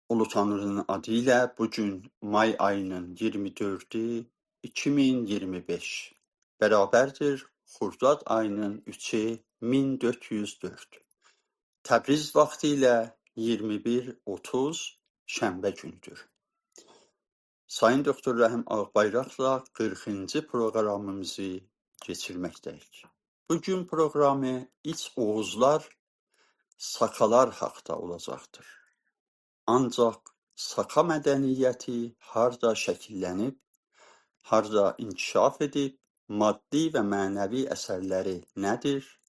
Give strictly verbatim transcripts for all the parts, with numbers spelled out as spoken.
اولو تانری‌نین آدی ایله بو گون مای آیی‌نین اییرمی دؤردو، ایکی مین اییرمی بئش، برابردیر خرداد آیی‌نین اوچو، مین دؤرد یوز دؤرد. تبریز واختی ایله اییرمی بیر اوتوز، شنبه گونودور. سایین دوکتور رحیم آغبایراقلا قیرخینجی پروقرامیمیزی کئچیرمکده‌ییک. بو گون پروقرامی ایچ اوغوزلار، ساکالار حاقدا اولاجاقدیر. آنجاق ساکا مدنیتی هاردا شکیللنیب، هاردا انکشاف ائدیب، مادی و معنوی اثرلری نه‌دیر؟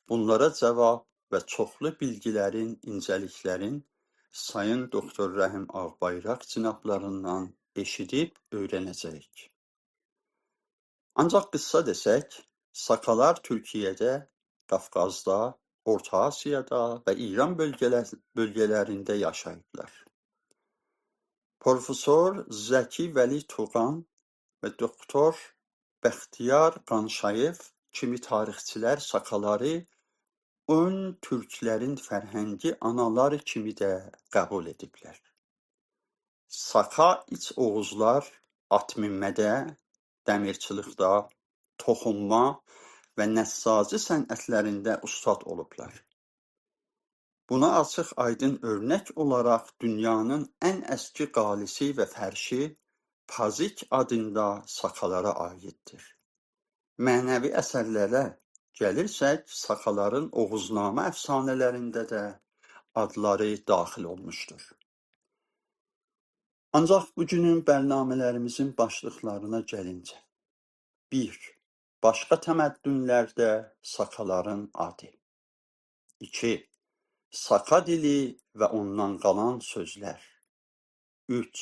بونلارا جاواب و چوخلو بیلگی‌لرین، اینجه‌لیک‌لرین سایین دوکتور رحیم آغبایراق جنابلاریندان ائشیدیب اؤیرنه‌جه‌ییک. آنجاق قیسا دئسک، ساکالار تورکیه‌ده، قافقازدا، اورتا آسیادا و ایران بؤلگه‌لر-، بؤلگه‌لرینده یاشاییبلار. پروفسور زکی ولی توغان و دوکتور بختیار قانشایف کیمی تاریخچی‌لر ساکالاری اؤن تورکلرین فرهنگی آنالاری کیمی ده قبول ائدیبلر. ساکا ایچ اوغوزلار آت مینمه‌ده، دمیرچیلیکده، توخونما و نساجی صنعتلرینده اوستاد اولوبلار. بونا آچیق آیدین اؤرنک اولاراق دونیانین ان اسکی قالی‌سی و فرشی پازیک آدیندا ساکالارا عایددیر. معنوی اثرلره گلیرسک، ساکالارین اوغوزنامه افسانه‌لرینده ده آدلاری داخیل اولموشدور. آنجاق بو گونون برنامه‌لریمیزین باشلیقلارینا گلینجه: بیر، باشقا تمدن‌لرده ساکالارین آدی. ایکی، ساکا دیلی و اوندان قالان سؤزلر. اوچ،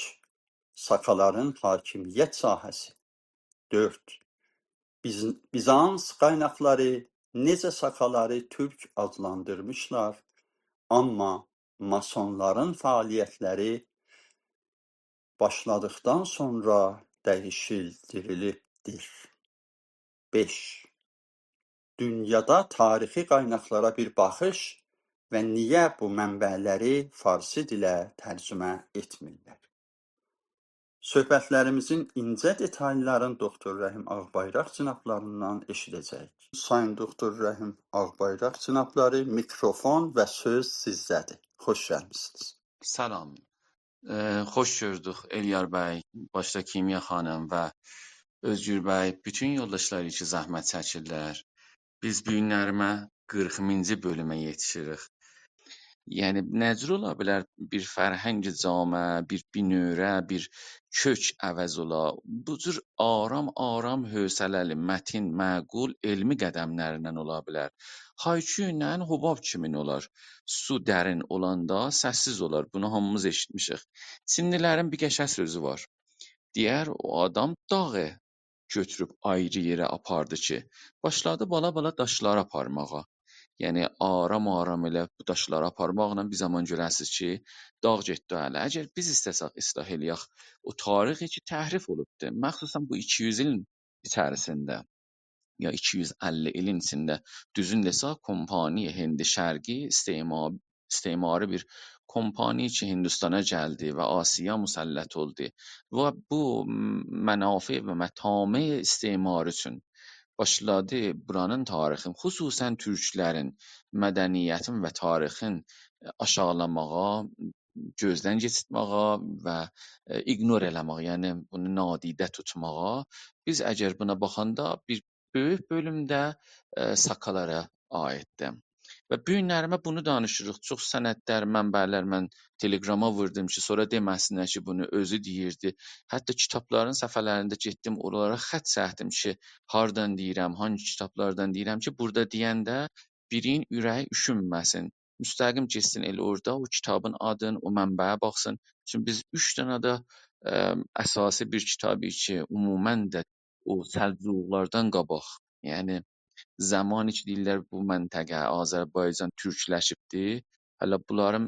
ساکالارین حاکمیت ساحه‌سی. دؤرد، بیز-، بیزانس قایناقلاری نئجه ساکالاری تورک آدلاندیرمیشلار، آمما ماسونلارین فعالیتلری باشلادیقدان سونرا دییشیلدیریلیبدیر. بئش، دونیادا تاریخی قایناقلارا بیر باخیش و نییه بو منبع‌لری فارسی دیله ترجمه ائتمیرلر؟ صحبتلریمیزین اینجه دئتایلارینی دوکتور رحیم آغبایراق جنابلاریندان ائشیده‌جه‌ییک. سایین دوکتور رحیم آغبایراق جنابلاری، میکروفون و سؤز سیزده‌دیر. خوش گلمیسینیز. سلام. ائ، خوش گؤردوک، الیار بی، باشدا کیمیا خانیم و اؤزگور بی، بوتون یولداشلار کی زحمت چکیرلر. بیز بو گونلریمه قیرخینجی بؤلومه یئتیشیریک. یعنی، نه جور اولا بیلر بیر فرهنگ جامعه، بیر بینؤوره، بیر کؤک عوض اولا؟ بو جور آرام-آرام، حوصله‌لی، متین، معقول، علمی قدملرله اولا بیلر. هایکویونن حباب کیمین اولار. سو درین اولاندا سس‌سیز اولار. بونو هامیمیز ائشیتمیشیک. چینلی‌لرین بیر قشنگ سؤزو وار. دئیر، او آدام داغی گؤتوروب آیری یئره آپاردی کی، باشلادی بالا-بالا داشلاری آپارماغا. یعنی، آرام-آرام ائله بو داشلاری آپارماقلا بیر زامان گؤره‌سیز کی، داغ گئتدی او اله. اگر بیز ایسته‌سک اصلاح ائله‌یک او تاریخی کی، تحریف اولوبدور، مخصوصاً بو ایکی یوز ایلین ایچریسینده، یا ایکی یوز اللی ایلین ایچینده، دوزون دئسک، کمپانی هند شرقی استعما-، استعماری بیر کمپانی کی، هندوستانا گلدی و آسیا مسلط اولدو و بو منافع و مطامع استعماری اوچون باشلادی بورانین تاریخین، خصوصاً تورکلرین مدنیتین و تاریخین آشاغیلاماغا، گؤزدن کئچیرتمه‌یه و، ائ، ایگنور ائله‌مه‌یه، یعنی بونو نادیده توتماغا. بیز اگر بونا باخاندا بیر بؤیوک بؤلوم ده، ائ، ساکالارا عایددیر. و بو گونلریمه بونو دانیشیریق. چوخ سندلر، منبع‌لر من تلگراما ووردوم کی، سونرا دئمه‌سینلر کی، بونو اؤزو دئییردی. حتی کیتابلارین صفحه‌لرینده گئتدیم، اورالارا خط چکدیم کی، هاردان دئییرم، هانگی کیتابلاردان دئییرم کی، بورادا دئینده بیرین اوره‌یی اوشونمه‌سین. مستقیم گئتسین ائله اورادا او کیتابین آدین، او منبعه باخسین. چونکی بیز اوچ دنه ده، ائ، اساسی بیر کیتابی کی، عموماً ده او سلجوقلاردان قاباق، یعنی زمانی کی، دئییرلر، بو منطقه، آذربایجان تورکلشیبدی. هله بونلارین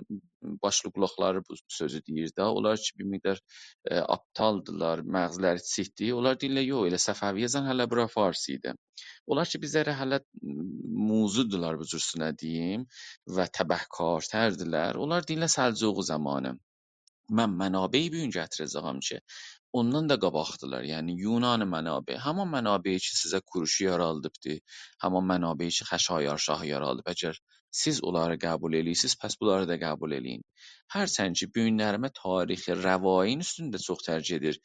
باشلی قولاقلاری بو سؤزو دئییر ده. اونلار کی، بیر مقدار، ائ، آپتالدیلار، مغزلری کیچیکدیر. اونلار دئییرلر، یوخ، ائله صفویه‌جن هله بورا فارس ایدی. اونلار کی، بیزلره هله موذودولار، بو جورسونه دئییم، و تبهکارتردیلر. اونلار دئییرلر، سلجوقی زامانی. من منابعی بو گون گتیره‌جه‌یم کی، اوندان دا قاباقدیلار. یعنی، یونانی منابع، همان منابعی کی، سیزه کوروشو یارادیبدی، همان منابعی کی، خشایارشاهی یارادیب. اگر سیز اونلاری قبول ائله‌ییرسینیز، پس بونلاری دا قبول ائله‌یین. هرچند کی، بو گونلریمه تاریخ روایین اوستونده چوخ‌تر گئدیر.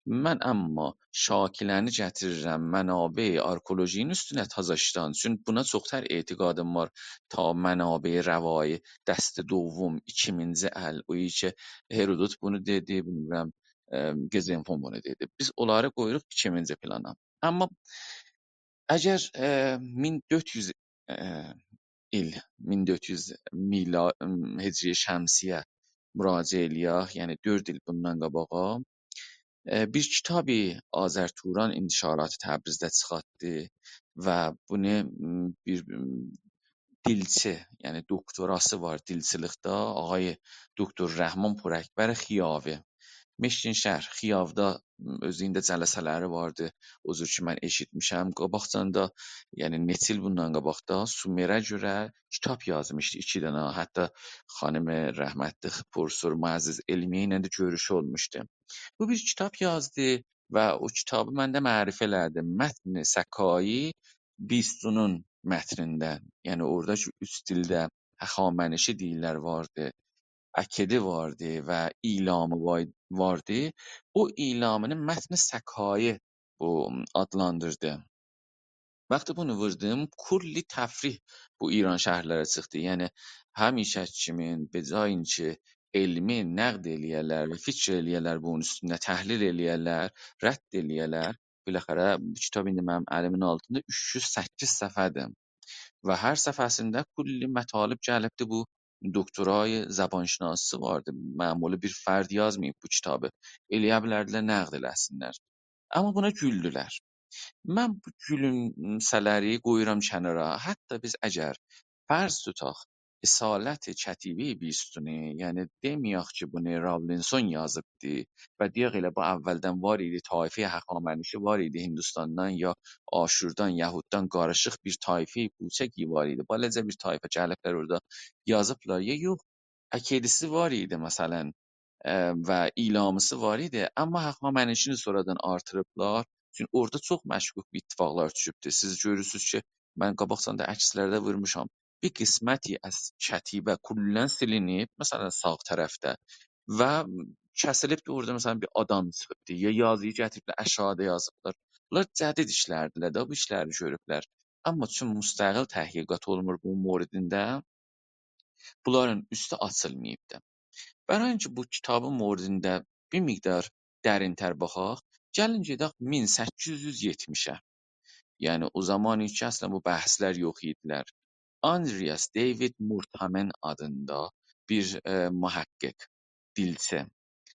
من اما شاکیله‌نی گتیریرم منابع آرکئولوژی‌نین اوستونه تازاشدان. چون بونا چوخ‌تر اعتقادیم وار تا منابع روایی، دست دوم، ایکیمینجی ال، او کی هرودوت بونو دئدی، بیلمیرم، ائ، گزنفون بونو دئدی. بیز اونلاری قویوروق ایکیمینجی پلانا. اما اگر، ائ، مین دؤرد یوز، ائ، ایل، مین دؤرد یوز میلا-، هجری شمسی‌یه مراجعه ائله‌یک، یعنی دؤرد ایل بوندان قاباغا، ائ، بیر کیتابی آذرتوران انتشاراتی تبریزده چیخارتدی و بونو، م، بیر، م، دیلچی، یعنی دوکتوراسی وار دیلچیلیکده، آقای دوکتور رحمان پوراکبر خیاوی. مشتین‌شهر، خیاودا، م، اؤزونون ده جلسه‌لری واردی. او جور کی، من ائشیتمیشم. قاباقجان دا، یعنی نئچه ایل بوندان قاباق دا سومره گؤره کیتاب یازمیشدی، ایکی دنه. حتی خانیم رحمتلی پروفسور معزز علمیه ایله ده گؤروشو اولموشدو. بو بیر کیتاب یازدی و او کیتابی منه معرفی ائله‌دی. متن سکایی بیستونون متنیندن، یعنی اورادا کی، اوچ دیلده هخامنشی دیللر واردی، اکدی واردی و ایلامی وای-، واردی. او ایلامینی متن سکایی بو آدلاندیردی. وقتی بونو ووردوم، کلی تفریح بو ایرانشهری‌لره چیخدی. یعنی، همیشه کیمین، به جای اینکه علمی نقد ائله‌یه‌لر و فیکر ائله‌یه‌لر، بونون اوستونده تحلیل ائله‌یه‌لر، رد ائله‌یه‌لر، بالاخره بو کیتاب ایندی منیم الیمین آلتیندا اوچ یوز سککیز صفحه‌دیر. و هر صفحه‌سینده کلی مطالب گلیبدی. بو دکترای زبان‌شناسی واردی. معمولی بیر فرد یازماییب بو کیتابی. ائله‌یه بیلردیلر نقد ائله‌سینلر. اما بونا گولدولر. من بو گولومسه‌لری قویورام کنارا. حتی بیز اگر فرض توتاق، اصالت کتیبهٔ بیستونی، یعنی دئمه‌یک کی، بونو راولینسون یازیبدی و دئیک ائله بو اولدن وار ایدی، طایفهٔ هخامنشی وار ایدی، هندوستاندان یا آشوردان، یهوددان قاریشیق بیر طایفهٔ کوچکی وار ایدی. بالاجا بیر طایفه گلیبلر اورادا یازیبلار. یا یوخ، اکدی‌سی وار ایدی، مثلا، ائ، و ایلامی‌سی وار ایدی. اما هخامنشی‌نی سونرادان آرتیریبلار. چونکی اورادا چوخ مشکوک بیر اتفاقلار دوشوبدور. سیز گؤرورسونوز کی، من قاباقجان دا عکسلرده وورموشام. بیر قسمتی از کتیبه کلاً سیلینیب، مثلا، ساغ طرفده و کسیلیبدیر، اورادا، مثلا، بیر آدام چیخیبدیر، یا یازی‌نی گتیریبلر، آشاغیدا یازیبلار. بونلار جدید ایشلردیلر ده، بو ایشلری گؤروبلر. اما چون مستقل تحقیقات اولونمور بونون موردینده، بونلارین اوستو آچیلماییبدی. برای اینکه بو کیتابین موردینده بیر مقدار درین‌تر باخاق، گلین گئدک مین سککیز یوز یئتمیشه. یعنی او زامان کی، اصلا بو بحثلر یوخ ایدیلر. آندریاس دیوید مورتامن آدیندا بیر، ائ، محقق، دیلچی،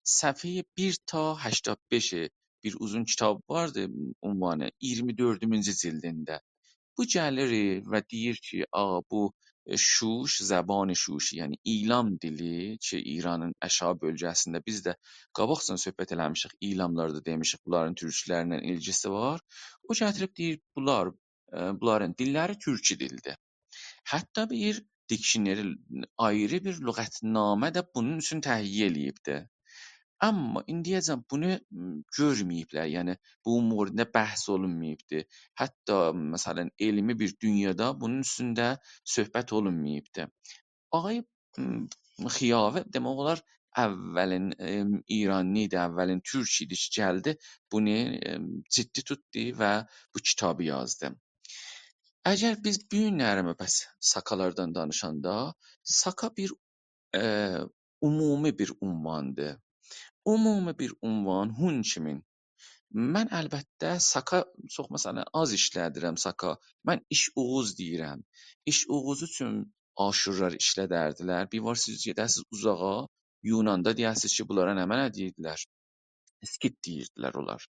صفحهٔ بیر تا هشتاد بئشی بیر اوزون کیتاب واردی، عنوانی ایگیرمی دؤردونجو جلدینده. بو گلیر و دئییر کی، آ، بو، ائ، شوش، زبان شوشی، یعنی ایلام دیلی کی، ایرانین آشاغی بؤلگه‌سینده، بیز ده قاباقجان صحبت ائله‌میشیک، ایلاملاردا دئمیشیک، بونلارین تورکلرله ایلگیسی وار. او گتیریب دئییر، بونلار، ائ، بونلارین دیللری تورکی دیلدیر. حتی بیر دیکشنری، آیری بیر لغتنامه ده بونون اوچون تهیه ائله‌ییبدی. اما ایندیه‌جن بونو، م، گؤرمه‌ییبلر. یعنی، بو موردینده بحث اولونماییبدی. حتی، مثلا، علمی بیر دونیادا بونون اوستونده صحبت اولونماییبدی. آقای، م، خیاوی، دئمک اولار، اولین، ائ، ایرانلی ایدی، اولین تورک ایدی کی، گلدی، بونو، ائ، جدی توتدو و بو کیتابی یازدی. اگر بیز بو گونلریمی پس ساکالاردان دانیشاندا، ساکا بیر، ائ، عمومی بیر عنواندیر. عمومی بیر عنوان، هون کیمین. من البته ساکا چوخ، مثلا، آز ایشله‌دیرم، ساکا. من ایش اوغوز دئییرم. ایش اوغوزو اوچون آشورلار ایشله‌دردیلر. بیر وار سیز گئده‌سیز اوزاغا، یوناندا دئیه‌سیز کی، بونلارا نمنه دئییردیلر؟ اسکیت دئییردیلر اونلار.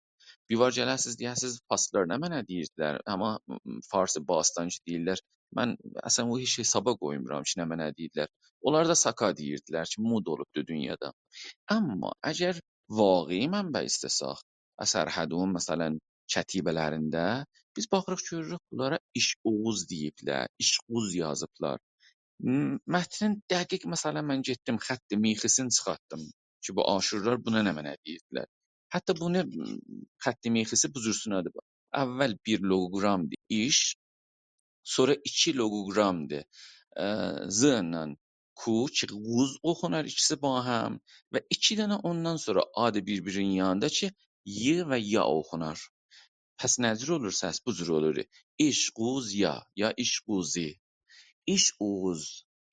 بیر وار گله‌سیز، دئیه‌سیز، فارسلار نمنه دئییردیلر؟ اما، م، فارس باستان کی دئییرلر، من اصلا او هئچ حسابا قویمورام کی، نمنه دئییردیلر. اونلار دا ساکا دئییردیلر کی، مد اولوبدو دونیادا. اما اگر واقعی منبع ایسته‌سک، اسرحدون، مثلا، کتیبه‌لرینده، بیز باخیریق، گؤروروک، بونلارا ایش اوغوز دئییبلر، ایشغوز یازیبلار. م، متنین دقیق، مثلا، من گئتدیم، خط میخی‌سینی چیخارتدیم. کی، بو آشورلار بونا نمنه دئییردیلر. حتی بونو، م، خط میخی‌سی بو جور سینادی. اول بیر لوگوگرامدیر، ایش، سونرا ایکی لوگوگرامدیر. ائ، ز ایله کو کی، قوز اوخونار ایکیسی باهم و ایکی دنه اوندان سونرا آ دی بیر-بیرینین یانیندا کی، ی و یا اوخونار. پس نه جور اولور سس؟ بو جور اولور. ایش قوز یا، یا ایش قوزی. ایش اوغوز،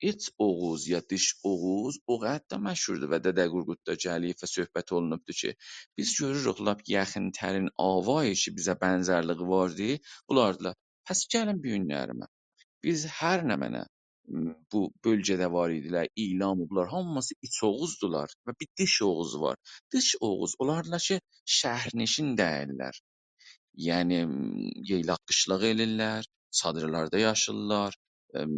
ایچ اوغوز یا دیش اوغوز او قدر ده مشهوردور و دده قورقوددا گلیب و صحبت اولونوبدور کی، بیز گؤروروک لاپ یاخین‌ترین آوایی کی، بیزه بنزرلیگی واردی، بولاردیلار. پس گلین بو گونلریمه. بیز هر نمنه، م، بو بؤلگه‌ده وار ایدیلر، ایلام، بونلار هامیسی ایچ اوغوزدولار و بیر دیش اوغوز وار. دیش اوغوز، اونلاردیلار کی، شهرنشین دئییللر. یعنی، م، یئیلاق قیشلاق ائلیرلر، چادیرلاردا یاشیرلار، ام،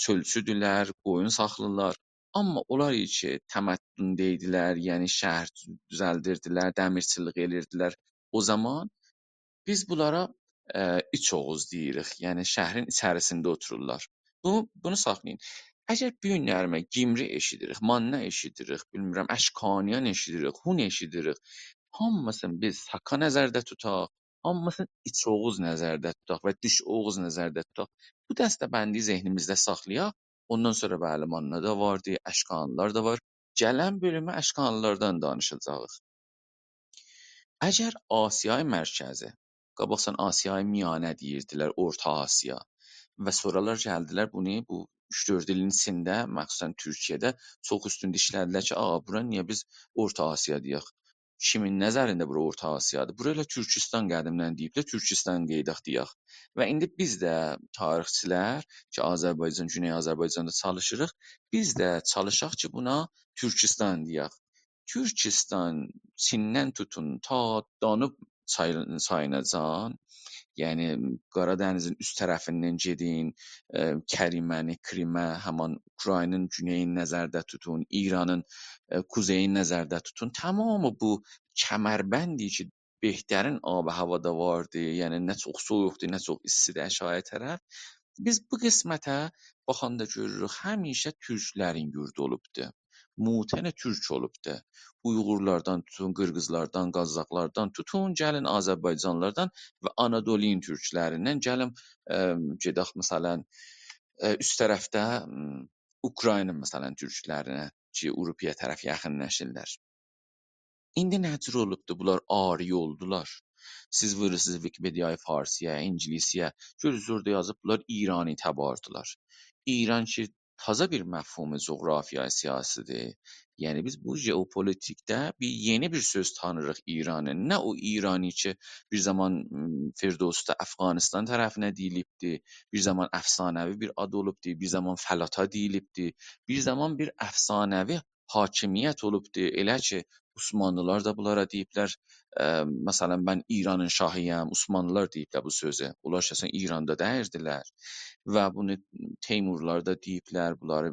چؤلچودولر، قویون ساخلاییرلار. آمما اونلار کی، تمدن‌ده ایدیلر، یعنی شهر دوزلدیردیلر، دمیرچیلیک ائلیردیلر. او زامان بیز بونلارا، ائ، ایچ اوغوز دئییریک، یعنی شهرین ایچریسینده اوتورورلار. بو، بونو ساخلایین. اگر بو گونلریمه گیمری ائشیدیریک، ماننا ائشیدیریک، بیلمیرم، اشکانیان ائشیدیریک، هون ائشیدیریک، هامیسینی بیز ساکا نظرده توتاق، هامیسینی ایچ اوغوز نظرده توتاق و دیش اوغوز نظرده توتاق. بو دسته‌بندی ذهنیمیزده ساخلایاق. اوندان سونرا، بلی، ماننا دا واردی، اشکانیلار دا وار. گلن بؤلومه اشکانیلاردان دانیشاجاغیق. اگر آسیای مرکزی، قاباقجان آسیای میانه دئییردیلر، اورتا آسیا، و سونرالار گلدیلر، بونو بو اوچ-دؤرد ایلین ایچینده، مخصوصاً تورکیه‌ده چوخ اوستونده ایشله‌دیلر کی، «آ، بورا نییه بیز اورتا آسیا دئیک؟» کیمین نظرینده بورا اورتا آسیادیر؟ بورا ائله تورکیستان قدیمدن دئییبلر، تورکیستان قئیداق دئیک. و ایندی بیز ده تاریخچیلر کی، آذربایجان، گونئی آذربایجاندا چالیشیریق، بیز ده چالیشاق کی، بونا تورکیستان دئیک. تورکیستان، چیندن توتون، تا دانوب چای-، چاییناجان، یعنی قارا دنیزین اوست طرفیندن گئدین، ائ، کریمه‌نی، کریمه، همان اوکراینین گونئیینی نظرده توتون، ایرانین، ائ، کوزئیینی نظرده توتون. تمامی بو کمربندی کی، بهترین آب و هوادا واردی، یعنی نه چوخ سویوقدور، نه چوخ ایستیدیر آشاغی طرف. بیز بو قسمته باخاندا گؤروروک، همیشه تورکلرین یوردو اولوبدو. موطن تورک اولوبدو. اویغورلاردان توتون، قیرغیزلاردان، قازاقلاردان توتون، گلین آذربایجانلاردان و آنادولون تورکلریندن، گلین، ائ، گئدک، مثلاً، ائ، اوست طرفده، م، اوکراینین، مثلاً، تورکلرینه کی، آوروپایا طرف یاخینلاشیرلار. ایندی نه جور اولوبدو؟ بونلار آری اولدولار. سیز وورورسونوز ویکی‌پئدیای فارسی‌یا، اینگیلیسی‌یه، گؤرورسونوز اورادا یازیب، بونلار ایرانی تباردیلار. ایران کی، تازا بیر مفهوم جغرافیای سیاسی‌دیر. یعنی، بیز بو ژئوپولیتیکده بیر یئنی بیر سؤز تانیریق ایرانی. نه او ایرانی کی، بیر زامان، م، فردوسی‌ده افغانستان طرفینه دئییلیبدی، بیر زامان افسانه‌وی بیر آد اولوبدو، بیر زامان فلاتا دئییلیبدی، بیر زامان بیر افسانه‌وی حاکمیت اولوبدو. ائله کی، عثمانلیلار دا بونلارا دئییبلر، ائ، مثلاً، «من ایرانین شاهی‌یم»، عثمانلیلار دئییبلر بو سؤزو. اونلار شخصاً ایراندا دئییردیلر. و بونو تیمورلار دا دئییبلر، بونلاری،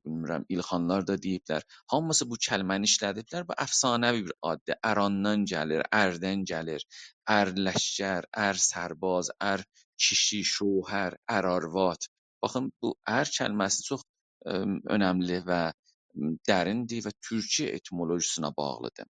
بیلمیرم، ایلخانلار دا دئییبلر. هامیسی بو کلمه‌نی ایشله‌دیبلر. بو افسانه‌وی بیر آددیر. اراندان گلیر، اردن گلیر. ار لشکر، ار سرباز، ار کیشی، شوهر، ار آرواد. باخین، بو ار کلمه‌سی چوخ، ائ، اؤنملی و، م، دریندیر و تورکی ائتیمولوژی‌سینه باغلیدیر.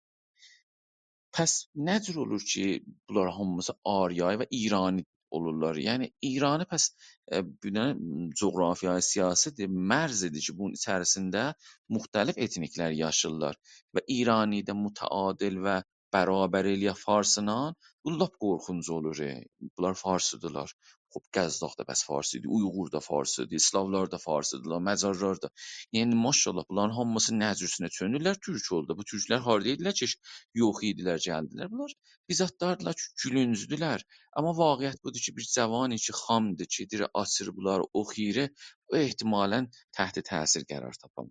پس نه جور اولور کی، بونلار هامیسی آریایی و ایرانی اولورلار؟ یعنی، ایرانی پس، ائ، بیر دنه، م، جغرافیای سیاسی‌دیر، مرزی‌دیر کی، بونون ایچریسینده مختلف ائتنیکلر یاشاییرلار و ایرانی‌ده متعادل و برابر ائله‌یک فارسلا، بو لاپ قورخونج اولور، ائ. بونلار فارسی‌دیرلار. خوب، قزاق دا پس فارسی‌دی، اویغور دا فارسی‌دی، اسلاولار دا فارسی‌دیرلار، مجارلار دا. یعنی، ماشاءالله، بونلارین هامیسی نه جورسونه چؤنورلر، تورک اولدو. بو تورکلر هاردا ایدیلر کی، یوخ ایدیلر، گلدیلر. بونلار بیر زادلاردیلار کی، گولونجدولر. آمما واقعیت بودور کی، بیر جوانی کی، خامدیر کی، دئییر، آچیر بونلاری، اوخویور، او احتمالاً تحت تأثیر قرار تاپار.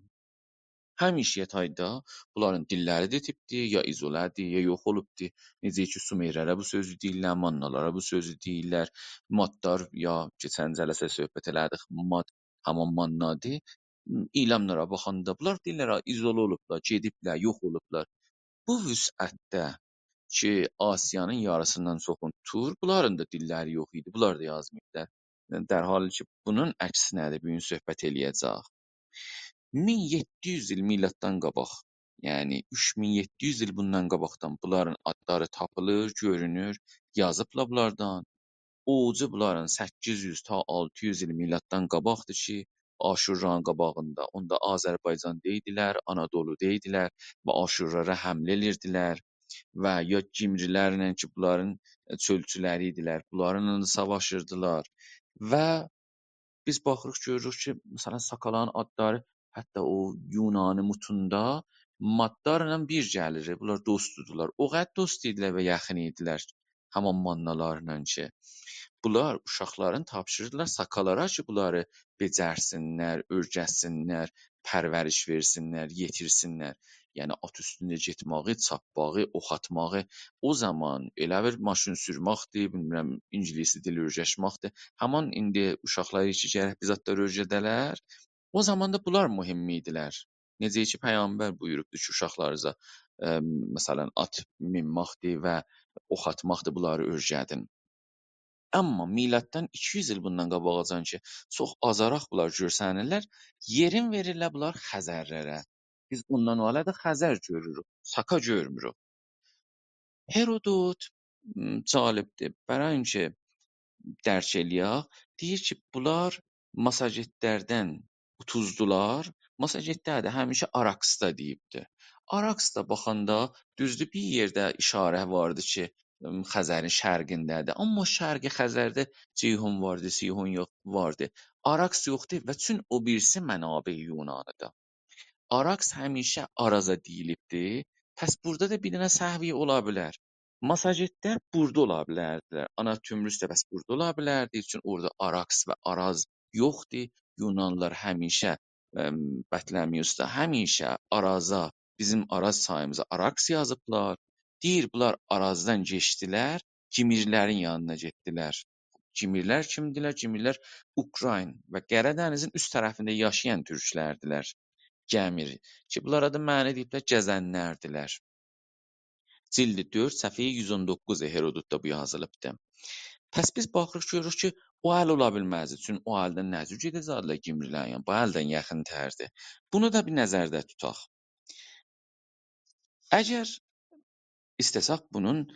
همیشه تایدا بونلارین دیللری ده ایتیبدی، یا ایزوله‌دیر، یا یوخ اولوبدو. نئجه کی، سومرلره بو سؤزو دئییرلر، ماننالارا بو سؤزو دئییرلر. مادلار، یا کئچن جلسه صحبت ائله‌دیک، ماد، همان ماننادیر. ایلاملارا باخاندا بونلار دئییرلر، «آ، ایزوله اولوبلار، گئدیبلر، یوخ اولوبلار.» بو وسعتده کی، آسیانین یاریسیندان چوخون توتور، بونلارین دا دیللری یوخ ایدی، بونلار دا یازماییبلار. در حالی کی، بونون عکسینه‌دیر، بو گون صحبت ائله‌یه‌جه‌ییک. مین یئددی یوز ایل میلاددان قاباق یعنی اوچ مین یئددی یوز ایل بوندان قاباقدان بونلارین آدلاری تاپیلیر، گؤرونور، یازیبلار بونلاردان. اوجو بونلارین سککیز یوز تا آلتی یوز ایل میلاددان قاباقدیر کی، آشورلارین قاباغیندا، اوندا آذربایجاندا ایدیلر، آنادولودا ایدیلر و آشورلارا حمله ائدیردیلر و یا گیمریلرله کی، بونلارین، ائ، چؤلچولری ایدیلر، بونلارینلا دا ساواشیردیلار. و بیز باخیریق، گؤروروک کی، مثلا، ساکالارین آدلاری حتی او یونانی متوندا مادلارلا بیر گلیر. بونلار دوستدولار. او قدر دوست ایدیلر و یاخین ایدیلر هامان ماننالارلا کی، بونلار اوشاقلارین تاپشیریردیلار ساکالارا کی، بونلاری بئجرسینلر، اؤیرتسینلر، پرورش وئرسینلر، یئتیرسینلر. یعنی آت اوستونده گئتمه‌یی، چاپماغی، اوخ آتماغی، او زامان ائله بیر ماشین سورمکدیر، بیلمیرم، انگلیسی دیل اؤیرشمکدیر. هامان ایندی اوشاقلاری کی، گرک بیر زادلار اؤیره‌ده‌لر، او زامان دا بونلار مهم ایدیلر. نئجه کی، پیغمبر بویوروبدور کی، اوشاقلارینیزا، ائ، مثلا، آت مینمکدیر و اوخ آتماقدیر، بونلاری اؤیره‌دین. آمما میلاددان ایکی یوز ایل بوندان قاباغاجان کی، چوخ آزاراق بونلار گؤرسنیرلر، یئرین وئریرلر بونلار خزرلره. بیز اوندان او حالا دا خزر گؤروروک، ساکا گؤرموروک. هرودوت، م، جالبدیر. برای اینکه درک ائله‌یک، دئییر کی، بونلار ماساژتلردن اوتوزدولار. ماساژتلر ده همیشه آراکسدا دئییبدی. آراکسدا باخاندا، دوزدور، بیر یئرده اشاره واردی کی، م، خزرین شرقینده‌دیر. آمما شرق خزرده جیحون واردی، سیحون یوخ، واردی. آراکس یوخدور و چون او بیریسی منابع یونانی‌دیر. آراکس همیشه آرازا دئییلیبدی. پس بورادا دا بیر دنه سهوی اولا بیلر. ماساژتلر بورادا اولا بیلردیلر. آناتومروس ده پس بورادا اولا بیلردی. چون اورادا آراکس و آراز یوخدور. یونانلیلار همیشه، ام، بطلمیوسدا همیشه آرازا، بیزیم آراز چاییمیزا آراکس یازیبلار. دئییر، بونلار آرازدان کئچدیلر، گیمرلرین یانینا گئتدیلر. گیمرلر کیمدیلر؟ گیمرلر اوکراین و قره دنیزین اوست طرفینده یاشایان تورکلردیلر. گیمر. کی، بونلارا دا معنی دئییبلر، گزنلردیلر. جلد دؤرد، صفحه یوز اون دوققوز هرودوتدا بو یازیلیبدی. پس بیز باخیریق، گؤروروک کی، او ال اولا بیلمزدی. چون او الدن نه جور گئده‌جکدیلر گیمرلرین یانینا؟ بو الدن یاخین‌تردی. بونو دا بیر نظرده توتاق. اگر ایسته‌سک بونون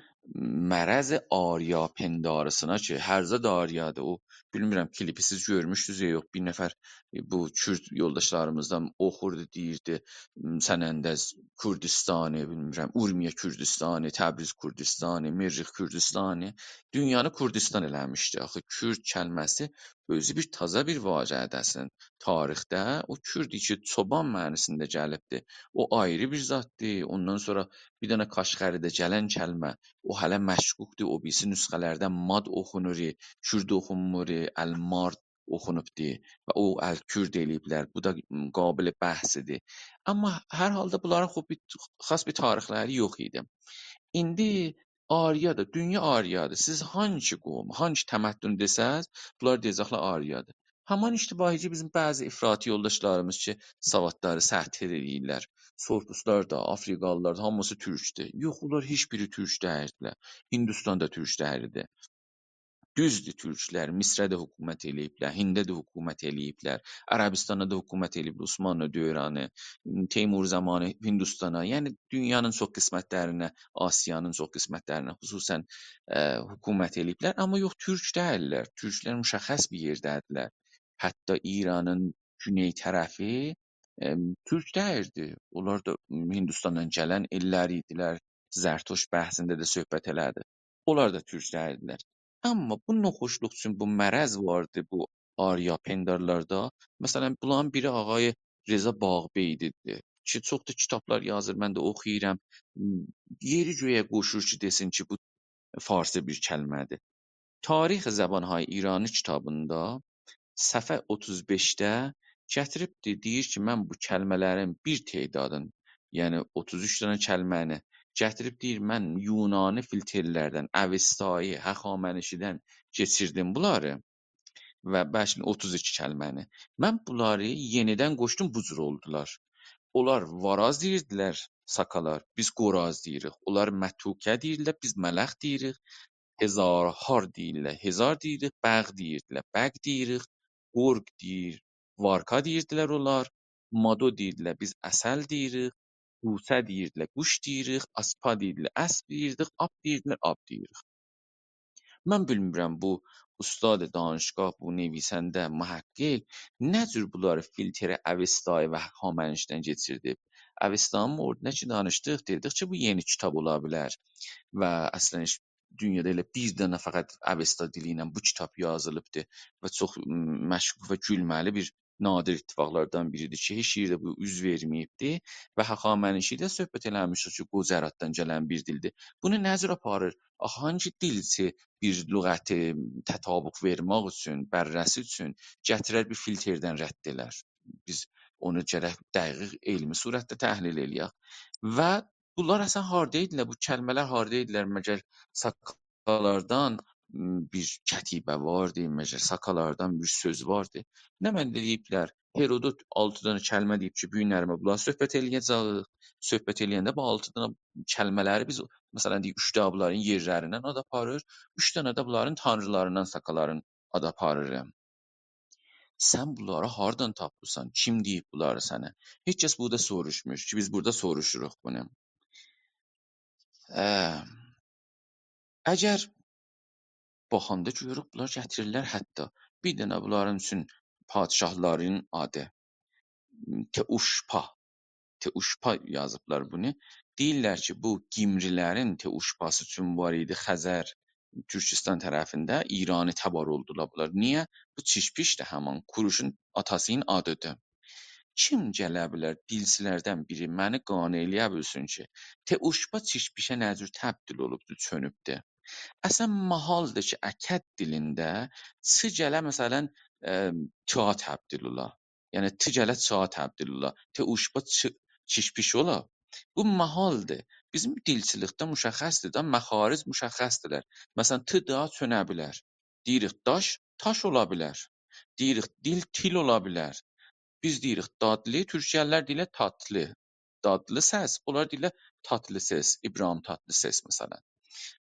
مرض آریاپنداری‌سینا کی، هر زاد آریادیر، او، بیلمیرم، کلیپی سیز گؤرموشدونوز یا یوخ، بیر نفر، ائ، بو کورد یولداشلاریمیزدان اوخوردو، دئییردی، م، سنندج کوردستانی، بیلمیرم، اورمیه کوردستانی، تبریز کوردستانی، مریخ کوردستانی، دونیانی کوردستان ائله‌میشدی. آخی کورد کلمه‌سی اؤزو بیر تازا بیر واژه‌دیر اصلینده. تاریخده او کورد کی، چوبان معنی‌سینده گلیبدی. او آیری بیر زاددیر. اوندان سونرا بیر دنه قاشقری‌ده گلن کلمه، او هله مشکوکدور. او بیریسی نسخه‌لرده ماد اوخونور، کورد اوخونمور، المارد اوخونوبدور و او الکورد ائله‌ییبلر. بو دا، م، قابل بحثدیر. آمما هر حالدا بونلارین خوب بیر، خاص بیر تاریخلری یوخ ایدی. ایندی آریادیر، دونیا آریادیر. سیز هانسی قوم، هانسی تمدن دئسز، بونلار دئیه‌جکلر آریادیر. همان اشتباهی کی، بیزیم بعضی افراطی یولداشلاریمیز کی، سوادلاری سطحی ائله‌ییرلر. سرخپوستلار دا، آفریقالیلار دا، هامیسی تورکدور. یوخ، اونلار هئچ بیری تورک دئییلدیلر. هندوستان دا تورک دئییلدی. دوزدور، تورکلر مصرده ده حکومت ائله‌ییبلر، هنده ده حکومت ائله‌ییبلر، عربستاندا دا حکومت ائله‌ییبلر، عثمانلی دورانی، تیمور زامانی هندوستانا، یعنی دونیانین چوخ قسمتلرینه، آسیانین چوخ قسمتلرینه، خصوصا، ائ، حکومت ائله‌ییبلر. آمما یوخ، تورک دئییللر. تورکلر مشخص بیر یئرده‌دیرلر. حتی ایرانین گونئی طرفی، ائ، تورک دئییلدی. اونلار دا هندوستاندان گلن ائللر ایدیلر. زرتشت بحثینده ده صحبت ائله‌دی. اونلار دا تورک دئییلدیلر. آمما بو ناخوشلوق اوچون بو مرض واردی بو آریاپندارلاردا. مثلا، بونلارین بیری آقای رضا باغبیدی‌دیر کی، چوخ دا کیتابلار یازیر، من ده اوخویورام. یئری گؤیه قوشور کی، دئسین کی، بو فارسی بیر کلمه‌دیر. تاریخ زبان‌های ایرانی کیتابیندا صفحه اوتوز بئشده گتیریبدیر، دئییر کی، من بو کلمه‌لرین بیر تعدادین، یعنی اوتوز اوچ دنه کلمه‌نی گتیریب دئییر، من یونانی فیلترلردن، اوستایی، هخامنشی‌دن کئچیردیم بونلاری و بلکه اوتوز ایکی کلمه‌نی. من بونلاری یئنیدن قوشدوم، بو جور اولدولار. اونلار واراز دئییردیلر، ساکالار، بیز قوراز دئییریک. اونلار متوکه دئییرلر، بیز ملخ دئییریک. هزارهار دئییرلر، هزار دئییریک. بغ دئییردیلر، بگ دئییریک. قورق دئییر، وارکا دئییردیلر اونلار. مادو دئییردیلر، بیز عسل دئییریک. طوسه دئییردیلر، قوش دئییریک، آسپا دئییردیلر، اسب دئییردیک، آپ دئییردیلر، آب دئییریک. من بیلمیرم، بو اوستاد دانشگاه، بو نویسنده، محقق نه جور بونلاری فیلتر اوستایی و هخامنشی‌دن کئچیردیب. اوستانین موردینه کی دانیشدیق، دئدیک کی، بو یئنی کیتاب اولا بیلر. و اصلاً هئچ دونیادا ائله بیر دنه فقط اوستا دیلی ایله بو کیتاب یازیلیبدی و چوخ، م، مشکوک و گولمه‌لی بیر نادر اتفاقلاردان بیریدیر کی، هئچ یئرده بو اوز وئرمه‌ییبدی و هخامنشی ده صحبت ائله‌میشدیک کی، گجراتدان گلن بیر دیلدیر. بونو نه جور آپاریر؟ آخی هانگی دیلچی بیر لغتی تطابق وئرمک اوچون، بررسی اوچون گتیرر بیر فیلتردن رد ائلر. بیز اونو گرک دقیق علمی صورتده تحلیل ائله‌یک. و بونلار اصلاً هاردا ایدیلر؟ بو کلمه‌لر هاردا ایدیلر؟ مگر ساکالاردان، م، بیر کتیبه واردی؟ مگر ساکالاردان بیر سؤز واردی؟ نه منه دئییبلر، هرودوت آلتی دنه کلمه دئییب کی، بو گونلری بونلاری صحبت ائله‌یه‌جه‌ییک. صحبت ائله‌ینده بو آلتی دنه کلمه‌لری بیز، مثلاً، دئییر، اوچ دنه بونلارین یئرلریندن آد آپاریر، اوچ دنه ده بونلارین تانریلاریندان ساکالارین آد آپاریر. سن بونلاری هاردان تاپمیسان؟ کیم دئییب بونلاری سنه؟ هئچ کس بورادا سوروشمور کی، بیز بورادا سوروشوروق بونو. اه، اگر باخاندا گؤروروک، بونلار گتیریرلر حتی بیر دنه بونلارین اوچون پادشاهلارین آدی، تئوشپا، تئوشپا یازیبلار بونو. دئییرلر کی، بو گیمریلرین تئوشپاسی اوچون وار ایدی خزر، تورکیستان طرفینده، ایرانی تبار اولدولار بونلار. نییه؟ بو چیشپیش ده همان کوروشون آتاسی‌نین آدیدیر. کیم گله بیلر، دیلچیلردن بیری منی قانع ائله‌یه بیلسین کی، تئوشپا چیشپیشه نه جور تبدیل اولوبدور، چؤنوبدور؟ اصلاً محالدیر کی، اکد دیلینده چ گله، مثلاً، اه، چا تبدیل اولا. یعنی، ت گله چا تبدیل اولا. تئوشپا چ-، چیشپیش اولا. بو محالدیر. بیزیم دیلچیلیکده مشخصدیر ده، مخارج مشخصدیرلر. مثلاً، ت دا چؤنه بیلر. دئییریک، داش، تاش اولا بیلر. دئییریک، دیل، تیل اولا بیلر. بیز دئییریک دادلی، تورکیه‌لی‌لر دئییرلر تاتلی. دادلی سس، اونلار دئییرلر تاتلی سس، ابراهیم تاتلی سس، مثلاً.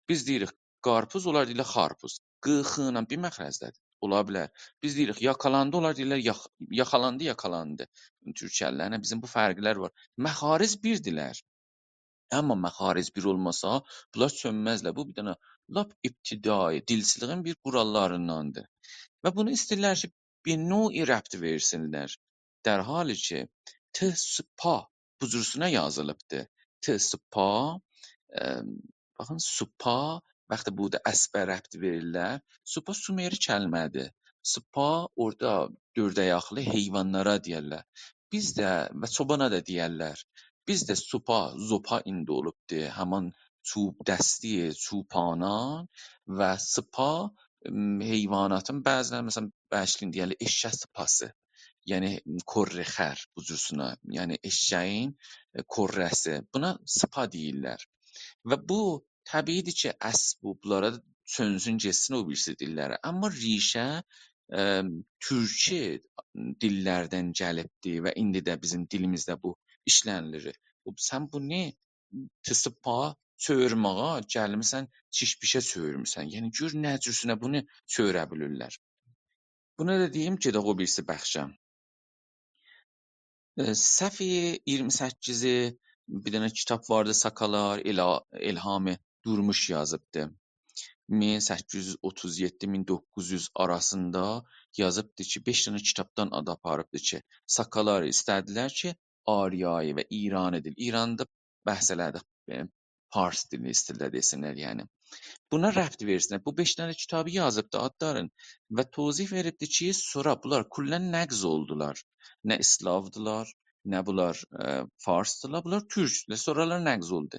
بیز دئییریک قارپوز، اونلار دئییرلر خارپوز. ق، خ ایله بیر مخرجده‌دیر. اولا بیلر. بیز دئییریک یاکالاندی، اونلار دئییرلر یاخ-، یاخالاندی، یاکالاندی. تورکیه‌لی‌لرله بیزیم بو فرقلر وار. مخارج بیردیلر. اما مخارج بیر اولماسا، بونلار چؤنمزلر. بو بیر دنه لاپ ابتدایی دیلچیلیگین بیر قوراللاریندان‌دیر. و بونو ایسته‌ییرلر کی، بیر نوع ربط وئرسینلر. در حالی کی، ت، سپا بو جورسونه یازیلیبدی. ت، سپا، اه، باخین، سپا، وقتی بورادا اسبه ربط وئریرلر، سپا سومری کلمه‌دیر. سپا اورادا دؤرد آیاقلی حیوانلارا دئیرلر. بیز ده، و چوبانا دا دئیرلر. بیز ده سپا، زوپا ایندی اولوبدور. همان چوب دستی، چوپانان و سپا، م، حیواناتین، بعضی‌لر، مثلاً، بشکین دئیرلر ائششک سپاسی. یعنی، کره خر، بو جورسونه. یعنی، ائششه‌یین، ائ، کره‌سی. بونا سپا دئییرلر. و بو، طبیعی‌دیر کی، اسب بو، بونلارا چؤنسون، گئتسین او بیریسی دیللره. اما ریشه، ائ، تورکی دیللردن گلیبدیر و ایندی ده بیزیم دیلیمیزده بو ایشله‌نیلیر. بو، سن بونو ت، سپا چؤورمه‌یه گلمیسن، چیشپیشه چؤورموسن. یعنی، گؤر نه جورسونه بونو چؤوره بیلیرلر. بونو دا دئییم، گئدک او بیریسی بخشه. ائ، صفحه اییرمی سککیزی، بیر دنه کیتاب واردی، ساکالار، الا-، الهام دورموش یازیبدی. مین سککیز یوز اوتوز یئددی، مین دوققوز یوز آراسیندا یازیبدی کی، بئش دنه کیتابدان آد آپاریبدی کی، ساکالار ایسته‌دیلر کی، آریایی و ایرانی دیل، ایراندا بحث ائله‌دیک، ائ، فارس دیلینی ایسته‌ییرلر دئسینلر، یعنی. بونا ربط وئرسینلر. بو بئش دنه کیتابی یازیبدی، آدلارین، و توضیح وئریبدی کی، سونرا بونلار کلاً نقض اولدولار. نه اسلاودیلار، نه بونلار، ائ، فارسدیلار، بونلار تورکدولر. سونرالار نقض اولدو.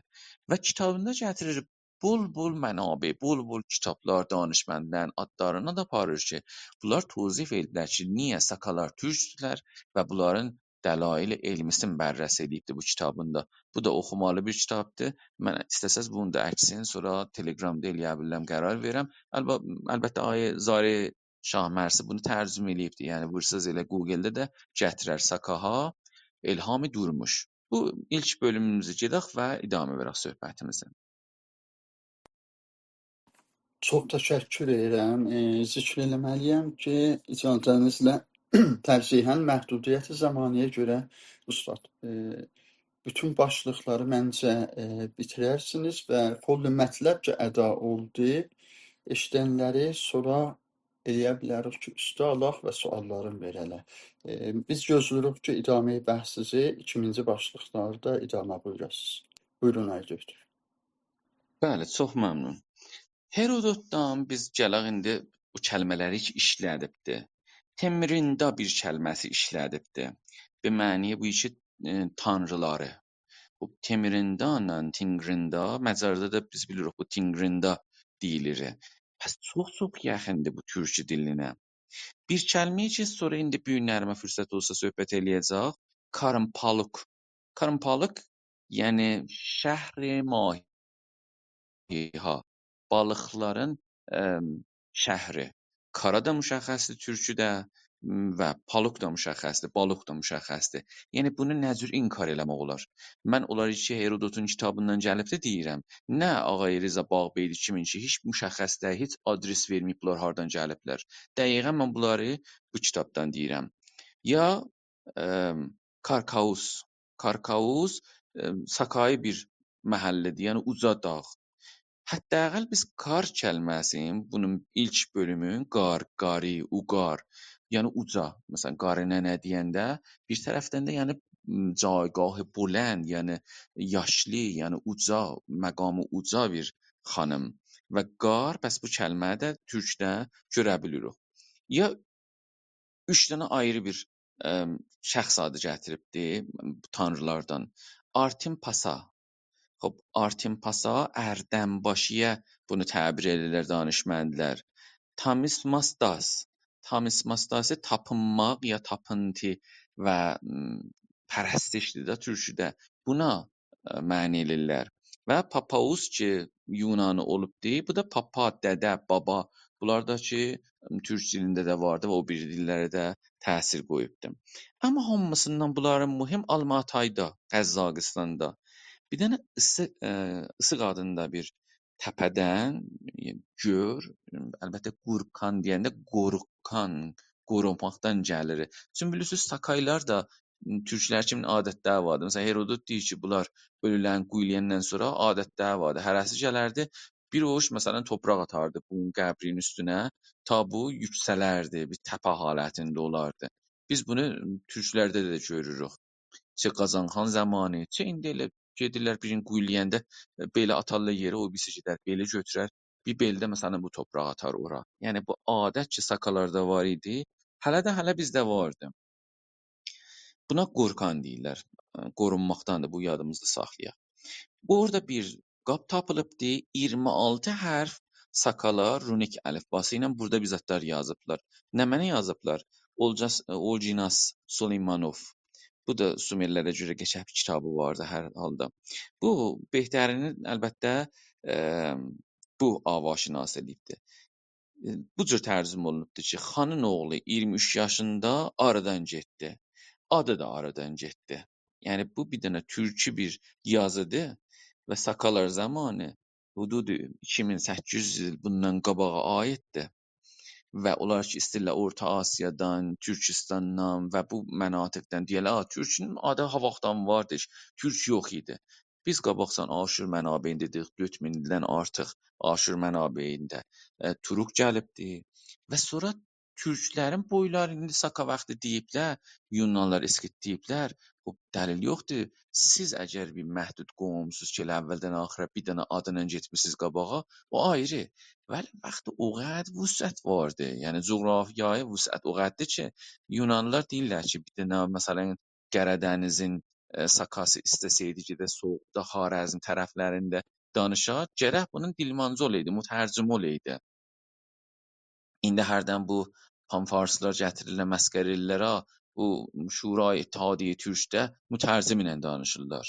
و کیتابیندا گتیریر بول-بول منابع، بول-بول کیتابلار، دانشمندلرین آدلارینی دا آپاریر کی، بونلار توضیح وئریبلر کی، نییه ساکالار تورکدولر و بونلارین دلایل علمی‌سینی بررسی ائدیبدی بو کیتابیندا. بو دا اوخومالی بیر کیتابدیر. من ایسته‌سز بونون دا عکسینی سونرا تلگرامدا ائلیه بیلرم، قرار وئرم. الب-، البته، آقای زارع شاهمرثی بونو ترجمه ائله‌ییبدی. یعنی، وورساز ائله گوگلده ده گتیرر ساکاها، الهام دورموش. بو ایلک بؤلوموموزو گئدک و ادامه وئرک صحبتیمیزی. چوخ تشکر ائدیرم. ائ، ذکر ائله‌مه‌لی‌یم کی، اجازه‌نیزله، ترجیحاً محدودیت زمانی‌یه گؤره، اوستاد، ائ، بوتون باشلیقلاری منجه، ائ، بیتیررسینیز و کلی مطلب کی ادا اولدو، ائشیدنلری سونرا ائلیه بیلریک کی اوسته آلاق و سؤاللارین وئره‌لر. ائ، بیز گؤزله‌ییریک کی ادامه‌ی بحثینیزی ایکینجی باشلیقلاردا ادامه بویوراسینیز. بویورون، آقای دکتر. بلی، چوخ ممنون. هرودوتدان بیز گلک ایندی بو کلمه‌لری کی ایشله‌دیبدی. تمریندا بیر کلمه‌سی ایشله‌دیبدی. به معنی بو ایکی، ائ، تانریلاری. بو تمریندا ایله تینگریندا، مجاردا دا بیز بیلیریک بو تینگریندا دئییلیر. پس چوخ-چوخ یاخیندیر بو تورکی دیلینه. بیر کلمه کی سونرا ایندی بو گونلریمه فرصت اولسا صحبت ائلیه‌جک، کارن‌پالوک. کارن‌پالوک، یعنی شهر ماهی‌ها، بالیقلارین، ائم، شهری. کارا دا مشخصدیر تورکوده، م، و پالوک دا مشخصدیر، بالیق دا مشخصدیر. یعنی بونو نه جور انکار ائله‌مک اولار؟ من اونلار کی هرودوتون کیتابیندان گلیبدیر دئییرم. نه آقای رضا باغبیلی کیمین کی هئچ مشخص دئییل، هئچ آدرس وئرمه‌ییب بونلار هاردان گلیبلر. دقیقاً من بونلاری بو کیتابدان دئییرم. یا، ائم، کارکاووس. کارکاووس، ائم، ساکایی بیر محله‌دیر، یعنی اوجا داغ. حداقل بیز کار کلمه‌سینین، بونون ایلک بؤلومون، قار، قاری، اوقار، یعنی اوجا، مثلاً، قاری ننه دئینده، بیر طرفدن ده، یعنی، م، جایگاه بلند، یعنی یاشلی، یعنی اوجا، مقامی اوجا بیر خانیم. و قار، پس بو کلمه‌نی ده تورکده گؤره بیلیریک. یا اوچ دنه آیری بیر، ائم، شخص آدی گتیریبدی بو تانریلاردان. آرتیم پاسا. خوب، آرتیم پاسا، اردنباشی‌یا بونو تعبیر ائدیرلر دانشمندلر. تامیسماستاس. تامیسماستاسی تاپینماق یا تاپینتی و، م، پرستشدیر ده تورکوده. بونا ائ، معنی ائله‌ییرلر. و پاپاووس کی یونانی اولوبدی، بو دا پاپا، دده، بابا. بونلار دا کی، م، تورک دیلینده ده واردی و او بیری دیللره ده تأثیر قویوبدو. آمما هامیسیندان بونلارین مهم آلماتایدا، قزاقیستاندا بیر دنه ایسی-، ائ، ایسیق آدیندا بیر تپه‌دن، ائ، گؤر، البته، قورکان دئینده قوروقان، قورونماقدان گلیر. چونکی بیلیرسینیز، ساکایلار دا تورکلر کیمی عادتلری واردی. مثلاً، هرودوت دئییر کی، بونلار اؤلولرین قویولایاندان سونرا عادتلری واردی. هره‌سی گلردی، بیر اوووج، مثلاً، توپراق آتاردی بونون قبرینین اوستونه، تا بو یوکسلردی، بیر تپه حالتینده اولاردی. بیز بونو تورکلرده ده گؤروروک. چه قازان خان زامانی، چه ایندی ائله گئدیرلر، بیرینی قویولایاندا، ائ، بئله آتارلار یئره، او بیریسی گئدر، بئله گؤتورر، بیر بئله ده، مثلاً، بو توپراق آتار اورا. یعنی، بو عادت کی، ساکالاردا وار ایدی، هله ده، هله بیزده واردی. بونا قورکان دئییرلر. ائ، قورونماقداندیر، بو یادیمیزدا ساخلایاق. اورادا بیر قاب تاپیلیبدی، اییرمی آلتی حرف ساکالا رونیک الیفباسی ایله بورادا بیر زادلار یازیبلار. نمنه یازیبلار؟ اولجاس-، اولجیناس سلیمانوف. بو دا سومرلره گؤره قشنگ بیر کیتابی واردی هر حالدا. بو بهترینی، البته، ائ، بو آواشناس ائله‌ییبدی. ائ، بو جور ترجمه اولونوبدور کی، خانین اوغلو اییرمی اوچ یاشیندا آرادان گئتدی. آدی دا آرادان گئتدی. یعنی، بو بیر دنه تورکی بیر یازیدیر و ساکالار زامانی، حدود ایکی مین سککیز یوز ایل بوندان قاباغا عاییددیر. و اونلار کی، ایسته‌ییرلر اورتا آسیادان، تورکوستاندان و بو مناطقدن دئیه‌لر، «آ، تورکونون آدی هاواختان واردی، تورک یوخ ایدی.» بیز قاباقجادان آشور منابعینی دئدیک، دؤرد مین ایلدن آرتیق آشور منابعینده، ائ، تورک گلیبدی. و سونرا تورکلرین بویلاری ایندی ساکا واختی دئییبلر، یونانلار اسکیت دئییبلر. بو دلیل یوخدور. سیز اگر بیر محدود قومسوز کی، ائله اولدن آخیرا بیر دنه آدینان گئتمیسینیز قاباغا، او آیری. ولی واختی او قدر وسعت واردی. یعنی، جغرافیایی وسعت او قدردیر کی، یونانلیلار دئییرلر کی، بیر دنه، مثلاً، قره‌دنیزین، ائ، ساکاسی ایسته‌سه‌یدی گئده سویوقدا خوارزم طرفلرینده دانیشا، گرک بونون دیلمانجی اولایدی، مترجم اولایدی. ایندی هردن بو پان‌فارسلار گتیریرلر، مسخره ائدیرلر ها، بو شورای اتحادیه تورکده مترجم ایله دانیشیرلار.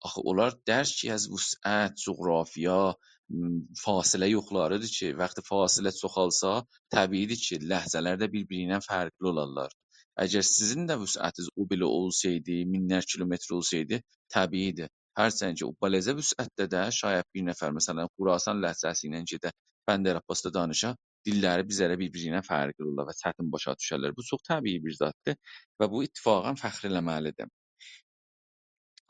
آخی اونلار درک از وسعت، جغرافیا، م، فاصله یوخلاریدیر کی، واختی فاصله چوخالسا، طبیعیدیر کی، لهجه‌لر ده بیر-بیری ایله فرقلی اولارلار. اگر سیزین ده وسعتینیز او بئله اولسایدی، مینلر کیلومتر اولسایدی، طبیعیدیر. هرچند کی، او بلاجا وسعتده ده شاید بیر نفر، مثلاً، خراسان لهجه‌سی ایله گئده بندرعباسدا دانیشا، دیللری بیر ذره بیر-بیری ایله فرقلی اولار و چتین باشا دوشرلر. بو چوخ طبیعی بیر زاددیر و بو اتفاقاً فخر ائله‌مه‌لیدیر.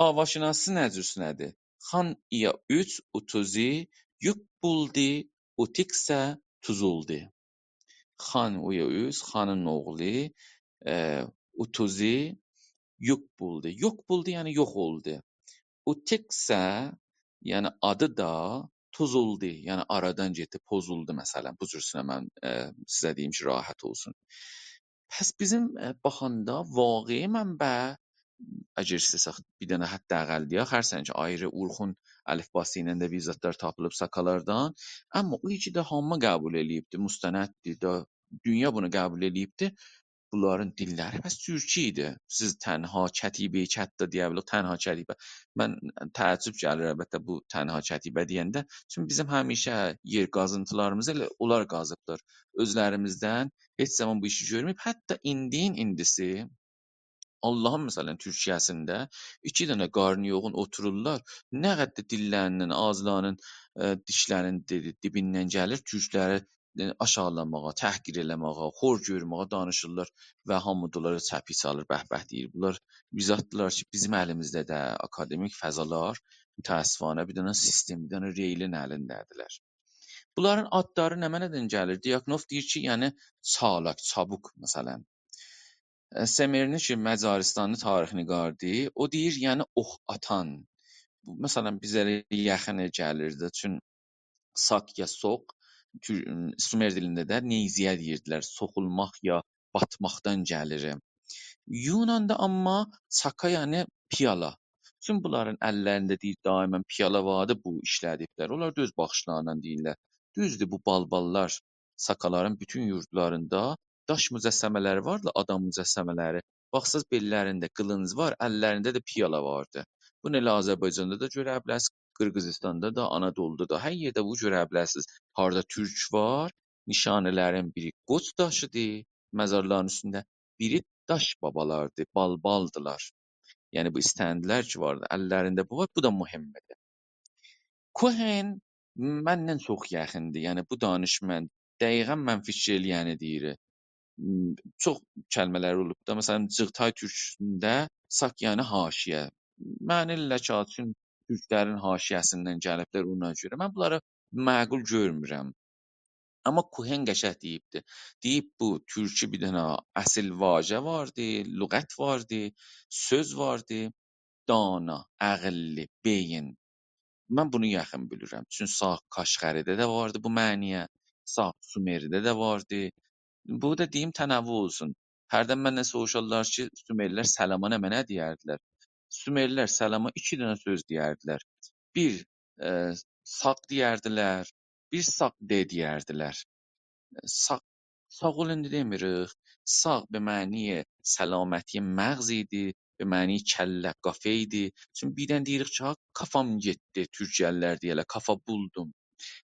آواشیناسی نه جورسونه‌دیر؟ خان اویا اوچ، اوتوزی، یوک بولدی، اوتیکسه، توزولدی. خان اویا اوچ، خانین اوغلو، ائ، اوتوزی، یوک بولدو. یوک بولدو، یعنی یوخ اولدو. اوتیکسه، یعنی آدی دا توزولدو، یعنی آرادان گئتدی، پوزولدو مثلا. بو جورسونه من، ائ، سیزه دئییم کی، راحت اولسون. پس بیزیم، ائ، باخاندا واقعی منبع، اگر ایسته‌سک بیر دنه حداقل دئیک، هرچند کی، آیری اورخون الیفباسی ایله ده بیر زادلار تاپیلیب ساکالاردان، اما او کی ده هامی قبول ائله‌ییبدی، مستنددیر ده، دونیا بونو قبول ائله‌ییبدی، بونلارین دیللری پس تورکی ایدی. سیز تنها کتیبه‌ی کتده دئیه بیلیک، تنها کتیبه. من تعجب گلیر البته بو تنها کتیبه دئینده. چونکی بیزیم همیشه یئر قازینتیلاریمیزی ائله اونلار قازیبدیر. اؤزلریمیزدن هئچ زامان بو ایشی گؤرمه‌ییب. حتی ایندی‌نین ایندیسی، آللاهین، مثلا، تورکیه‌سینده ایکی دنه قارنی یوغون اوتورورلار. نه قدر ده دیللریندن، آغیزلاری‌نین، ائ، دیشلری‌نین دی-، دیبیندن گلیر، تورکلری، ائ، آشاغیلاماغا، تحقیر ائله‌مه‌یه، خور گؤرمه‌یه دانیشیرلار و هامی دا اونلارا چپیک چالیر، به‌به دئییر. بونلار بیر زاددیلار کی، بیزیم الیمیزده ده آکادمیک فضالار، متأسفانه، بیر دنه سیستم، بیر دنه ریلین الینده‌دیرلر. بونلارین آدلاری نمنه‌دن گلیر؟ دیاکنوف دئییر کی، یعنی چالاک، چابوق، مثلا. ائ، سمرنی کی، مجارستانلی تاریخ‌نگاردیر، او دئییر، یعنی اوخ آتان. بو، مثلا، بیزه ائله یاخین گلیر ده، چون ساق یا سوق، تور-، سومر دیلینده ده نیزه‌یه دئییردیلر، سوخولماق یا باتماقدان گلیر. یوناندا اما ساکا، یعنی پیالا. چون بونلارین اللرینده، دئییر، دائما پیالا واردی، بو ایشله‌دیبلر. اونلار دا اؤز باخیشلاریندان دئییرلر. دوزدور، بو بالباللار ساکالارین بوتون یوردلاریندا داش مجسمه‌لری واردی، آدام مجسمه‌لری. باخساز، بئللرینده قیلینج وار، اللرینده ده پیالا واردی. بونو ائله آذربایجاندا دا گؤره بیلرسینیز، قیرغیزیستاندا دا، آنادولودا دا، هر یئرده بو گؤره بیلرسینیز. هاردا تورک وار، نیشانه‌لرین بیری قوچ داشیدیر، مزارلارین اوستونده، بیری داش بابالاردیر، بالبالدیلار. یعنی بو ایستندیلر کی، واردی، اللرینده بو وار، بو دا مهمدیر. کوهن منن چوخ یاخیندیر. یعنی بو دانشمند، دقیقا من فیکیر ائله‌ینی دئییر. م، چوخ کلمه‌لر اولوب دا، مثلا، جیغتای تورکونده ساق، یعنی حاشیه. معنی ائله‌ییر کی، چون تورکلرین حاشیه‌سیندن گلیبلر، اونا گؤره. من بونلاری معقول گؤرمورم. اما کوهن قشنگ دئییبدی. دئییب، بو تورکی بیر دنه اصیل واژه واردی، لغت واردی، سؤز واردی. دانا، عاغیللی، بئیین. من بونو یاخین بیلیرم. چون ساق کاشغریده ده واردی بو معنی‌یه، ساق سومرده ده واردی. بو دا دئییم، تنوع اولسون. هردن مندن سوروشارلار کی، سومرلر سلاما نمنه دئیردیلر؟ سومرلر سلاما ایکی دنه سؤز دئیردیلر. بیر، ائ، ساق دئیردیلر، بیر ساق دئ دئیردیلر. ساق، ساغ اول ایندی دئمیریک. ساق به معنی سلامتی مغز ایدی، به معنی کله، قافا ایدی. چونکی بیردن دئییریک کی، ها، کافام گئتدی، تورکیه‌لی‌لر دئیرلر، کافا بولدوم.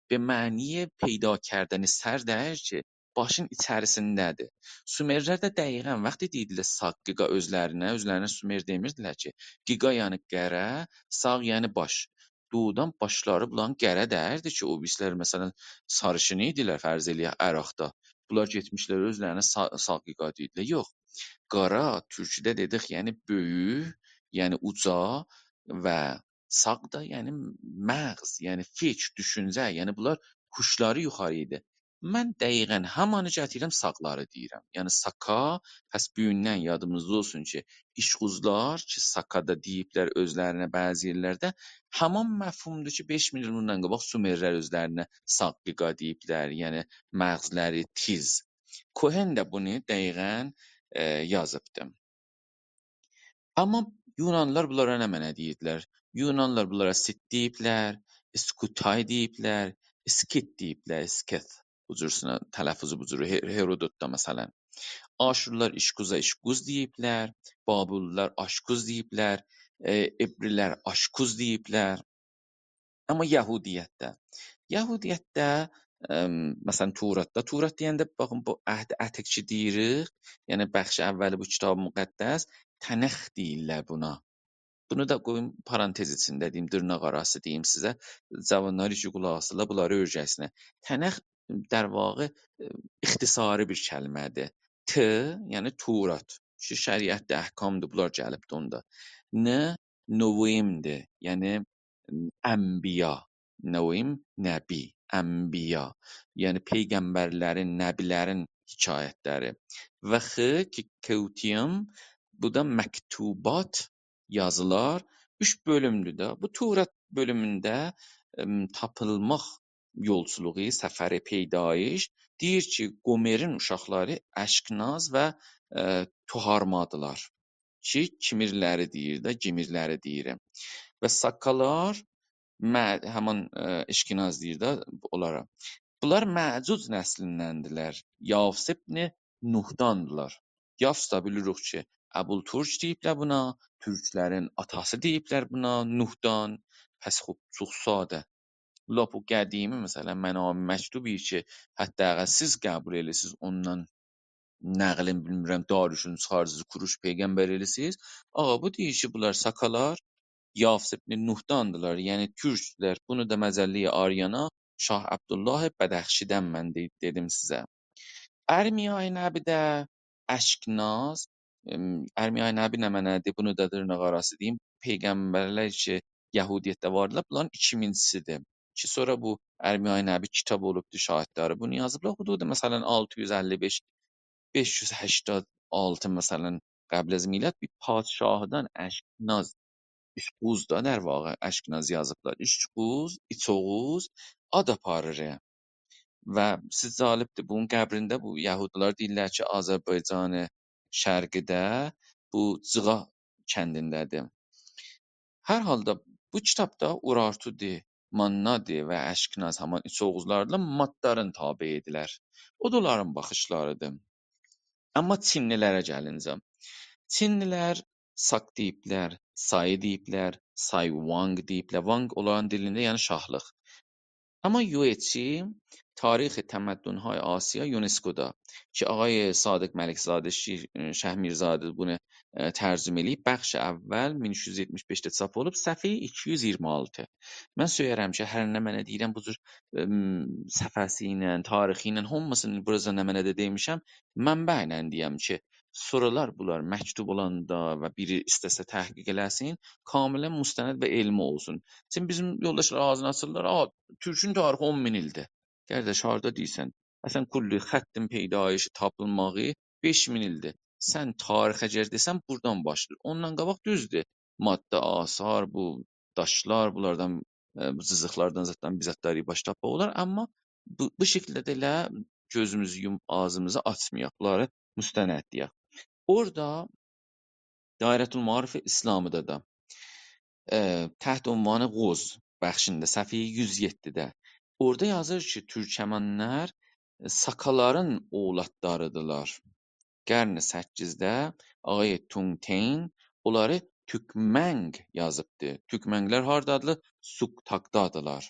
به معنی پیدا کردن سر دئییر کی، باشین ایچریسینده‌دیر. سومرلر ده دقیقا وقتی دئییردیلر ساق قیقا اؤزلرینه، اؤزلرینه سومر دئمیردیلر کی، قیقا یعنی قره، ساق یعنی باش. دوغرودان باشلاری بونلارین قره دئییردی کی، او بیریسیلر، مثلا، ساریشین ایدیلر، فرض ائله‌یک، عراقدا. بونلار گئتمیشلر، اؤزلرینه سا-، ساق قیقا دئییردیلر. یوخ، قارا تورکوده دئدیک، یعنی بؤیوک، یعنی اوجا و ساق دا، یعنی مغز، یعنی فیکیر، دوشونجه، یعنی بونلار هوشلاری یوخاری ایدی. من دقیقا همانی گتیریرم، ساقلاری دئییرم. یعنی ساکا، پس بوگوندن یادیمیزدا اولسون کی، ایشقوزلار کی، ساکا دا دئییبلر اؤزلرینه بعضی یئرلرده، همان مفهومدور کی، بئش مین ایل بوندان قاباق سومرلر اؤزلرینه ساق قیقا دئییبلر، یعنی مغزلری تیز. کوهن ده بونو دقیقا، ائ، یازیبدی. اما یونانلیلار بونلارا نمنه دئییردیلر؟ یونانلیلار بونلارا سیت دئییبلر، اسکوتای دئییبلر، اسکیت دئییبلر، اسکیت. بو جورسونه تلفظو بو جور. هئ-، هئرودوتدا، مثلا. آشورلولار ایشکوزا ایشقوز دئییبلر، بابلیلار آشکوز دئییبلر، ائ، عبریلر آشکوز دئییبلر. اما یهودیتده، یهودیتده، ام، مثلا، توراتدا، تورات دئینده، باخین، بو عهد عتیق کی دئییریک، یعنی بخش اولی بو کتاب مقدس، تنخ دئییرلر بونا. بونو دا قویوم پارانتز ایچینده دئییم، دیرناق آراسی دئییم سیزه. جاوانلار کی قولاق آسیرلار، بونلاری اؤیرشسینلر. تنخ، در واقع، ائ، اختصاری بیر کلمه‌دیر. ت، یعنی تورات. کی شریعتدیر، احکامدیر، بونلار گلیبدیر اوندا. ن، نوویم‌دیر. یعنی، انبیا. نوویم، نبی، انبیا. یعنی، پیغمبرلرین، نبی‌لرین حکایت‌لری. و خ، کی، کوتیم، بو دا مکتوبات، یازیلار. اوچ بؤلومدور ده. بو تورات بؤلومونده، ام، تاپیلماق یولچولوغو، سفر پیدایش، دئییر کی، قومرین اوشاقلاری اشکناز و، ائ، توهارمادیلار. کی، کیمیرلری دئییر ده، گیمیرلری دئییرم. و ساکالار، مع-، همان، ائ، اشکناز دئییر ده اونلارا. بونلار مأجوج نسلیندندیلر. یافث ابن نوحداندیلار. یافث دا بیلیریک کی، ابوالترک دئییبلر بونا، تورکلرین آتاسی دئییبلر بونا، نوحدان. پس خوب، چوخ ساده. لاپ او قدیمی، مثلا، منابع مکتوبی کی، حتی اگر سیز قبول ائلیسیز، اوندان نقلین، بیلمیرم، داریوشون چیخاریسیز، کوروش پیغمبر ائلیسیز. آغا، بو دئییر کی، بونلار ساکالار، یافث ابن نوحداندیلار، یعنی تورکدولر. بونو دا مجله آریانا شاه عبدالله بدخشی‌دن من دئ-، دئدیم سیزه. ارمیای نبی‌ده اشکناز، ام، ارمیای نبی نمنه‌دیر؟ بونو دا دیرناق آراسی دئییم. پیغمبرلر کی، یهودیتده واردیلار، بونلارین ایکیمینجیسی‌دیر. کی، سونرا بو ارمیای نبی کیتاب اولوبدور، شاهدلری بونو یازیبلار. حدود، مثلا، آلتی یوز اللی بئش، بئش یوز هشتاد آلتی، مثلا، قبل از میلاد بیر پادشاهدان اشکناز، اوچ اوغوز دا، در واقع، اشکناز یازیبلار. اوچ اوغوز، ایچ اوغوز آد آپاریر. و سیز، جالبدیر، بونون قبرینده بو یهودیلار دئییرلر کی، آذربایجان شرقی‌ده، بو جیغا کندینده‌دیر. هر حالدا بو کیتابدا اورارتودی، ماننادی و اشکناز، همان ایچ اوغوزلاردیلار، مادلارین تابعی‌دیرلر. او دا اونلارین باخیشلاری‌دیر. آمما چینلی‌لره گلینجه، چینلی‌لر ساک دئییبلر، سایی دئییبلر، سای وانگ دئییبلر. وانگ اونلارین دیلینده، یعنی شاهلیق. آمما یوئچی، تاریخ تمدن‌های آسیا، یونسکودا، کی، آقای صادق ملک‌زاده، شیر-، شهمیرزاده بونو، ائ، ترجمه ائله‌ییب، بخش اول، مین اوچ یوز یئتمیش بئشده چاپ اولوب، صفحه ایکی یوز ایگیرمی آلتی. من سؤیرم کی، هر نمنه دئییرم، بو جور، ائم، صفحه‌سی ایله، تاریخی ایله، هامیسینی بوراجا نمنه‌ده دئمیشم، منبع ایله دئیم کی، سورالار بونلار مکتوب اولاندا و بیری ایسته‌سه تحقیق ائله‌سین، کاملاً مستند و علمی اولسون. چونکی بیزیم یولداشلار آغزینی آچیرلار، «آ، تورکون تاریخی اون مین ایلدیر.» قارداش، هاردا دئییرسن؟ اصلاً، کل خط پیدایشی، تاپیلماغی بئش مین ایلدیر. سن تاریخ اگر دئسن، بورادان باشلاییر. اوندان قاباق، دوزدور، ماده، آثار، بو داشلار، بونلاردان، ائ، بو جیزیقلاردان، زاددان بیر زادلاری باش تاپماق اولار، آمما بو، بو شکیلده ده ائله گؤزوموزو یوموب آغزیمیزی آچمایاق، بونلاری مستند دئیک. اورادا دایرةالمعارف اسلامی‌ده ده، ائ، تحت عنوان قوز بخشینده، صفحه یوز یئددیده، اورادا یازیر کی، تورکمنلر، ائ، ساکالارین اولادلاری‌دیرلار. قرن سککیزده آقای تونگ‌تئین اونلاری توکمنگ یازیبدی. توکمنگلر هاردادیلار؟ سوکتاکدادیلار.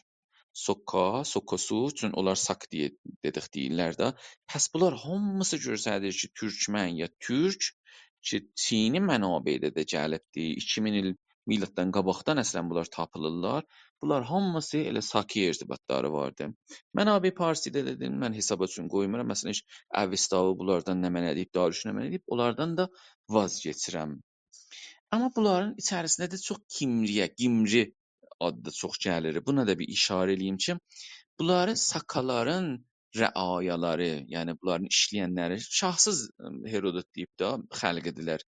سوکا، سوکوسو، چون اونلار ساک دئیه، دئدیک، دئییرلر ده. پس بونلار هامیسی گؤستریر کی، تورکمن یا تورک، کی، چینی منابعده ده گلیبدی. ایکی مین ایل میلاددان قاباقدان اصلاً بونلار تاپیلیرلار. بونلار هامیسی ائله ساکی ارتباطلاری واردی. منابع پارسی‌ده ده دئدیم، من حساب اوچون قویمورام. مثلاً، هئچ اوستاوی بونلاردان نمنه دئییب، داریوش نمنه دئییب، اونلاردان دا واز کئچیرم. آمما بونلارین ایچریسینده ده چوخ گیمری‌یه، گیمری آدی دا چوخ گلیر. بونا دا بیر ایشاره ائله‌ییم کی، بونلاری ساکالارین رعایالاری، یعنی بونلارین ایشله‌ینلری، شاهسیز، ائم، هرودوت دئییب ده، خلقی‌دیرلر.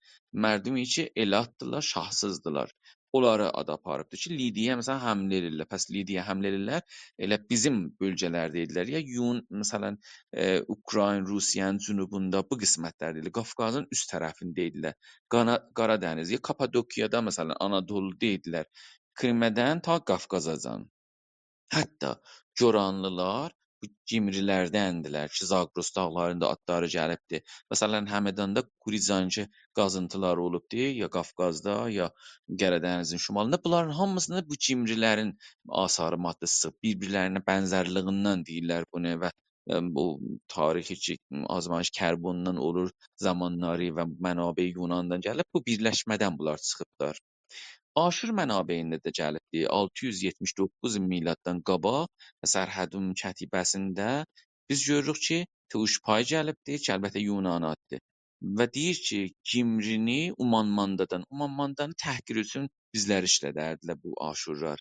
مردمی کی، ائلاتدیلار، شاهسیزدیلار. اونلاری آد آپاریبدیر کی، لیدیایا، مثلاً، حمله ائله‌ییرلر. پس لیدیایا حمله ائله‌ییرلر، ائله بیزیم بؤلگه‌لرده‌یدیلر. یا یون-، مثلاً، ائ، اوکراین، روسیه‌نین جنوبوندا، بو قسمتلرده‌یدیلر. قافقازین اوست طرفینده‌یدیلر. قانا-، قارا دنیز، یا کاپادوکیادا، مثلاً، آنادولودایدیلار. کریمه‌دن تا قافقازاجان. حتی گورانلیلار بو گیمری‌لردندیلر کی، زاگرس داغلاریندا آدلاری گلیبدی. مثلاً، همداندا قوریجانکی قازینتیلاری اولوبدو، یا قافقازدا، یا قره دنیزین شمالیندا. بونلارین هامیسیندا بو گیمری‌لرین آثار ماده‌سی چیخیب، بیر-بیرلرینه بنزرلیگیندن دئییرلر بونو و، ائ، بو تاریخی کی، آزمایش کربوندان اولور زامانلاری و منابع یوناندان گلیب، بو بیرلشمه‌دن بونلار چیخیبلار. آشور منابعینده ده گلیبدی. آلتی یوز یئتمیش دوققوز میلاددان قاباق و سرحدون کتیبه‌سینده بیز گؤروروک کی، توش‌پای گلیبدی، کی، البته، یونانی آددیر. و دئییر کی، گیمرینی عمان ماندادان، عمان ماندانی تحقیر اوچون بیزلری ایشلدردیلر بو آشورلار.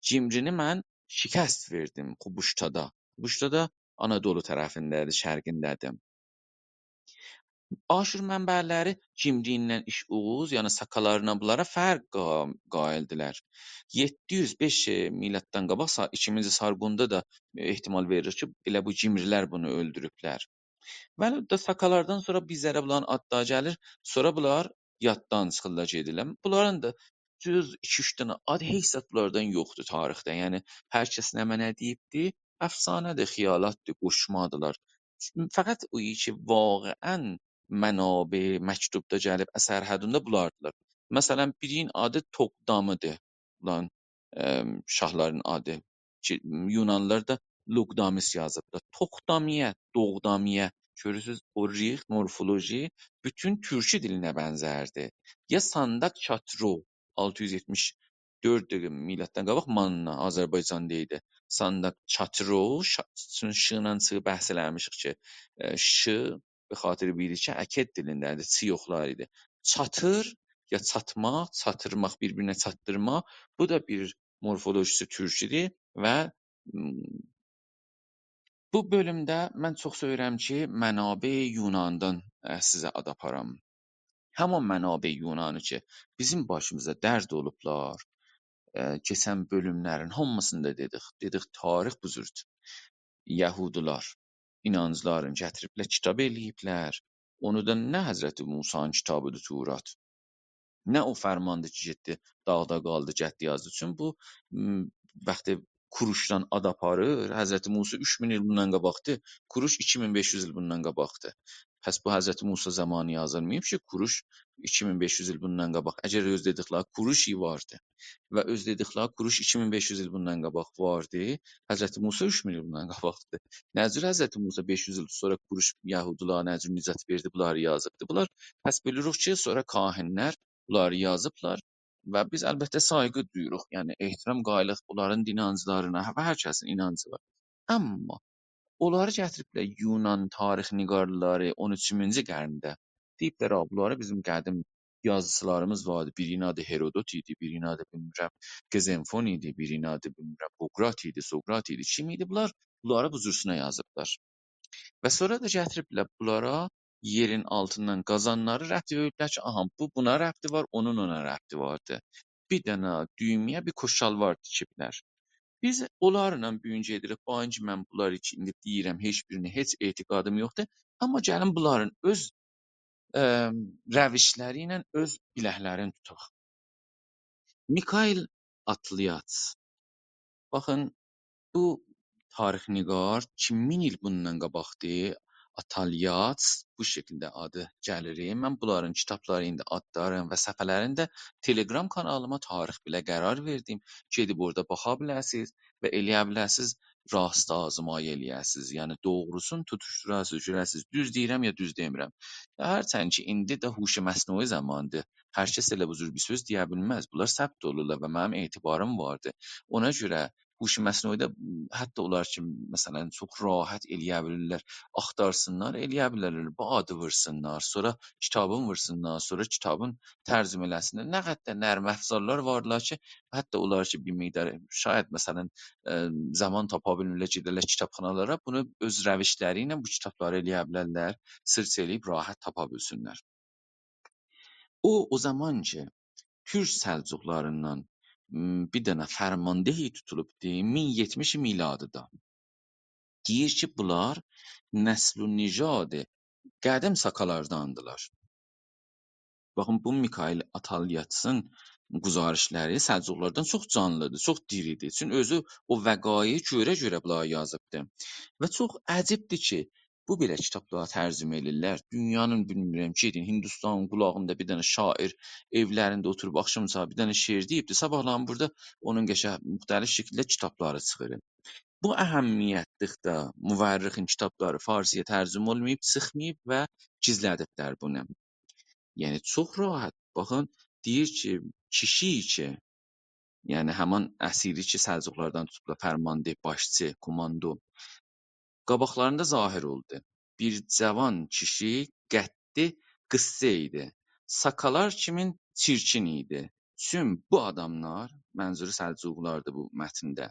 گیمرینی من شکست وئردیم قوبوشتادا. قوبوشتا دا آنادولو طرفینده‌دیر، شرقینده‌دیر. آشور منبع‌لری گیمری ایله ایش اوغوز، یعنی ساکالارینا، بونلارا فرق قا-، قائلدیلر. یئددی یوز بئش میلاددان قاباق سا-، ایکینجی سارگوندا دا احتمال وئریریک کی، ائله بو گیمری‌لر بونو اؤلدوروبلر. ولی ده ساکالاردان سونرا بیزلره بونلارین آدلاری گلیر، سونرا بونلار یاددان چیخیرلار، گئدیرلر. بونلارین دا دوز ایکی-اوچ دنه آد، هئچ زاد بونلاردان یوخدور تاریخده. یعنی، هر کس نمنه دئییبدی، افسانه‌دیر، خیالاتدیر، قوشمادیلار. فقط او کی، واقعاً منابع، مکتوبدا گلیب اثر حدینده بولاردیلار. مثلاً، بیرینین آدی توقدامی‌دیر. بونلارین، ائم، شاهلارین آدی. کی، یونانلیلار دا لوقدامیس یازیبلار. توقدامیه، دوغدامیه. گؤرورسوز، او ریخ، مورفولوژی بوتون تورکی دیلینه بنزردیر. یا سانداک چاترو، آلتی یوز یئتمیش دؤرد میلاددان قاباق ماننا، آذربایجاندا ایدی. سانداک چاترو، شا-، چون ش ایله چی بحث ائله‌میشیک کی، ائ، ش به خاطر بیری کی، اکد دیلینده‌دیر، چ یوخلار ایدی. چاتیر، یا چاتماق، چاتیرماق، بیر-بیرینه چاتدیرماق، بو دا بیر مورفولوژیسی تورکی‌دیر و، م، بو بؤلومده من چوخ سئویرم کی، منابع یوناندان، ائ، سیزه آد آپارام. همان منابع یونانی کی، بیزیم باشیمیزا درد اولوبلار، ائ، کئچن بؤلوملرین هامیسیندا دئدیک. دئدیک، تاریخ بو جوردور. یهودیلار اینانجلارین گتیریبلر، کیتاب ائله‌ییبلر. اونو دا نه حضرت موسی‌نین کیتابی‌دیر تورات، نه او فرماندیر کی، گئتدی، داغدا قالدی، گتدی، یازدی. چون بو، م، وقتی کوروشدان آد آپاریر، حضرت موسی اوچ مین ایل بوندان قاباقدیر، کوروش ایکی مین بئش یوز ایل بوندان قاباقدیر. پس بو حضرت موسی زامانی یازیلماییب کی، کوروش ایکی مین بئش یوز ایل بوندان قاباق. اگر اؤز دئدیکلری کوروش واردی و اؤز دئدیکلری کوروش ایکی مین بئش یوز ایل بوندان قاباق واردی، حضرت موسی اوچ مین ایل بوندان قاباقدیر. نه جور حضرت موسی بئش یوز ایل سونرا کوروش یهودیلارا نه جور نجات وئردی، بونلاری یازیبدی. بونلار، پس بیلیریک کی، سونرا کاهن‌لر بونلاری یازیبلار و بیز البته سایغی دویوروق، یعنی احترام قاییلیق بونلارین اینانجلارینا و هر کسین اینانجی وار. آمما اونلاری گتیریبلر یونان تاریخ‌نگارلاری اون اوچونجو قرنده. دئییبلر، «آ، بونلاری بیزیم قدیم یازیچیلاریمیز واردی. بیرینین آدی هرودوت ایدی، بیرینین آدی، بیلمیرم، قزنفون ایدی، بیرینین آدی، بیلمیرم، بوقرات ایدی، سوقرات ایدی، کیم ایدی؟» بونلار، بونلاری بو جورسونه یازیبلار. و سونرا دا گتیریبلر بونلارا یئرین آلتیندان قازانلاری ربط وئریبلر کی، آها، بو بونا ربطی وار، اونون اونا ربطی واردی. بیر دنه دویمه‌یه بیر کت‌شالوار تیکیبلر. بیز اونلارلا بو گون گئدیریک، باخین کی، من بونلاری کی، ایندی دئییرم، هئچ بیرینه هئچ اعتقادیم یوخدور. آمما گلین بونلارین اؤز، ائ، روشلری ایله اؤز بیلک‌لرینی توتاق. میکائیل آتلیاتس. باخین، بو تاریخ‌نگار کی، مین ایل بوندان قاباقدیر، آتالیاتس، بو شکیلده آدی گلیر. من بونلارین کیتابلاری، ایندی آدلارین و صفحه‌لرینی ده تلگرام کانالیما تاریخ بیله قرار وئردیم. گئدیب اورادا باخا بیله‌سینیز و ائلیه بیله‌سینیز راست آزمایی ائلیه‌سینیز. یعنی دوغروسونو توتوشدوراسینیز، گؤره‌سینیز، دوز دئییرم یا دوز دئمیرم. هرچند کی، ایندی ده هوش مصنوعی زامانیدیر. هر کس ائله بو جور بیر سؤز دئیه بیلمز. بونلار ثبت اولورلار و منیم اعتباریم واردی. اونا گؤره هوش مصنوعی‌ده حتی اولار کی، مثلاً، چوخ راحت ائلیه بیلیرلر، آختارسینلار، ائلیه بیلیرلر، بو آدی وورسونلار، سونرا کیتابین وورسونلار، سونرا کیتابین ترجمه ائله‌سینلر. نه قدر ده نرم افزارلار واردیلار کی، حتی اولار کی، بیر مقدار، شاید، مثلاً، ائ، زامان تاپا بیلمیرلر، گئده‌لر کیتابخانالارا، بونو اؤز روشلری ایله بو کیتابلاری ائلیه بیلرلر، سئرچ ائله‌ییب راحت تاپا بیلسینلر. او، او زامان کی، تورک سلجوقلاریندان، م، بیر دنه فرماندهی توتولوبدو، مین یئتمیش میلادی‌دا. دئییر کی، بونلار نسل و نژاد قدیم ساکالارداندیلار. باخین، بو میکائیل آتالیاتسین گزارشلری سلجوقلاردان چوخ جانلیدیر، چوخ دیریدیر. چون اؤزو او وقایعی گؤره-گؤره بونلاری یازیبدی. و چوخ عجیبدیر کی، بو بئله کیتابلاری ترجمه ائدیرلر. دونیانین، بیلمیرم، گئدین، هندوستانین قولاغیندا بیر دنه شاعر ائولرینده اوتوروب آخشام چاغی بیر دنه شعر دئییبدی. صاباحلاری بورادا اونون قشه-، مختلف شکیلده کیتابلاری چیخیر. بو اهمیتلیکده مورخین کیتابلاری فارسی‌یا ترجمه اولماییب، چیخماییب و گیزله‌دیبلر بونو. یعنی، چوخ راحت. باخین، دئییر کی، کیشی کی، یعنی همان اسیری کی، سلجوقلاردان توتوبلار، فرمانده، باشچی، کوماندو، قاباقلاریندا ظاهر اولدو. بیر جاوان کیشی قدّی قیسسا ایدی. ساکالار کیمین چیرکین ایدی. چون بو آداملار، منظورو سلجوقلاردیر بو متنده،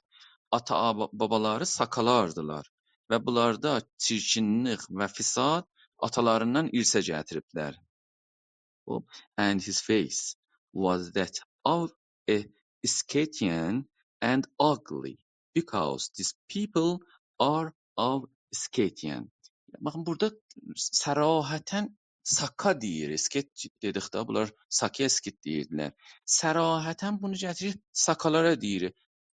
آتا آبا-، بابالاری ساکالاردیلار و بونلاردا چیرکینلیک و فساد آتالاریندان ارثه گتیریبلر. خب، and his face was that of a Scythian and ugly, because these people are of Scythian. باخین، بورادا صراحتاً ساکا دئییر، اسکیت دئدیک ده، بونلار ساکا اسکیت دئییردیلر. صراحتاً بونو گتیریر، ساکالارا دئییر.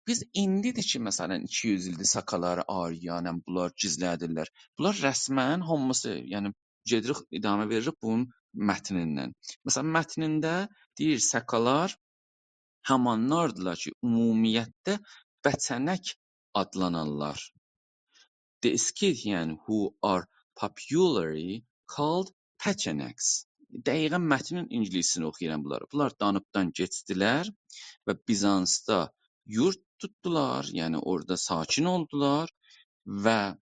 بیز ایندیدیر کی، مثلاً، ایکی یوز ایلدیر ساکالاری آریاندان بونلار گیزله‌دیرلر. بونلار رسماً هامیسی، یعنی گئدیریک، ادامه وئریریک بونون متنیندن. مثلاً، متنینده دئییر، ساکالار همانلاردیلار کی، عمومیتده بچه‌نک آدلانارلار. The Scythian who are popularly called Pechenegs. دقیقاً متنین اینگیلیسینی اوخویورام بونلاری. بونلار دانیبدان کئچدیلر و بیزانسدا یورد توتدولار، یعنی اورادا ساکن اولدولار و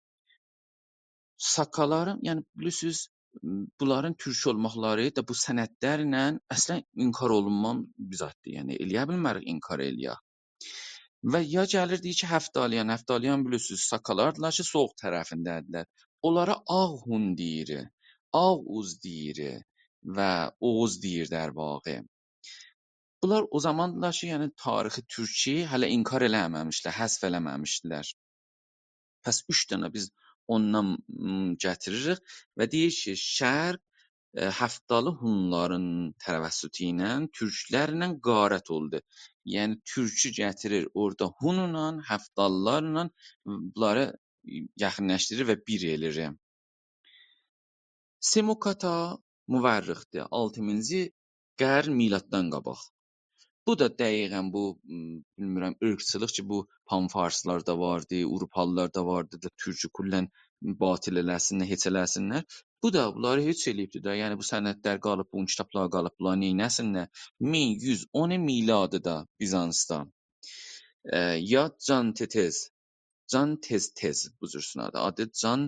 ساکالارین، یعنی بیلیرسینیز، بونلارین تورک اولماقلاری دا بو سندلرله اصلاً انکار اولونماز بیر زاددیر. یعنی ائلیه بیلمه‌ریک انکار ائلیه. و یا گلیر دئییر کی، هفتالیان، هفتالیان بیلیرسینیز، ساکالاردیلار کی، سویوق طرفینده‌دیرلر. اونلارا آغ هون دئییر، آغ اوز دئییر و اوغوز دئییر در واقع. بونلار او زاماندیلار کی، یعنی تاریخ تورکی هله انکار ائله‌مه‌میشدیلر، حذف ائله‌مه‌میشدیلر. پس اوچ دنه بیز اوندان، م، گتیریریک و دئییر کی، شرق، ائ، هفتالی هونلارین توسطو ایله تورکلرله غارت اولدو. یعنی تورکو گتیریر، اورادا هونلا، هفتالیلارلا بونلاری یاخینلاشدیریر و بیر ائله‌ییر. سموکاتا مورخدیر، آلتینجی قرن میلاددان قاباق. بو دا دقیقاً بو، م، بیلمیرم، عیرقچیلیق کی، بو پان‌فارسلاردا واردی، آوروپالیلاردا واردی دا، تورکو کلاً باطل ائله‌سینلر، هئچ ائله‌سینلر. بو دا بونلاری هئچ ائله‌ییبدی ده. یعنی بو سندلر قالیب، بو کیتابلار قالیب، بونلار نئینه‌سینلر؟ مین یوز اون میلادیدا بیزانسدا. ائ، یا جان تتز، جان تز تز، بو جور سونادی. آدی جان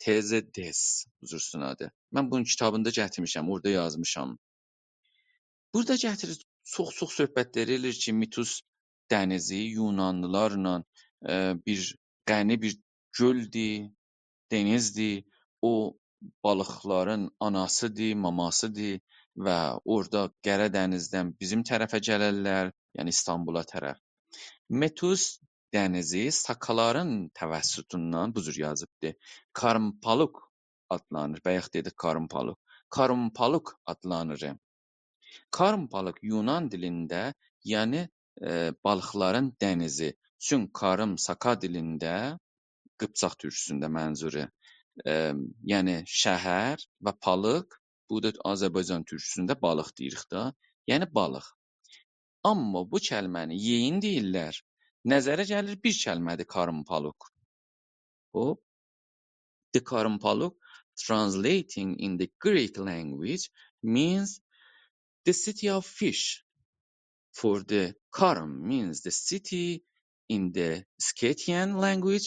تز تز، بو جور سونادی. من بونون کیتابینی دا گتیرمیشم، اورادا یازمیشام. بورادا گتیریر، چوخ-چوخ صحبتلر ائله‌ییر کی، میتوس دنیزی یونانلیلارلا، ائ، بیر غنی بیر گؤلدور، دنیزدیر. او بالیقلارین آناسیدیر، ماماسیدیر و اورادا قره دنیزدن بیزیم طرفه گلرلر، یعنی ایستانبولا طرف. میتوس دنیزی ساکالارین توسطوندان، بو جور یازیبدی، کارمپالوک آدلانیر. بایاق دئدیک کارمپالوک. کارمپالوک آدلانیر. کارمپالوک یونان دیلینده، یعنی، ائ، بالیقلارین دنیزی. چون کارم ساکا دیلینده، قیپچاق تورکوسونده منظورو، ائ، یعنی شهر و پالیق، بو دا آذربایجان تورکوسونده بالیق دئییریک ده، یعنی بالیق. آمما بو کلمه‌نی یئیین دئییرلر. نظره گلیر بیر کلمه‌دیر کارمپالوک. خوب. The Karimpaluk, translating in the Greek language, means the city of fish. For the Karim means the city in the Scythian language,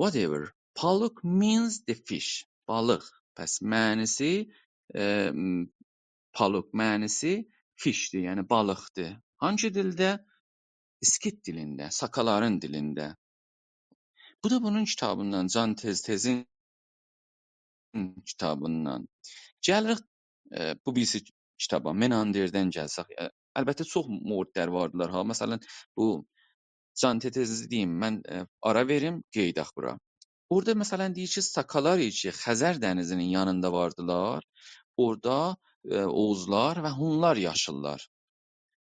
whatever. Paluk means the fish. بالیق. پس معنی‌سی، ائ، م، پالوک معنی‌سی فیشدیر، یعنی بالیقدیر. هانگی دیلده؟ اسکیت دیلینده، ساکالارین دیلینده. بو دا بونون کیتابیندان، جان تز تزین کیتابیندان. گلیریک، ائ، بو بیریسی کیتابا، مناندردن گلسک. ائ، البته، چوخ موردلر واردیلار ها. مثلا، بو جان تز تزی دئییم، من، ائ، آرا وئریم، قئییداق بورا. اورادا، مثلا، دئییر کی، ساکالار کی، خزر دنیزینین یانیندا واردیلار، اورادا، ائ، اوغوزلار و هونلار یاشیرلار.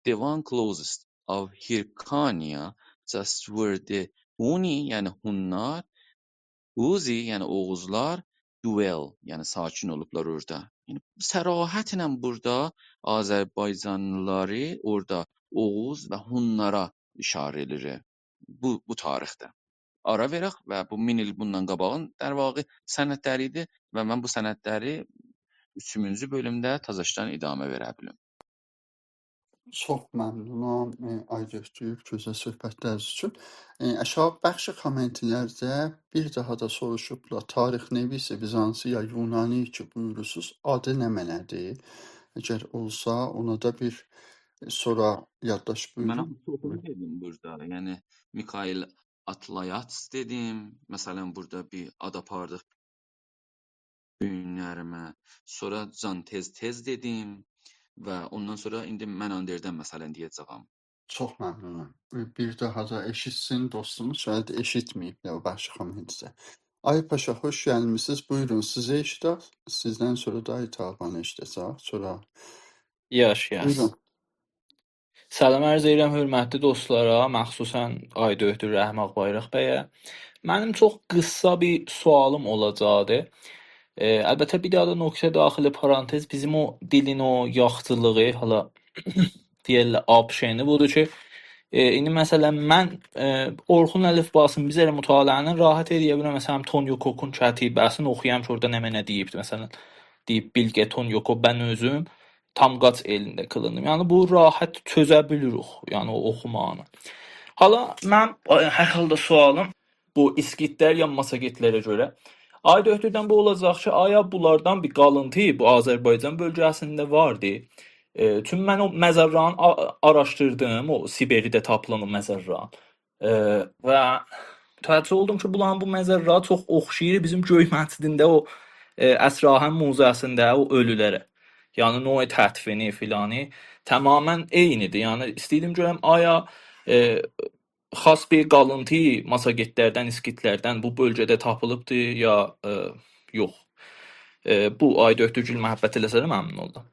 The one closest of Hyrcania, just where the Huni, یعنی هونلار، Uzi، یعنی اوغوزلار، dwell، یعنی ساکن اولوبلار اورادا. یعنی صراحتله بورادا آذربایجانلیلاری اورادا اوغوز و هونلارا ایشاره ائدیر. بو، بو تاریخده. آرا وئرک و بو مین ایل بوندان قاباغین، در واقع، سندلری ایدی و من بو سندلری اوچونجو بؤلومده تازاشدان ادامه وئره بیلیم. چوخ ممنونام، ائ، آی دؤکتور، گؤزل صحبتلرینیز اوچون. ائ، آشاغی بخش کامنتلرده بیر داها دا سوروشوبلار، تاریخ‌نویس بیزانسی یا یونانی کی بویورورسوز، آدی نمنه‌دیر؟ اگر اولسا، اونا دا بیر، ائ، سونرا یادداشت، من بویورون. آمما چوخونو دئدیم بورادا. یعنی، میخائیل آتلایاتس دئدیم. مثلا، بورادا بیر آد آپاردیق بویونلریمه. سونرا زانتز تز دئدیم و اوندان سونرا ایندی مناندردن، مثلا، دئیه‌جه‌یم. چوخ ممنونام. بیر داها دا ائشیتسین دوستوموز، شاید ائشیتمه‌ییب ده او بخش کامنتده. آی پاشا، خوش گلمیسینیز. بویورون، سیزی ائشیدک. سیزدن سونرا دا آی تابانی ائشیده‌جک. سونرا یاش، یاش. بویورون. سلام عرض ائدیرم حؤرمتلی دوستلارا، مخصوصا آی دؤکتور رحیم آغبایراق بیه. منیم چوخ قیسا بیر سؤالیم اولاجاقدی. ائ، البته، بیر داها دا نکته داخل پرانتز، بیزیم او دیلین او یاخچیلیغی، حالا دئیرلر، آپشنی بودور کی، ائ، ایندی، مثلا، من، ائ، اورخون الیفباسینی بیز ائله مطالعه‌نی راحت ائلیه بیلرم. مثلا، تونیو کوکون کتیبه‌سینی اوخویام کی، اورادا نمنه دئییبدی. مثلا، دئییب: «بیلگه تونیو کو، بن اؤزوم تام قاچ ائلینده قیلیندیم.» یعنی، بو راحت چؤزه بیلیریک، یعنی، او اوخومانی. حالا من، ائ، هر حالدا سؤالیم بو اسکیتلر یا ماساگئتلره گؤره. آی دؤکتوردن بو اولاجاق کی، آیا بونلاردان بیر قالینتی بو آذربایجان بؤلگه‌سینده واردی؟ ائ، چونکی من او مزارلارین آ-، آراشدیردیم، او سیبریده تاپیلان او مزارلارین. ائ، و تعجب اولدوم کی، بونلارین بو مزارلاری چوخ اوخشاییر بیزیم گؤی مسجدینده او، ائ، اسرهان موزه‌سینده او اؤلولره. یعنی، نوع تدفینی فلانی تماما عینی‌دیر. یعنی، ایسته‌ییردیم گؤرم، آیا، ائ، خاص بیر قالینتی ماساگئتلردن، اسکیتلردن بو بؤلگه‌ده تاپیلیبدی، یا، ائ، یوخ؟ ائ، بو، آی دؤکتور گول، محبت ائله‌سه ده ممنون اولدوم.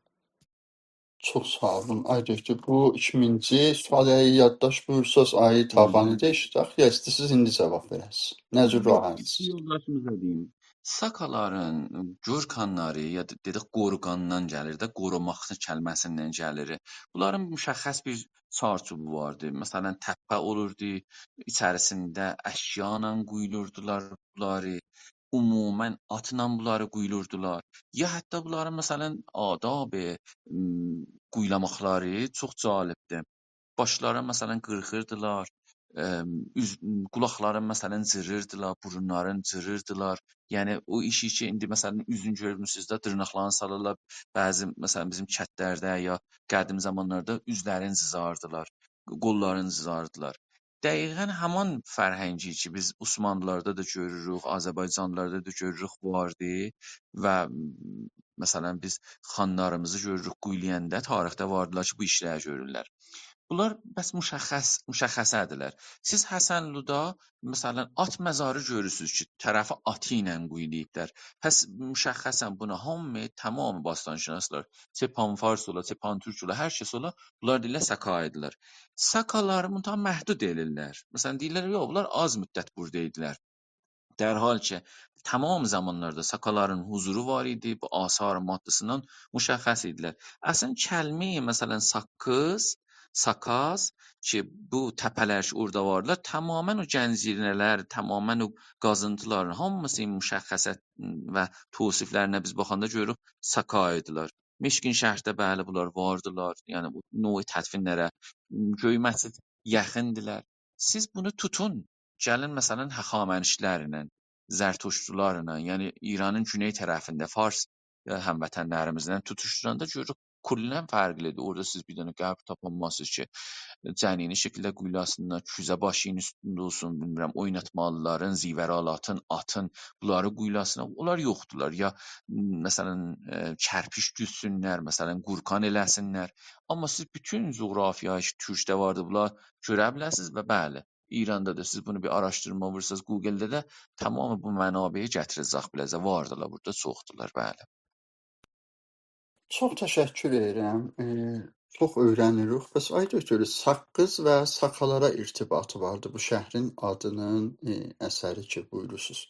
چوخ ساغ اولون، آی دؤکتور. بو ایکینجی سؤالی یادداشت بویورساز، آی تابانی دا ائشیدک. یا ایسته‌ییرسیز ایندی جاواب وئره‌سیز؟ نه جور راحتسیز؟ یولداشیمیزا دئییم. ساکالارین، گورکانلاری، یا دا دئدیک، قوروقاندان گلیر ده، قوروماق کلمه‌سیندن گلیر. بونلارین مشخص بیر چارچوبو واردی. مثلا، تپه اولوردو، ایچریسینده اشیایلا قویولوردولار بونلاری، عموما آتلا بونلاری قویولوردولار. یا حتی بونلارین، مثلا، آداب، م، قویولاماقلاری چوخ جالبدیر. باشلارین، مثلا، قیرخیردیلار، ام، اوز-، قولاقلارین، مثلا، جیریردیلار، بورونلارین جیریردیلار. یعنی، او ایشی کی، ایندی، مثلا، اوزون گؤرموسونوز ده، دیرناقلارینی سالیرلار، بعضی، مثلا، بیزیم کتلرده یا قدیم زامانلاردا اوزلرینی جیزاردیلار، قوللارینی جیزاردیلار. دقیقا همان فرهنگی کی، بیز عثمانلیلاردا دا گؤروروک، آذربایجانلیلاردا دا گؤروروک، واردی و، م، مثلا، بیز خانلاریمیزی گؤروروک، قویولایاندا تاریخده واردیلار کی، بو ایشلری گؤرورلر. بونلار بس مشخص، مشخصه‌دیرلر. سیز حسنلودا، مثلا، آت مزاری گؤرورسونوز کی، طرفی آتی ایله قویولاییبلار. پس مشخصا بونو هامی، تمام باستان‌شناسلار، چه پان‌فارس اولا، چه پان‌تورک اولا، هر کس اولا، بونلار دئییرلر ساکایی‌دیرلار. ساکالاری منتها محدود ائلیرلر. مثلا، دئییرلر، یوخ، بونلار آز مدت بورادا ایدیلر. در حالی کی، تمام زامانلاردا ساکالارین حضورو وار ایدی، بو آثار مادی‌سیندن مشخص ایدیلر. اصلا کلمه، مثلا، ساققیز، ساکاز، کی، بو تپه‌لر کی، اورادا واردیلار، تماما او گنجینه‌لر، تماما او قازینتیلارین هامیسی مشخصه و توصیفلرینه بیز باخاندا گؤروروک، ساکایی‌دیلار. مشکین‌شهرده، بلی، بونلار واردیلار. یعنی، بو نوع تدفینلره، م، گؤی مسجد یاخیندیلار. سیز بونو توتون، گلین، مثلا، هخامنشی‌لرله، زرتشتلولارلا، یعنی ایرانین گونئی طرفینده فارس، ائ، هموطنلریمیزله توتوشدوراندا گؤروروک، کلاً فرقلی‌دیر. اورادا سیز بیر دنه قبر تاپا بیلمزسینیز کی، جنینی شکیلده قویولاسینلار، کوزه باشینین اوستونده اولسون، بیلمیرم، اویناتمالیلارین، زیورالاتین، آتین، بونلاری قویولاسینلار، اونلار یوخدولار. یا، م، مثلا، ائ، کرپیچ دوزسونلر، مثلا، قورقان ائله‌سینلر. آمما سیز بوتون جغرافیایی کی، تورکده واردی، بونلاری گؤره بیلرسینیز و بلی، ایراندا دا سیز بونو بیر آراشدیرما وورسانیز گوگلده ده، تمامی بو منابعی گتیره‌جک بیله‌زه. واردیلار بورادا، چوخدولار، بلی. چوخ تشکر ائدیرم. ائ، چوخ اؤیره‌نیریک. پس، آی دؤکتور، ساققیز و ساکالارا ارتباطی واردی بو شهرین آدینین، ائ، اثری کی، بویورورسونوز.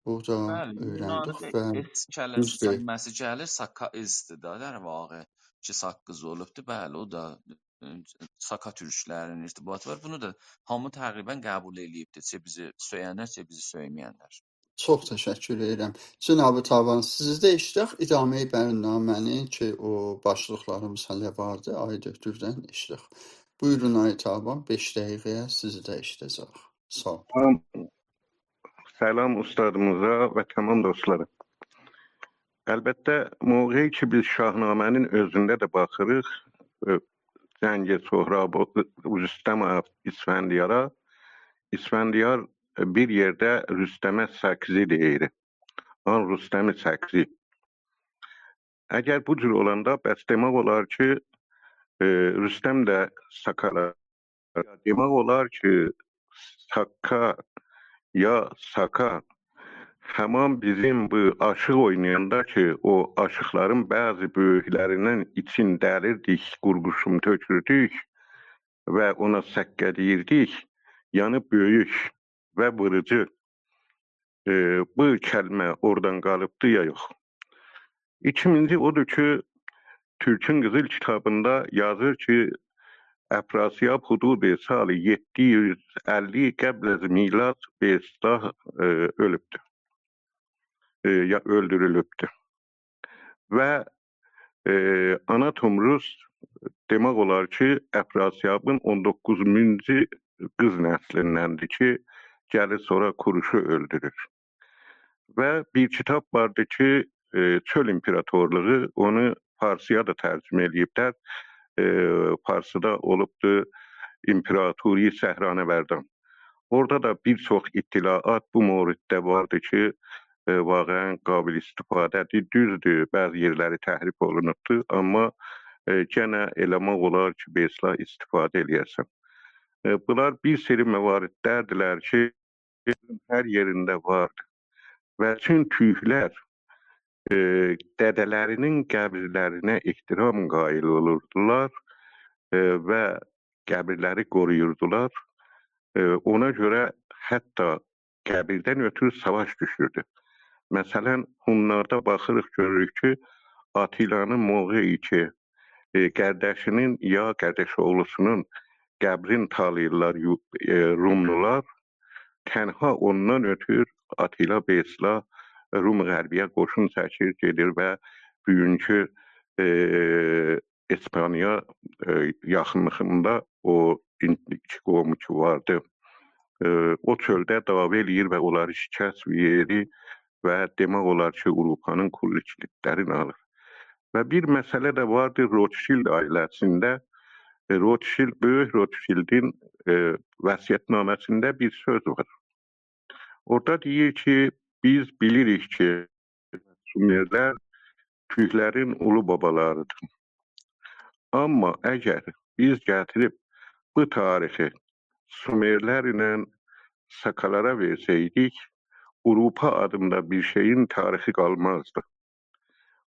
بورادا بلی، اؤیرندیک یونانی‌دا و اس کلم-، دوزدور. کلمه‌سی گلیر، ساکا ایزدیر دا، در واقع کی، ساققیز اولوبدور. بلی، او دا، ائ، ساکا تورکلرینین ارتباطی وار. بونو دا هامی تقریبا قبول ائله‌ییبدیر. چه بیزی سؤیه‌نلر، چه بیزی سؤیمه‌ینلر. چوخ تشکر ائدیرم. جناب تابان، سیزی ده ائشیدک، ادامه‌ی برنامه‌نی کی، او باشلیقلاریمیز هله واردی، آقای دکتردن ائشیدک. بویورون، آقای تابان، بئش دقیقه‌یه سیزی ده ائشیده‌جک. ساغ اولون. سلام، سلام اوستادیمیزا و تمام دوستلارا. البته، موقعی کی بیز شاهنامه‌نین اؤزونده ده باخیریق، ائ، جنگ سهراب، رستم اسفندیارا، اسفندیار بیر یئرده رستمه سکزی دئییر. آن رستم سکزی. اگر بو جور اولاندا، پس دئمک اولار کی، ائ، رستم ده ساکالا، دئمک اولار کی، ساکا یا ساکا، همان بیزیم بو آشیق اوینایاندا کی، او آشیقلارین بعضی بؤیوکلری‌نین ایچین دلیردیک، قورقوشون تؤکوردوک و اونا سکه دئییردیک، یعنی بؤیوک و ووروجو، ائ، بو کلمه اورادان قالیبدی یا یوخ. ایکینجی اودور کی، تورکون قیزیل کیتابیندا یازیر کی، افراسیاب حدود سال یئددی یوز اللی قبل از میلاد، به اصطلاح، ائ، اؤلوبدور. ائ، یا اؤلدورولوبدور. و، ائ، آنا تومروس دئمک اولار کی، افراسیابین اون دوققوزونجو قیز نسلیندندیر کی، گلیر سونرا کوروشو اؤلدورور. و بیر کیتاب واردی کی، ائ، چؤل ایمپراتورلوغو، اونو فارسی‌یا دا ترجمه ائله‌ییبلر. ائ، فارسی‌دا اولوبدو امپراتوری صحرانوردان. اورادا دا بیر چوخ اطلاعات بو موردده واردی کی، ائ، واقعاً قابل استفاده‌دیر. دوزدور، بعضی یئرلری تحریف اولونوبدور، آمما، ائ، گئنه ائله‌مک اولار کی، به اصطلاح استفاده ائله‌یه‌سن. ائ، بونلار بیر سری مواردلردیلر کی، هر یئرینده واردی. و چون تورکلر، ائ، دده‌لری‌نین قبیرلرینه احترام قائل اولوردولار، ائ، و قبیرلری قورویوردولار. ائ، اونا گؤره حتی قبیردن اؤترو ساواش دوشوردو. مثلاً، هونلاردا باخیریق، گؤروروک کی، آتیلانین موقعی کی، ائ، قارداشی‌نین یا قارداش اوغلوسونون قبرین تالاییرلار یو-، ائ، روملولار، تنها اوندان اؤتور آتیلا، به اصطلاح، روم غربی‌یه قوشون چکیر، گئدیر و بوگونکو، ائ، اسپانیا، ائ، یاخینلیغیندا او این-، ایکی قومو کی واردی، ائ، او چؤلده دعوا ائله‌ییر و اونلاری شکست یئییر و دئمک اولار کی، آوروپانین کلّی کلیدلرینی آلیر. و بیر مسئله ده واردی روتشیلد عائله‌سینده. ائ، روتشیلد، بؤیوک روتشیلدین، ائ، وصیت‌نامه‌سینده بیر سؤز وار. اورادا دئییر کی، بیز بیلیریک کی، سومرلر تورکلرین اولو بابالاریدیر. آمما اگر بیز گتیریب بو تاریخی سومرلر ایله ساکالارا وئرسه‌یدیک، آوروپا آدیندا بیر شئیین تاریخی قالمازدی.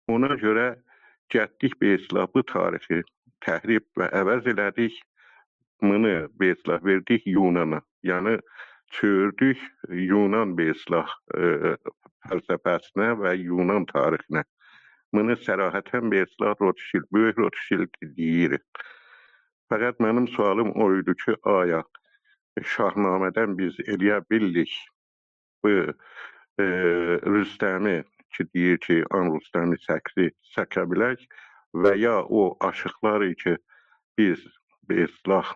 اونا گؤره گتدیک، به اصطلاح، بو تاریخی تحریف و عوض ائله‌دیک. بونو، به اصطلاح، وئردیک یونانا. یعنی، چئویردیک یونان، به اصطلاح، ائ، فلسفه‌سینه و یونان تاریخینه. بونو صراحتاً، به اصطلاح، روتشیلد، بؤیوک روتشیلد دئییر. فقط منیم سؤالیم او ایدی کی، آیا شاهنامه‌دن بیز ائله‌یه بیلدیک بو، ائ، رستمی کی، دئییر کی، آن رستمی سکزی سکه بیلک و یا او آشیقلاری کی، بیز، به اصطلاح،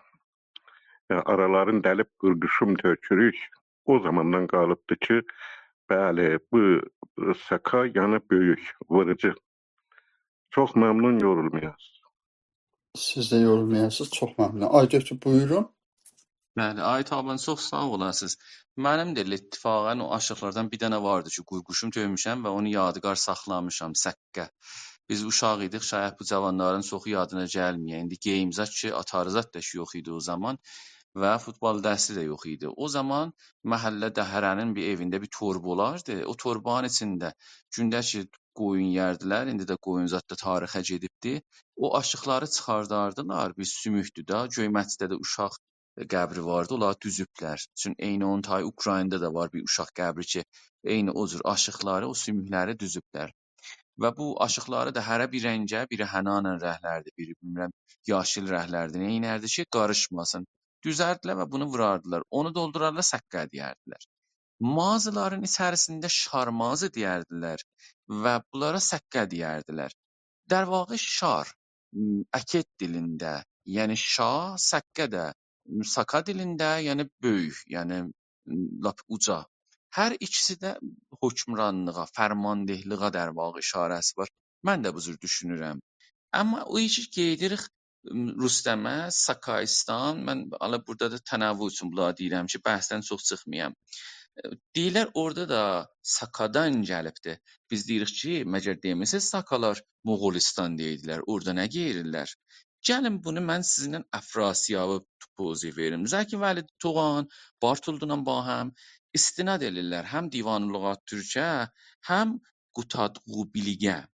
ائ، آرالارین دلیب قورقوشون تؤکوروک، او زاماندان قالیبدی کی، بلی، بو ساکا، یعنی بؤیوک، ووروجو. چوخ ممنون، یورولمایاسینیز. سیز ده یورولمایاسینیز، چوخ ممنون. آقای دکتر، بویورون. بلی، آقای تابان، چوخ ساغ اولاسینیز. منیم ده ائله اتفاقاً او آشیقلاردان بیر دنه واردی کی، قورقوشون تؤکموشم و اونو یادگار ساخلامیشام، سکه. بیز اوشاق ایدیک، شاید بو جاوانلارین چوخو یادینا گلمه‌یه. ایندی گئیم زاد کی، آتاری زاد دا کی یوخ ایدی او زامان و فوتبال دستی ده یوخ ایدی. او زامان محله‌ده هره‌نین بیر ائوینده بیر توربا اولاردی. او توربانین ایچینده گونده کی قویون یئیردیلر، ایندی ده قویون زاد دا تاریخه گئدیبدی. او آشیقلاری چیخارداردیلار، بیر سوموکدور دا، گؤیمه‌چیده ده اوشاق قبری واردی، اونلاری دوزوبلر. چون عینی اونون تایی اوکراینادا دا وار بیر اوشاق قبری کی، عینی او جور آشیقلاری، او سوموکلری دوزوبلر. و بو آشیقلاری دا هره بیر رنگه، بیری حنانین رنگلریدیر، بیری، بیلمیرم، یاشیل رنگلریدیر، نئینردی کی، قاریشماسین. دوزردیلر و بونو ووراردیلار. اونو دولدورارلار، سکه دئیردیلر. مازی‌لارین ایچریسینده شارمازی دئیردیلر و بونلارا سقا دئیردیلر. در واقع شار، م، اکد دیلینده، یعنی شاه، سقا دا، م، ساکا دیلینده، یعنی بؤیوک، یعنی، م، لاپ اوجا. هر ایکیسی ده حکمرانلیغا، فرماندهلیغا در واقع ایشاره‌سی وار. من ده بو جور دوشونورم. آمما او ایشی گئدیریک، م، رستمه، ساکایستان، من هله بورادا دا تنوع اوچون بونلاری دئییرم کی، بحثدن چوخ چیخمایام. ائ، دئییرلر، اورادا دا ساکادان گلیبدیر. بیز دئییریک کی، مگر دئمیسیز ساکالار مغولستاندا ایدیلر، اورادا نه گئییریرلر؟ گلین بونو من سیزینله افراسیابی توضیح وئریم. زکی ولید توغان، بارتولدونان باهم استناد ائدیرلر هم دیوان لغات ترکه، هم قوتادغو بیلیگه.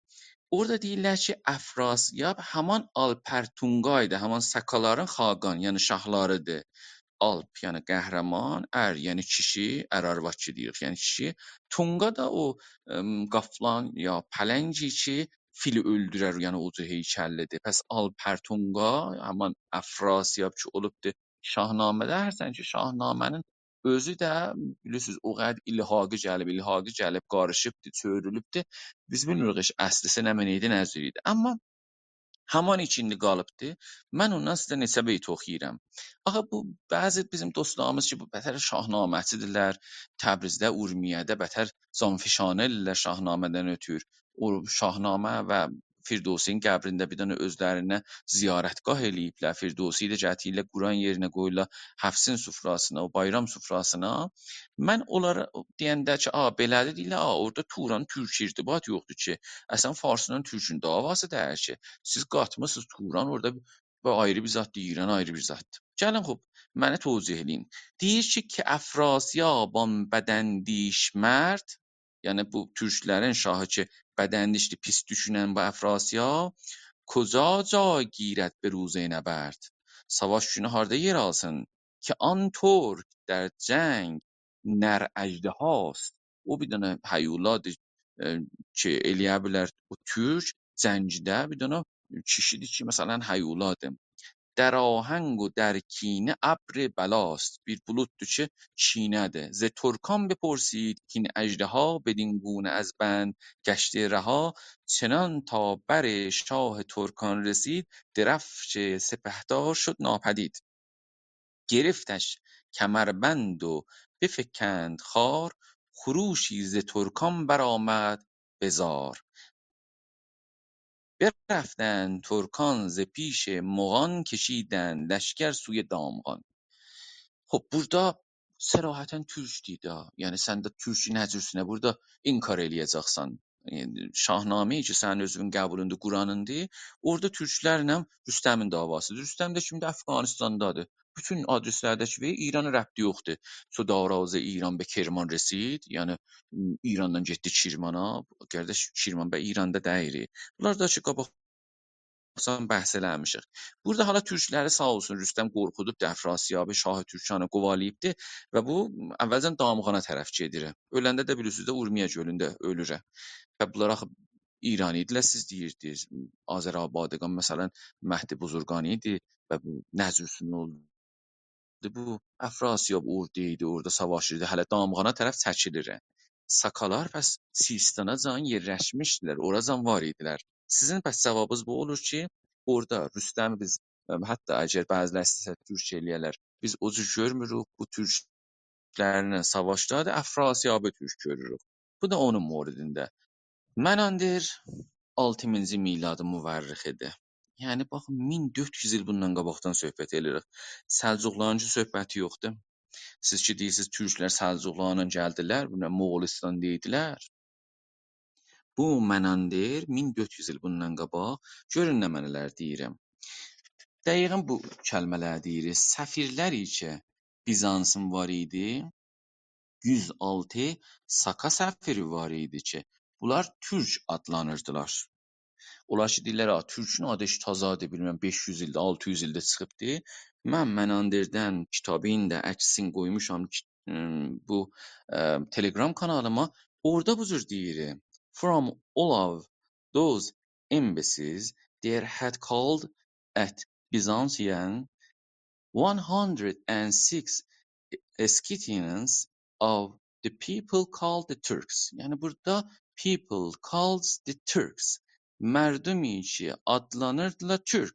اورادا دئییرلر کی، افراسیاب همان آلپرتونقایدی، همان ساکالارین خاقان، یعنی شاهلاریدیر. آلپ، یعنی قهرمان، ار، یعنی کیشی، ار آرواد کی دئییریک، یعنی کیشی. تونقا دا او، ام، قافلان یا پلنگی کی، فیلی اؤلدورر، یعنی اوجو هیکللیدیر. پس آلپرتونقا، همان افراسیاب کی اولوبدور شاهنامه‌ده، هرچند کی شاهنامه‌نین اؤزو ده، بیلیرسینیز، او قدر الحاقی گلیب، الحاقی گلیب، قاریشیبدیر، چؤورولوبدور. بیز بیلمیریک هئچ اصلیسی نمنه ایدی، نه جور ایدی. آمما همان ایچینده قالیبدی. من اوندان سیزه نئچه بیت اوخویورام. آخی بو، بعضی بیزیم دوستلاریمیز کی، بو بتر شاهنامه‌چی‌دیرلر، تبریزده، اورمیه‌ده بتر جانفشانی ائدیرلر شاهنامه‌دن اؤتور. او شاهنامه و فردوسی‌نین قبرینده بیر دنه اؤزلرینه زیارتگاه ائله‌ییبلر. فردوسی‌نی ده گتیریرلر، قرآن یئرینه قویورلار، حفصین سفره‌سینه، او بایرام سفره‌سینه. من اونلارا دئینده کی، «آ، بئله‌دیر»، دئییرلر، «آ، اورادا توران تورک ارتباط یوخدور کی. اصلاً فارسلا تورکون دعواسی دئییل کی. سیز قاتمیسینیز توران، اورادا بو آیری بیر زاددیر، ایران آیری بیر زاددیر.» گلین، خوب، منی توضیح ائله‌یین. دئییر کی، «که افراسیاب آن بداندیش مرد»، یعنی بو تورکلرین شاهی کی، بداندیشدی، پیس دوشونن بو افراسیاب، «کجا جای گیرد به روز نبرد؟» ساواش گونو هاردا یئر آلسین؟ «که آن ترک در جنگ نر اژدهاست.» او بیر دنه هیولادیر، ائ، کی، ائله‌یه بیلر او تورک جنگده بیر دنه کیشی‌دیر کی، مثلاً، هیولادیر. «در آهنگ و در کینه ابر بلاست.» بیر بولوددور کی، کینه‌دیر. «ز ترکان بپرسید کین اژدها، بدین گونه از بند گشته رها. چنان تا بر شاه ترکان رسید، درفش سپهدار شد ناپدید. گرفتش کمربند و بفکند خوار، خروشی ز ترکان برآمد به زار. برفتند ترکان ز پیش مغان، کشیدند لشکر سوی دامغان.» خوب، بورادا صراحتاً تورک دئییر ده. یعنی، سن ده تورکو نه جورسونه بورادا انکار ائله‌یه‌جکسن؟ یعنی، شاهنامه‌ای کی، سنین اؤزونون قبولوندور، قرآنیندیر، اورادا تورکلرله رستمین دعواسیدیر. رستم ده کیمدیر؟ افغانستاندادیر. بوتون آدرس‌لرده کی، وئریر، ایرانا ربطی یوخدور. «چو دارا ز ایران به کرمان رسید»، یعنی، ایراندان گئتدی کرمانا. قارداش، کرمان به ایراندا دئییل. بونلار دا کی، قاباق بحث ائله‌میشیک. بورادا حالا تورکلری، ساغ اولسون، رستم قورخودوبدو، افراسیابی، شاه تورکانی قووالاییبدی و بو اولجه دامغانا طرف گئدیر. اؤلنده ده بیلیرسینیز ده، اورمیه گؤلونده اؤلور. و بونلار آخی ایرانی ایدیلر، سیز دئییردینیز، آذرآبادیقان، مثلاً، مهد بزرگانی ایدی و بو نه جورسونه اولدو؟ بو افراسیاب اورادا ایدی، اورادا ساواشیردی، هله دامغانا طرف چکیلیر. ساکالار پس سیستاناجان یئرلشمیشدیلر، اوراجان وار ایدیلر. سیزین پس جاوابینیز بو اولور کی، اورادا رستمی بیز، ائ، حتی اگر بعضی‌لر ایسته‌سه تورک ائله‌یه‌لر، بیز او جور گؤرموروک، بو تورکلرله ساواشدادیر، افراسیابی تورک گؤروروک. بو دا اونون موردینده. مناندر آلتینجی میلادی مورخیدیر. یعنی، باخین، مین دؤرد یوز ایل بوندان قاباقدان صحبت ائله‌ییریک. سلجوقلارینکی صحبتی یوخدور. سیز کی دئییرسینیز، تورکلر سلجوقلارلا گلدیلر، بونلار مغولستاندا ایدیلر. بو مناندر مین دؤرد یوز ایل بوندان قاباق، گؤرون نمنه‌لر دئییرم. دقیقاً بو کلمه‌لری دئییر. سفیرلری کی بیزانسین وار ایدی، یوز آلتی ساکا سفیری وار ایدی کی، بونلار تورک آدلانیردیلار. اونلار کی دئییرلر، «آ، تورکون آدی هئچ تازادیر، بیلمم، بئش یوز ایلده، آلتی یوز ایلده چیخیبدی.» من مناندردن کیتابین دا عکسین قویموشام کی، م، بو، ائ، تلگرام کانالیما. اورادا بو جور دئییر: «From all of those embassies there had called at Byzantium one hundred and six Scythians of The people called the Turks. یعنی بورادا people calls the Turks. مردمی کی آدلانیردیلار تورک.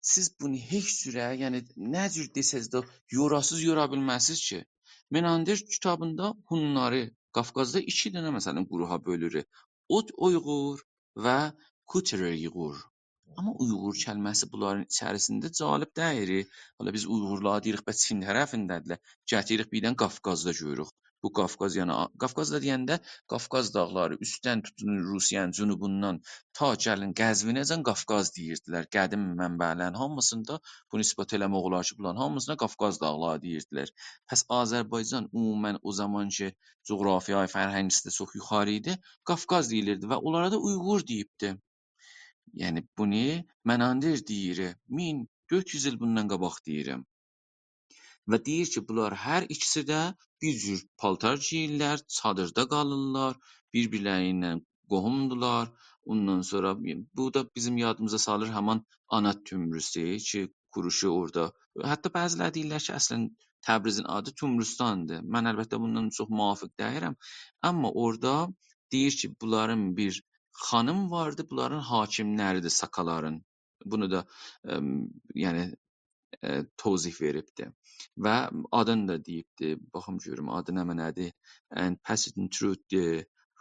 سیز بونو هئچ جوره، یعنی نه جور دئسز ده یوراسیز یورا بیلمزسینیز کی. مناندر کیتابیندا هونلاری قافقازدا ایکی دنه، مثلا، گروها بؤلور. اوت اویغور و کوتر اویغور. آمما اویغور کلمه‌سی بونلارین ایچریسینده جالب دئییل. حالا بیز اویغورلارا دئییریک، بس چین طرفینده‌دیرلر. گتیریریک بیردن قافقازدا گؤروروک. بو قافقاز، یعنی، آ-، قافقاز دا دئینده قافقاز داغلاری، اوستدن توتون روسیه‌نین جنوبوندان تا گلین قزوینه‌جن قافقاز دئییردیلر. قدیم منبع‌لرین هامیسیندا بونو اثبات ائله‌مک اولار کی، بونلارین هامیسینا قافقاز داغلاری دئییردیلر. پس آذربایجان عموماً او زامان کی، جغرافیای فرهنگی‌سی ده چوخ یوخاری ایدی، قافقاز دئییلیردی و اونلارا دا اویغور دئییبدی. یعنی بونو مناندر دئییر، مین دؤرد یوز ایل بوندان قاباق دئییرم. و دئییر کی، بونلار هر ایکیسی ده بیر جور پالتار گئییرلر، چادیردا قالیرلار، بیر-بیرلری ایله قوهومدولار. اوندان سونرا بو دا بیزیم یادیمیزا سالیر همان آنا تومروسو کی، کوروشو اورادا. حتی بعضی‌لری دئییرلر کی، اصلاً تبریزین آدی تومروستاندیر. من البته بوندان چوخ موافق دئییلم. آمما اورادا دئییر کی، بونلارین بیر خانیم واردی، بونلارین حاکملریدیر ساکالارین. بونو دا، ام، یعنی، ائ، توضیح وئریبدی. و آدینی دا دئییبدی، باخیم گؤروم، آدی نمنه‌دیر؟ And passing through the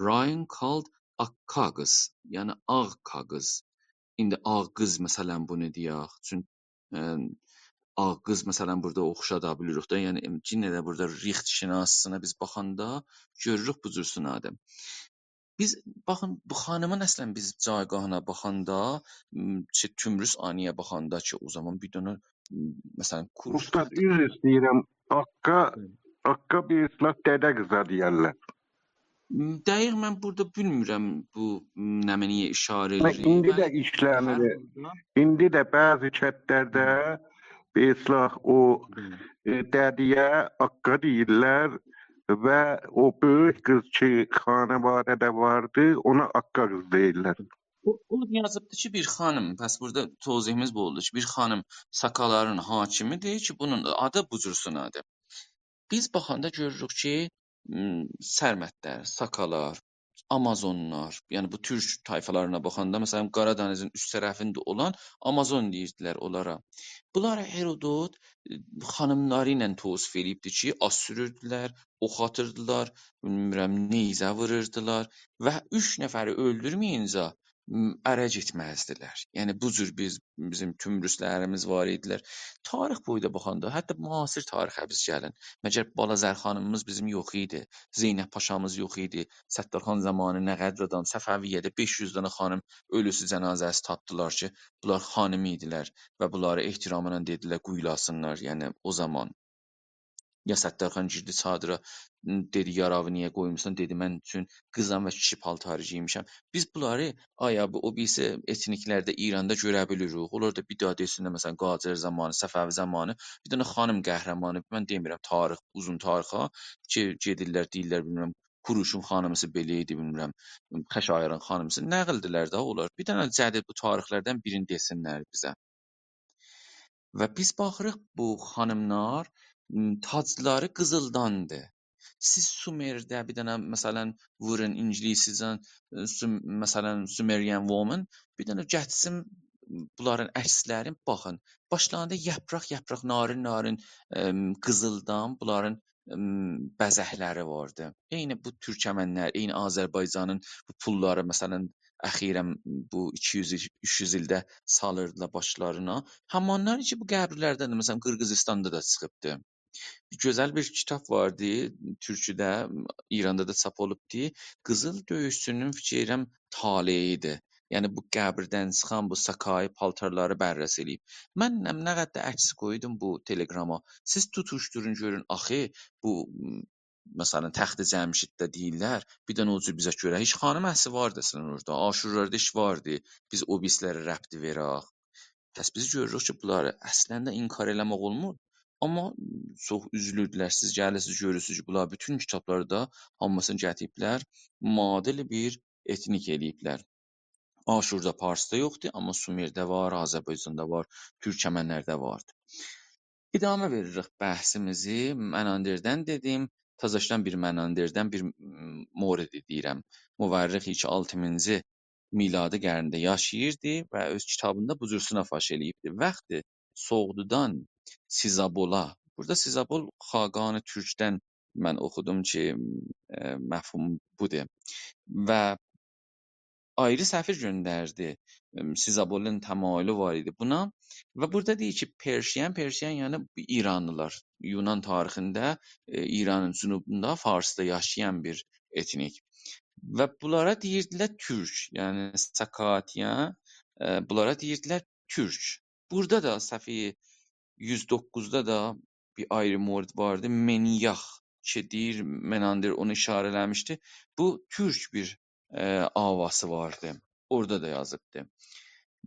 Rhine called آق‌قاغیز، یعنی آغ‌قاغیز. ایندی آغ‌قیز، مثلا، بونو دئیک. چون، ائ، آغ‌قیز، مثلا، بورادا اوخشادا بیلیریک ده. یعنی، ائم، یئنه ده بورادا ریخت شناسی‌سینا بیز باخاندا گؤروروک بو جور سونادی. بیز، باخین، بو خانیمین اصلا بیز جایگاهینا باخاندا، م، شئی، تومروس آنی‌یا باخاندا کی، او زامان بیر دنه، م، مثلا، کوروش اوستاد، عذر ایسته‌ییرم. آققا، هی. آققا بیر اصطلاح دده قیزا دئیرلر. م، دقیق من بورادا بیلمیرم بو، م، نمنه‌یه اشاره ائله‌ییر. ایندی ده من ایشلنیر. هر بورادا ایندی ده بعضی کندلرده هی. بیر اصطلاح او، هی. ائ، دده‌یه آققا دئییرلر و او بؤیوک قیز کی، خانواده‌ده واردی، اونا آققا قیز دئییرلر. او، او یازیبدی کی، بیر خانیم، پس بورادا توضیحیمیز بو اولدو کی، بیر خانیم ساکالارین حاکمی‌دیر کی، بونون آدی بو جور سونادی. بیز باخاندا گؤروروک کی، م، سرمدلر، ساکالار، آمازونلار، یعنی بو تورک طایفالارینا باخاندا، مثلا، قارادنیزین اوست طرفینده اولان آمازون دئییردیلر اونلارا. بونلاری هرودوت، ائ، خانیملاری ایله توصیف ائله‌ییبدی کی، آت سوروردولر، اوخ آتیردیلار، بیلمیرم، نیزه ووروردولار و اوچ نفری اؤلدورمه‌یینجه، م، اره گئتمزدیلر. یعنی، بو جور بیز، بیزیم تومروسلریمیز وار ایدیلر. تاریخ بویو دا باخاندا، حتی معاصر تاریخه بیز گلین. مگر بالازر خانیمیمیز بیزیم یوخ ایدی؟ زینب پاشامیز یوخ ایدی؟ ستارخان زامانی نه قدر آدام، صفویه‌ده بئش یوز دنه خانیم اؤلوسو جنازه‌سی تاپدیلار کی، بونلار خانیم ایدیلر و بونلاری احتراملا دئدیلر، قویولاسینلار، یعنی او زامان. یا ستارخان گیردی چادیرا، دئدی: «یاراوی نییه قویموسان؟» دئدی: «من چون قیزام و کیشی پالتاری گئیمیشم.» بیز بونلاری، آیا بو، او بیریسی ائتنیکلرده ایراندا گؤره بیلیریک. اولار دا بیر داها دئسینلر، مثلا، قاجار زامانی، صفوی زامانی بیر دنه خانیم قهرمانی، من دئمیرم تاریخ، اوزون تاریخا کی، گئدیرلر، دئییرلر، بیلمیرم، کوروشون خانیمیسی بئله ایدی، بیلمیرم، خشایارین خانیمیسی، نقل‌دیلر ده اونلار. بیر دنه جدید بو تاریخلردن بیرینی دئسینلر بیزه. و بیز باخیریق، بو خانیملار، م، تاجلاری قیزیلداندی. سیز سومرده بیر دنه، مثلا، وورون انگلیسیجه، ائ، سوم-، مثلا، Sumerian woman، بیر دنه گتیرسین بونلارین عکسلرین، باخین. باشلاریندا یاپراق-یاپراق، نارین-نارین، ائم، قیزیلدان بونلارین، ائم، بزکلری واردی. عینی بو تورکمنلر، عینی آذربایجانین بو پوللاری، مثلا، اخیرا بو ایکی یوز ایل، اوچ یوز ایلده سالیردیلار باشلارینا. همانلار کی، بو قبرلردندیر. مثلا، قیرغیزیستاندا دا چیخیبدی. بیر گؤزل بیر کیتاب واردی، تورکوده، ایراندا دا چاپ اولوبدی. قیزیل دؤیوشچونون، فیکیر ائلیرم، طالعی‌دیر. یعنی، بو قبردن چیخان بو ساکایی پالتارلاری بررسی ائله‌ییب. من نه، نه قدر ده عکس قویدوم بو تلگراما. سیز توتوشدورون، گؤرون، آخی بو، م، مثلا، تخت جمشیدده دئییرلر، بیر دنه او جور بیزه گؤره هئچ خانیم عکسی واردی اصلا اورادا. آشورلاردا هئچ واردی، بیز او بیریسی‌لره ربطی وئرک. پس بیز گؤروروک کی، بونلاری اصلا ده انکار ائله‌مک اولمور. آمما چوخ اوزولوردولر. سیز گلیرسینیز، گؤرورسونوز کی، بونلار بوتون کیتابلاردا هامیسینی گتیریبلر، معادل بیر ائتنیک ائله‌ییبلر. آشوردا، پارسدا یوخدور، آمما سومرده وار، آذربایجاندا وار، تورکمنلرده واردیر. ادامه وئریریک بحثیمیزی. مناندردن دئدیم، تازاشدان بیر مناندردن بیر، م، موردی دئییرم. مورخ کی آلتینجی میلادی قرنده یاشاییردی و اؤز کیتابیندا بو جورسونه فاش ائله‌ییبدی. وقتی سوغدودان سیزابولا، بورادا سیزابول خاقان تورکدن من اوخودوم کی، ائ، مفهوم بودور. و آیری سفیر گؤندردی. ائم، سیزابولون تمایلو وار ایدی بونا. و بورادا دئییر کی، پرشین، پرشین، یعنی ایرانلیلار. یونان تاریخینده، ائ، ایرانین جنوبوندا، فارسدا یاشایان بیر ائتنیک. و بونلارا دئییردیلر تورک، یعنی ساکاتیان، ائ، بونلارا دئییردیلر تورک. بورادا دا صفحه یوز دوققوزدا دا بیر آیری مورد واردی. منیاخ کی دئییر، مناندر اونو اشاره ائله‌میشدی. بو تورک بیر، ائ، آواسی واردی. اورادا دا یازیبدی.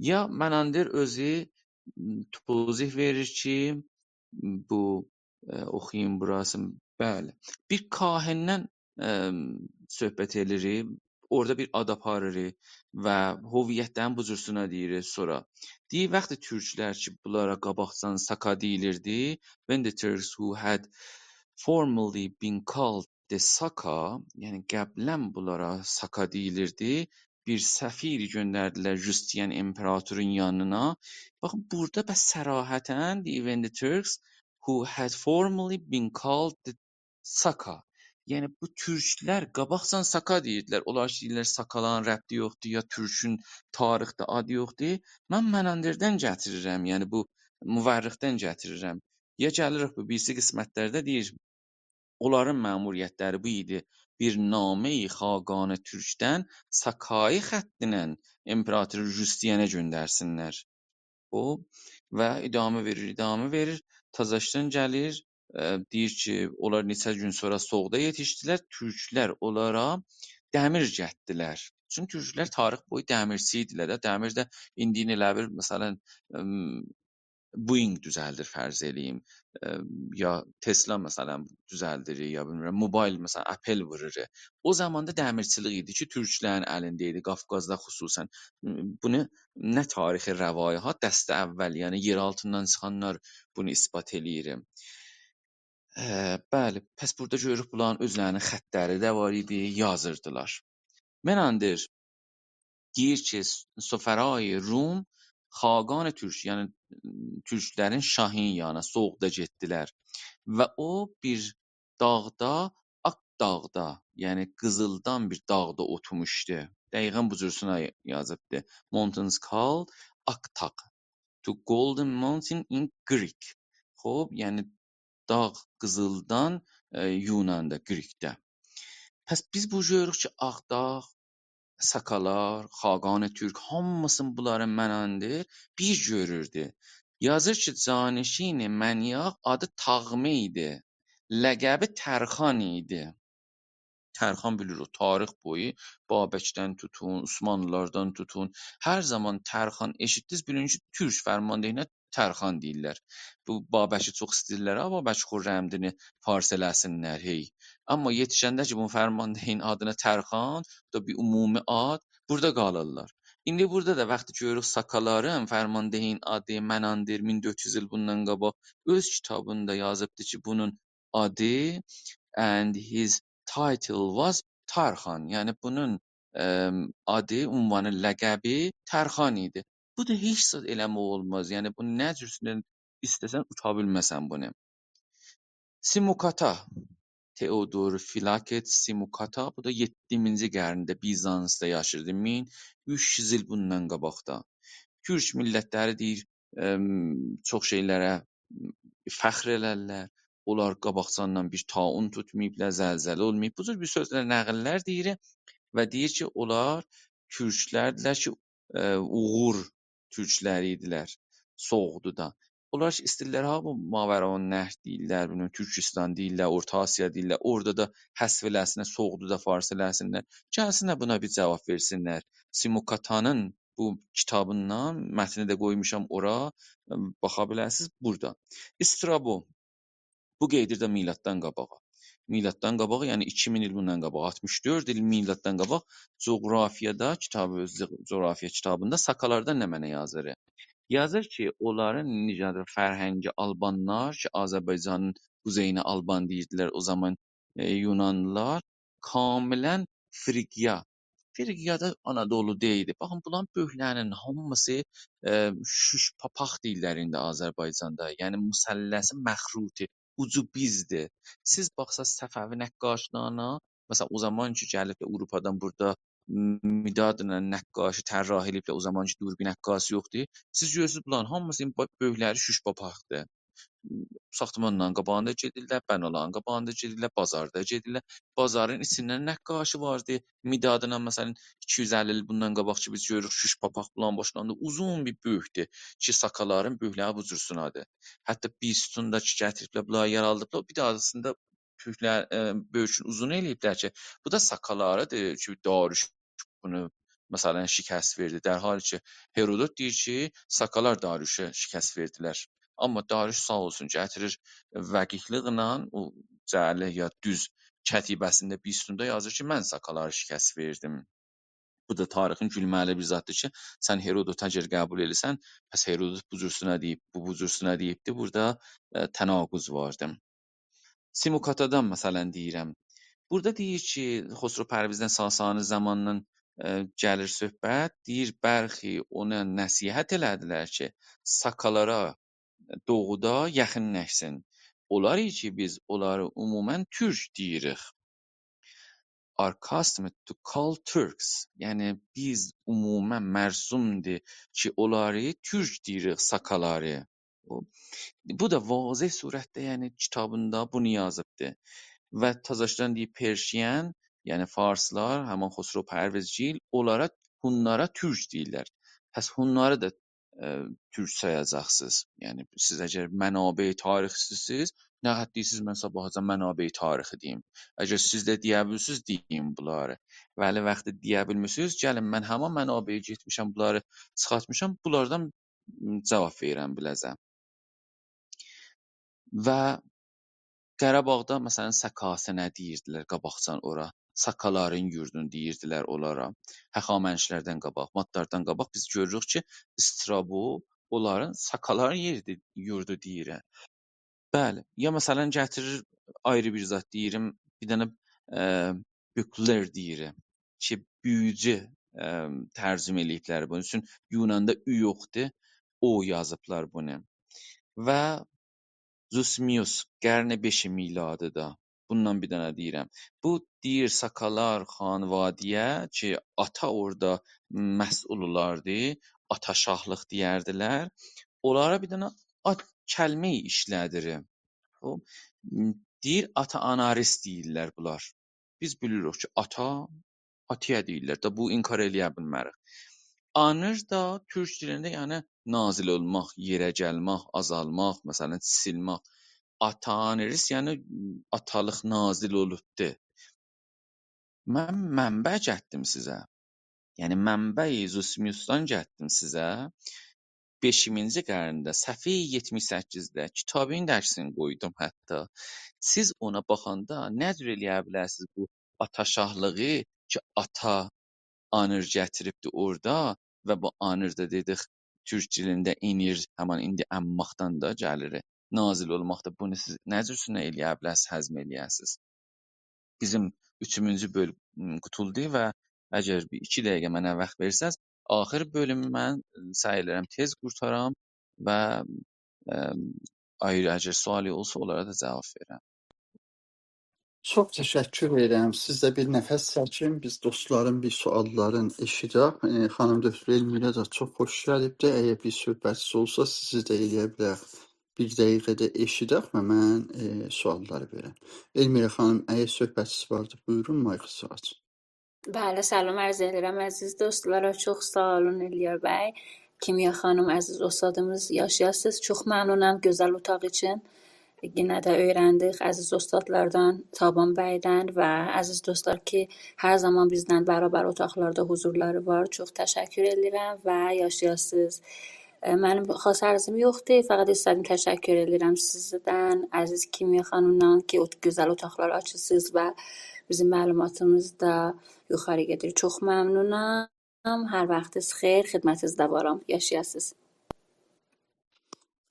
یا مناندر اؤزو، م، توضیح وئریر کی، بو، ائ، اوخویوم بوراسینی. بلی. بیر کاهندن، ائ، صحبت ائدیریک. اورادا بیر آد آپاریریق و هویتلرین بو جورسونه دئییریک سونرا. دئییر، وقتی تورکلر کی، بونلارا قاباقجادان ساکا دئییلیردی. When the Turks who had formerly been called the Saka، یعنی قبلاً بونلارا ساکا دئییلیردی، بیر سفیر گؤندردیلر جوستیان امپراتورون یانینا. باخین، بورادا بس صراحتاً دئییر، when the Turks who had formerly been called the Saka. یعنی بو تورکلر قاباقجادان ساکا دئییردیلر. اونلار کی دئییرلر ساکالارین ربطی یوخدور، یا تورکون تاریخده آدی یوخدور. من مناندردن گتیریرم، یعنی بو مورخدن گتیریرم. یا گلیریک بو بیریسی قسمتلرده دئییر، اونلارین مأموریتلری بو ایدی: بیر نامه‌ی خاقان تورکدن ساکایی خطینن امپراتور جوستیانه گؤندرسینلر. او و ادامه وئریر، ادامه وئریر. تازاشدان گلیر، ائ، دئییر کی، اونلار نئچه گون سونرا سوغدا یئتیشدیلر. تورکلر اونلارا دمیر گتدیلر. چونکی تورکلر تاریخ بویو دمیرچی ایدیلر ده. دمیر ده ایندی ائله بیل، مثلاً، ائم، بوئینگ دوزلدیر، فرض ائله‌ییم، ائ، یا تسلا، مثلاً، دوزلدیر، یا بیلمیرم، موبایل، مثلاً، اپل وورور. او زاماندا دمیرچیلیک ایدی کی، تورکلرین الینده ایدی، قافقازدا خصوصاً. بونو نه تاریخ روای‌ها، دسته اول، یعنی یئر آلتیندان چیخانلار بونو اثبات ائله‌ییر. ائ، بلی، پس بورادا گؤروروک، بونلارین اؤزلرینین خطلری ده وار ایدی، یازیردیلار. مناندر دئییر کی، سفرای روم خاقان تورک، یعنی تورکلرین شاهین یانینا، سوغدا گئتدیلر. و او بیر داغدا، آک داغدا، یعنی قیزیلدان بیر داغدا اوتورموشدو. دقیقاً بو جورسونه یازیبدی. Mountains called Aktak. To Golden Mountain in Greek. خوب، یعنی داغ قیزیلدان، ائ، یوناندا، گریکده. پس بیز بو گؤروروک کی، آغ داغ، ساکالار، خاقان تورک، هامیسینی بونلارین مناندر بیر گؤروردو. یازیر کی، جانشین منیاخ آدی تاغمه ایدی، لقبی ترخان ایدی. ترخان بیلیر او تاریخ بویو بابکدن توتون، عثمانلیلاردان توتون، هر زامان ترخان ائشیتدینیز، بیلین کی، تورک فرماندهینه ترخان دئییرلر. بو بابکی چوخ ایسته‌ییرلر ها، بابک خرمدینی فارس ائله‌سینلر، هئی. آمما یئتیشنده کی، بونون فرماندهین آدینا ترخان، بو دا بیر عمومی آد، بورادا قالیرلار. ایندی بورادا دا وقتی گؤروروک ساکالارین فرماندهین آدی مناندر، مین دؤرد یوز ایل بوندان قاباق اؤز کیتابیندا یازیبدی کی، بونون آدی and his title was Tarxan. یعنی بونون، ائم، آدی، عنوانی، لقبی ترخان ایدی. بو دا هئچ زاد ائله‌مک اولماز. یعنی بو نه جورسوندن ایسته‌سن اوتا بیلمه‌سن بونو. سیموکاتا، تئودور فیلاکت سیموکاتا، بو دا یئددینجی قرنده بیزانسدا یاشاییردی. مین اوچ یوز ایل بوندان قاباقدا. تورک میللتلری دئییر، ائم، چوخ شئیلره فخر ائلرلر. اونلار قاباقجادان بیر طاعون توتماییبلار، زلزله اولماییب. بو جور بیر سؤزلر، نقیللر دئییر و دئییر کی، اونلار تورکلردیلر کی، ائ، اوغور تورکلری ایدیلر سوغدودا. اونلار کی، ایسته‌ییرلر ها، بو ماوراءالنهر دئییرلر، بونو تورکستان دئییرلر، اورتا آسیا دئییرلر. اورادا دا حذف ائله‌سینلر، سوغدودا فارس ائله‌سینلر. گلسینلر بونا بیر جواب وئرسینلر. سیموکاتانین بو کیتابیندان، متنی ده قویموشام اورا، ائ، باخا بیلرسینیز بورادا. استرابو، بو قئییدیر ده میلاددان قاباغا. میلاددان قاباغا، یعنی ایکی مین ایل بوندان قاباق، آلتمیش دؤرد ایل میلاددان قاباق جغرافیادا، کیتابی، اؤز جغرافیا کیتابیندا ساکالاردان نمنه یازیر؟ یازیر کی، اونلارین نژاد و فرهنگی آلبانلار کی، آذربایجانین قوزئیینه آلبان دئییردیلر او زامان، ائ، یونانلیلار کاملاً فریگیا. فریگیا دا آنادولودا ایدی. باخین، بونلارین بؤیوکلری‌نین هامیسی، ائ، شوش پاپاق دئییرلر ایندی آذربایجاندا. یعنی مثلث مخروطی، اوجو بیزدیر. سیز باخساز صفوی نقاشلارینا، مثلاً، او زامان کی گلیبلر آوروپادان بورادا مدادلا نقاشی طراحی ائله‌ییبلر، او زامان کی دوربین عکاسی یوخدور. سیز گؤرورسونوز، بونلارین هامیسی‌نین با-، بؤیوکلری شوش پاپاقدیر. ساختمانلارین قاباغیندا گئدیرلر، بنالارین قاباغیندا گئدیرلر، بازاردا گئدیرلر. بازارین ایچینده نقاشی واردی. مدادلا، مثلاً، ایکی یوز اللی ایل بوندان قاباق کی بیز گؤروروک، شوش پاپاق بولارین باشلاریندا اوزون بیر بؤیوکدور کی، ساکالارین بؤیوکلری بو جور سونادیر. حتی بیستوندا کی گتیریبلر، بونلاری یارادیبلار، بیر ده آراسیندا تورکلر، ائ، بؤیوکون اوزون ائله‌ییبلر کی، بو دا ساکالاریدیر کی، داریوش بونو، مثلاً، شکست وئردی. در حالی کی هرودوت دئییر کی، ساکالار داریوشا شکست وئردیلر. آمما داریوش ساغ اولسون، گتیریر وقیحلیکله او جعلی یا دوز کتیبه‌سینده، بیستوندا یازیر کی، من ساکالاری شکست وئردیم. بو دا تاریخین گولمه‌لی بیر زاددیر کی، سن هرودوتو اگر قبول ائدیرسن، پس هرودوت بو جور سونا دئییب، بو، بو جور سونا دئییبدی. بورادا، ائ، تناقض واردی. سیموکاتادان، مثلاً، دئییرم. بورادا دئییر کی، خسرو پرویزدن، ساسانی زامانیندان، ائ، گلیر صحبت. دئییر، برخی اونا نصیحت ائله‌دیلر کی، ساکالارا دوغودا یاخینلاشسین. اونلار کی، بیز اونلاری عموماً تورک دئییریک. Are accustomed to call Turks. یعنی، بیز عموماً مرسومدور کی، اونلاری تورک دئییریک، ساکالاری. او، بو دا واضح صورتده، یعنی، کیتابیندا بونو یازیبدی. و تازاشدان دئییب، Persian، یعنی فارسلار، همین خسرو پرویزگیل، اونلارا، هونلارا تورک دئییرلر. پس هونلاری دا، ائ، تورک سایاجاقسینیز. یعنی، سیز اگر منابع تاریخی‌سیز، نه حد دئییرسینیز، من صاباحاجان منابع تاریخی دئییم؟ اگر سیز ده دئیه بیلیرسینیز، دئیین بونلاری. ولی وقتی دئیه بیلمیرسینیز، گلین، من همین منابعی گئتمیشم، بونلاری چیخارتمیشام، بونلاردان جواب وئریرم بیله‌زه. و قاراباغدا، مثلاً، سکاسنه دئییردیلر قاباقجان اورا. ساکالارین یوردون دئییردیلر اونلارا. هخامنشلردن قاباق، مادلاردان قاباق بیز گؤروروک کی، استرابو اونلارین، ساکالارین یئریدیر، یوردو دئییر. بلی. یا، مثلاً، گتیریر آیری بیر زاد، دئییرم، بیر دنه، ائ، بوکلر دئییر کی، بویوجو، ائ، ترجمه ائله‌ییبلر بونون اوچون. یوناندا او یوخدور، او یازیبلار بونو. و زوسیمیوس، قرن بئش میلادی‌دا. بوندان بیر دنه دئییرم. بو دئییر، ساکالار خانواده‌یه کی، آتا اورادا مسئول اولاردی، آتا شاهلیق دئیردیلر. اونلارا بیر دنه آد، کلمه ایشله‌دیر. او، م، دئییر، آتا آناریس دئییرلر بونلار. بیز بیلیریک کی، آتا، آتایا دئییرلر ده، بو انکار ائله‌یه بیلمه‌ریک. آنیر دا تورک دیلینده، یعنی، نازل اولماق، یئره گلمک، آزالماق، مثلاً، سیلماق. آتا آنیریس، یعنی، آتالیق نازل اولوبدور. من منبع گتدیم سیزه. یعنی، منبع زوسیمیوسدان گتدیم سیزه. بئشیمینجی قرنده، صفحه یئتمیش سککیزده، کیتابین ده عکسینی قویدوم حتی. سیز اونا باخاندا نه جور ائله‌یه بیلرسینیز بو آتا شاهلیغی کی، آتا آنیر گتیریبدی اورادا و بو آنیر ده دئدیک، تورک دیلینده اینیر، همان ایندی امماقدان دا گلیر. نازل اولماق دا، بونو سیز نه جور سونه ائله‌یه بیلرسینیز، هضم ائله‌یه‌سینیز؟ بیزیم اوچومونجو بؤل-، م، قوتولدو و اگر بیر ایکی دقیقه منه واخت وئرسز، آخر بؤلومو من، ائ، سعی ائله‌رم تئز قورتارام و، ائ، آیری اگر سؤالی اولسا، اونلارا دا جواب وئرم. چوخ تشکر ائدیرم. سیز ده بیر نفس چکین، بیز دوستلارین بیر سؤاللارین ائشیدک. ائ، خانیم دکتر المیرا دا چوخ خوش گلیبدی. اگر بیر صحبتینیز اولسا، سیزی ده ائلیه بیلریک بیر دقیقه‌ده ائشیدک و من، ائ، سؤاللاری وئرم. المیرا خانیم، اگر صحبتینیز واردی، بویورون، مایکینیزی آچین. بلی، سلام عرض ائدیرم عزیز دوستلارا. چوخ ساغ اولون الیا بی، کیمیا خانیم، عزیز اوستادیمیز، یاشایاسینیز. چوخ ممنونام گؤزل اوتاق اوچون. یئنه ده اؤیرندیک عزیز اوستادلاردان، تابان بیدن و عزیز دوستلار کی، هر زامان بیزدن برابر اوتاقلاردا حضورلاری وار. چوخ تشکر ائدیرم و یاشایاسینیز. ائ، منیم خاص عرضیم یوخدور، فقط ایسته‌دیم تشکر ائدیرم سیزدن، عزیز کیمیا خانیمدان کی، او گؤزل اوتاقلار آچیرسینیز و بیزیم معلوماتیمیز دا یوخاری گئدیر. چوخ ممنونام. هر واختینیز خئیر، خدمتینیزده وارام. یاشایاسینیز.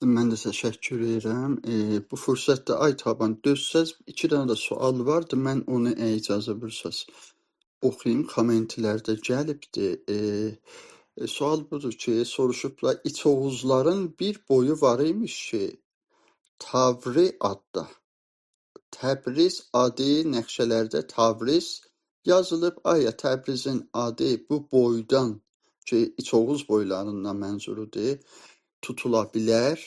من ده تشکر ائدیرم. ائ، بو فرصتده، آی تابان، دؤزسز، ایکی دنه ده سؤال واردی. من اونو، ائ، اجازه وئرسز، اوخویوم. کامنت‌لرده گلیبدی. ائ، ائ، سؤال بودور کی، سوروشوبلار، ایچ اوغوزلارین بیر بویو وار ایمیش کی، تاوری آددا. تبریز آدی نقشه‌لرده تاوریز یازیلیب. آیا تبریزین آدی بو بویدان، کی، ایچ اوغوز بویلاریندان منظورودور، توتولا بیلر؟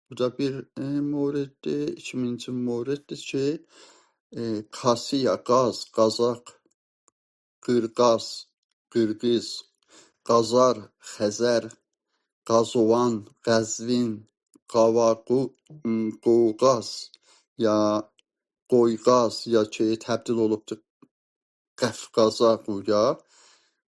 بو دا بیر، ائ، مورددیر. ایکینجی مورددیر کی، ائ، کاسیا، قاز، قازاق، قیرقاز، قیرغیز، قازار، خزر، قازوان، قزوین، قاواقو-، م، قوقاز، یا قویقاز، یا کی، تبدیل اولوبدور قفقازا، قویا،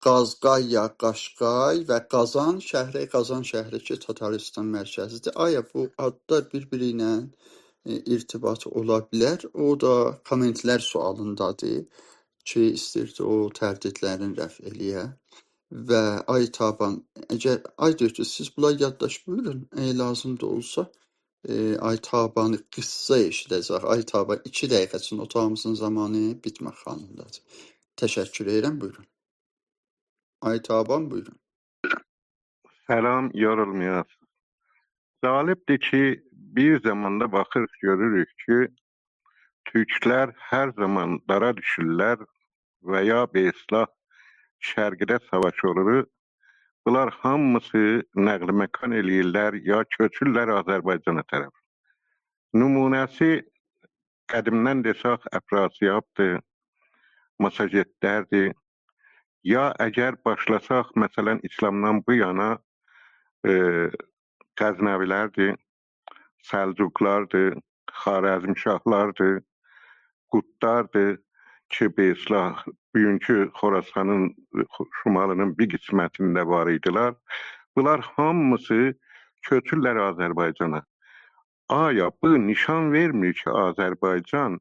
قازقای یا قاشقای و قازان شهری، قازان شهری کی، تاتاریستان مرکزیدیر. آیا بو آدلار بیر-بیری ایله، ائ، ارتباط اولا بیلر؟ او دا کامنت‌لر سؤالیندادیر کی، ایستیردی او تردیدلرین رفع ائله‌یه. و آی تابان، اگر، آی دکتر، سیز بونلاری یادداشت بویورون، ائ، لازیم دا اولسا، ائ، آی تابانی قیسا ائشیده‌جک. آی تابان، ایکی دقیقه اوچون اوتاغیمیزین زامانی بیتمک حالیندادیر. تشکر ائدیرم، بویورون. آی تابان، بویورون. سلام، یورولمایاسینیز. جالبدیر کی، بیر زاماندا باخیریق، گؤروروک کی، تورکلر هر زامان دارا دوشورلر و یا، به اصطلاح، شرقده ساواش اولور، بونلار هامیسی نقل مکان ائله‌ییرلر، یا کؤچورلر آذربایجانا طرف. نمونه‌سی، قدیمدن دئسک، افراسیابدیر، ماساژتلردیر. یا اگر باشلاساق، مثلا، اسلامدان بو یانا، ائ، غزنوی‌لردیر، سلجوقلاردیر، خوارزمشاهلاردیر، قوتلاردیر کی، به اصطلاح، بوگونکو خراسانین، شمالینین بیر قسمتینده وار ایدیلر. بونلار هامیسی کؤچورلر آذربایجانا. آیا بو نشان وئرمیر کی، آذربایجان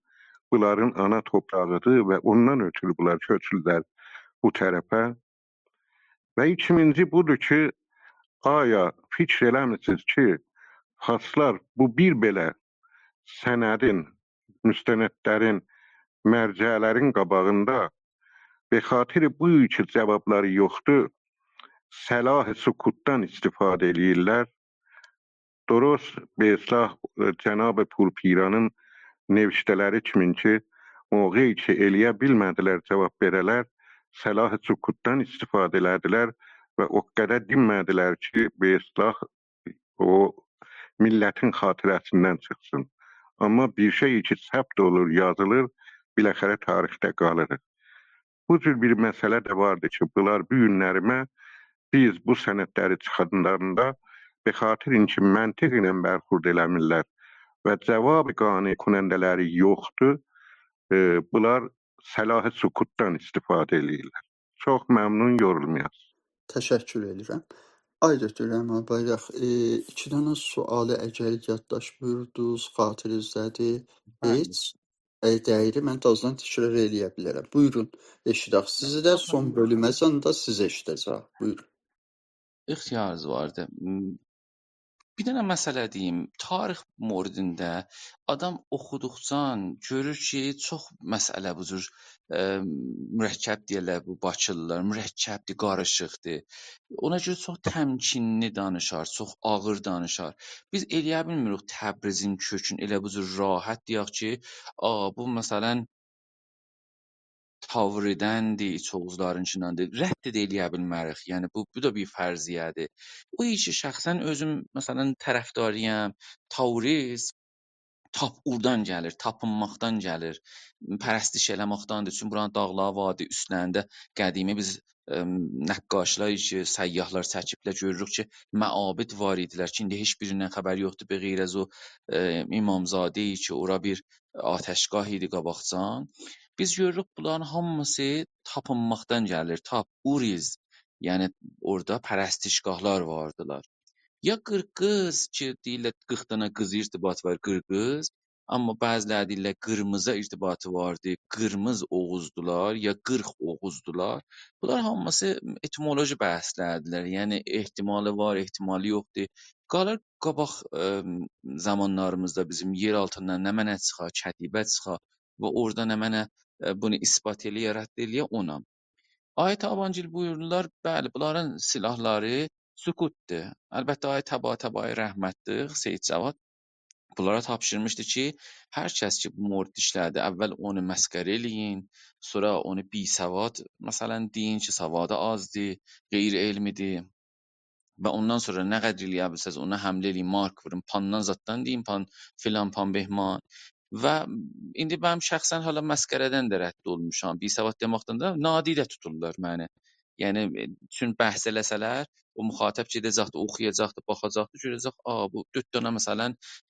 بونلارین آنا توپراغیدیر و اوندان اؤترو بونلار کؤچورلر بو طرفه؟ و ایکینجی بودور کی، آیا فیکر ائله‌میرسینیز کی، فارسلار بو بیر بئله سندین، مستندلرین، مرجعلرین قاباغیندا، به خاطر بو کی، جاوابلاری یوخدور، سلاح سکوتدان استفاده ائله‌ییرلر؟ درست، به اصطلاح، ائ، جناب پورپیرانین نوشته‌لری کیمین کی، موقعی کی، ائله‌یه بیلمه‌دیلر جاواب وئره‌لر، سلاح سکوتدان استفاده ائله‌دیلر و او قدر دینمه‌دیلر کی، به اصطلاح، او میللتین خاطره‌سیندن چیخسین. آمما بیر شئی کی، ثبت اولور، یازیلیر، بالاخره تاریخده قالیر. بو جور بیر مسئله ده واردی کی، بونلار بو گونلریمه بیز بو سندلری چیخانداندا، به خاطر اینکه منطق ایله برخورد ائله‌میرلر و جواب قانع کننده‌لری یوخدور، ائ، بونلار سلاح سکوتدان استفاده ائله‌ییرلر. چوخ ممنون، یورولمایاسینیز. تشکر ائدیرم. آی دکتر رحمان بایراق، ائ، ایکی دنه سؤالی اگر یادداشت بویوردونوز، خاطرینیزده‌دیر، بلی. هئچ، ائ، دئییری، من تازادان تکرار ائله‌یه بیلرم. بویورون، ائشیدک. سیزی ده سون بؤلومه‌جن ده سیزی ائشیده‌جک. بویورون. اختیارینیز واردی. م، بیر دنه مسئله دئییم. تاریخ موردینده آدام اوخودوقجا گؤرور کی، چوخ مسئله بو جور، ائ، مرکب دئیرلر بو باکیلیلار، مرکبدیر، قاریشیقدیر. اونا گؤره چوخ تمکینلی دانیشار، چوخ آغیر دانیشار. بیز ائله‌یه بیلمیریک تبریزین کؤکون ائله بو جور راحت دئیک کی، آ، بو، مثلا، تاوریدندیر، ایچ اوغوزلارینکیندندیر. رد ده ائله‌یه بیلمریک. یعنی، بو، بو دا بیر فرضیه‌دیر. او ایشی شخصا اؤزوم، مثلا، طرفداری‌یم. تاوریز تاپ اوردان گلیر، تاپینماقدان گلیر. پرستش ائله‌مکدندیر. چونکی بورانین داغلاری واردی، اوستلرینده قدیمی بیز، ائم، نقاشلار کی، سیاحلار چکیبلر، گؤروروک کی، معابد وار ایدیلر کی، ایندی هئچ بیریندن خبر یوخدور، به غیر از او، ائ، امامزاده کی، اورا بیر آتشگاه ایدی قاباقجان. بیز گؤروروک، بونلارین هامیسی تاپینماقدان گلیر. تاپ، اوریز، یعنی اورادا پرستشگاهلار واردیلار. یا قیرقیز کی، دئییرلر، قیرخ دنه قیز ارتباطی وار، قیرقیز. آمما بعضی‌لری دئییرلر، قیرمیزا ارتباطی واردی، قیرمیز اوغوزدولار، یا قیرخ اوغوزدولار. بونلار هامیسی اتیمولوژی بحثلریدیرلر. یعنی، احتمالی وار، احتمالی یوخدور. قالیر قاباق، ائ، زامانلاریمیزدا بیزیم یئر آلتیندان نمنه چیخا، کتیبه چیخا و اورادا نمنه، ائ، بونو اثبات ائله‌یه، رد ائله‌یه، اونا. آقای تابانگیل بویوردولار، بلی، بونلارین سلاحلاری سکوتدور. البته، آقای طباطبایی، رحمتلیک، سید جواد بونلارا تاپشیرمیشدی کی، هر کس کی بو موردی ایشله‌دی، اول اونو مسخره ائله‌یین، سونرا اونو بی‌سواد، مثلا، دئیین کی، سوادی آزدیر، غیر علمی‌دیر و اوندان سونرا نه قدر ائله‌یه بیلسز، اونا حمله ائله‌یین، مارک وورون، پاندان زاددان دئیین، پان، فلان، پان بهمان. و ایندی من شخصا حالا مسخره‌دن ده رد اولموشام، بی‌سواد دئمکدن ده نادیده توتورلار منی. یعنی، ائ، چون بحث ائله‌سه‌لر، او مخاطب گئده‌جکدی، اوخویاجاقدی، باخاجاقدی، گؤره‌جک، «آ، بو دؤرد دنه، مثلا،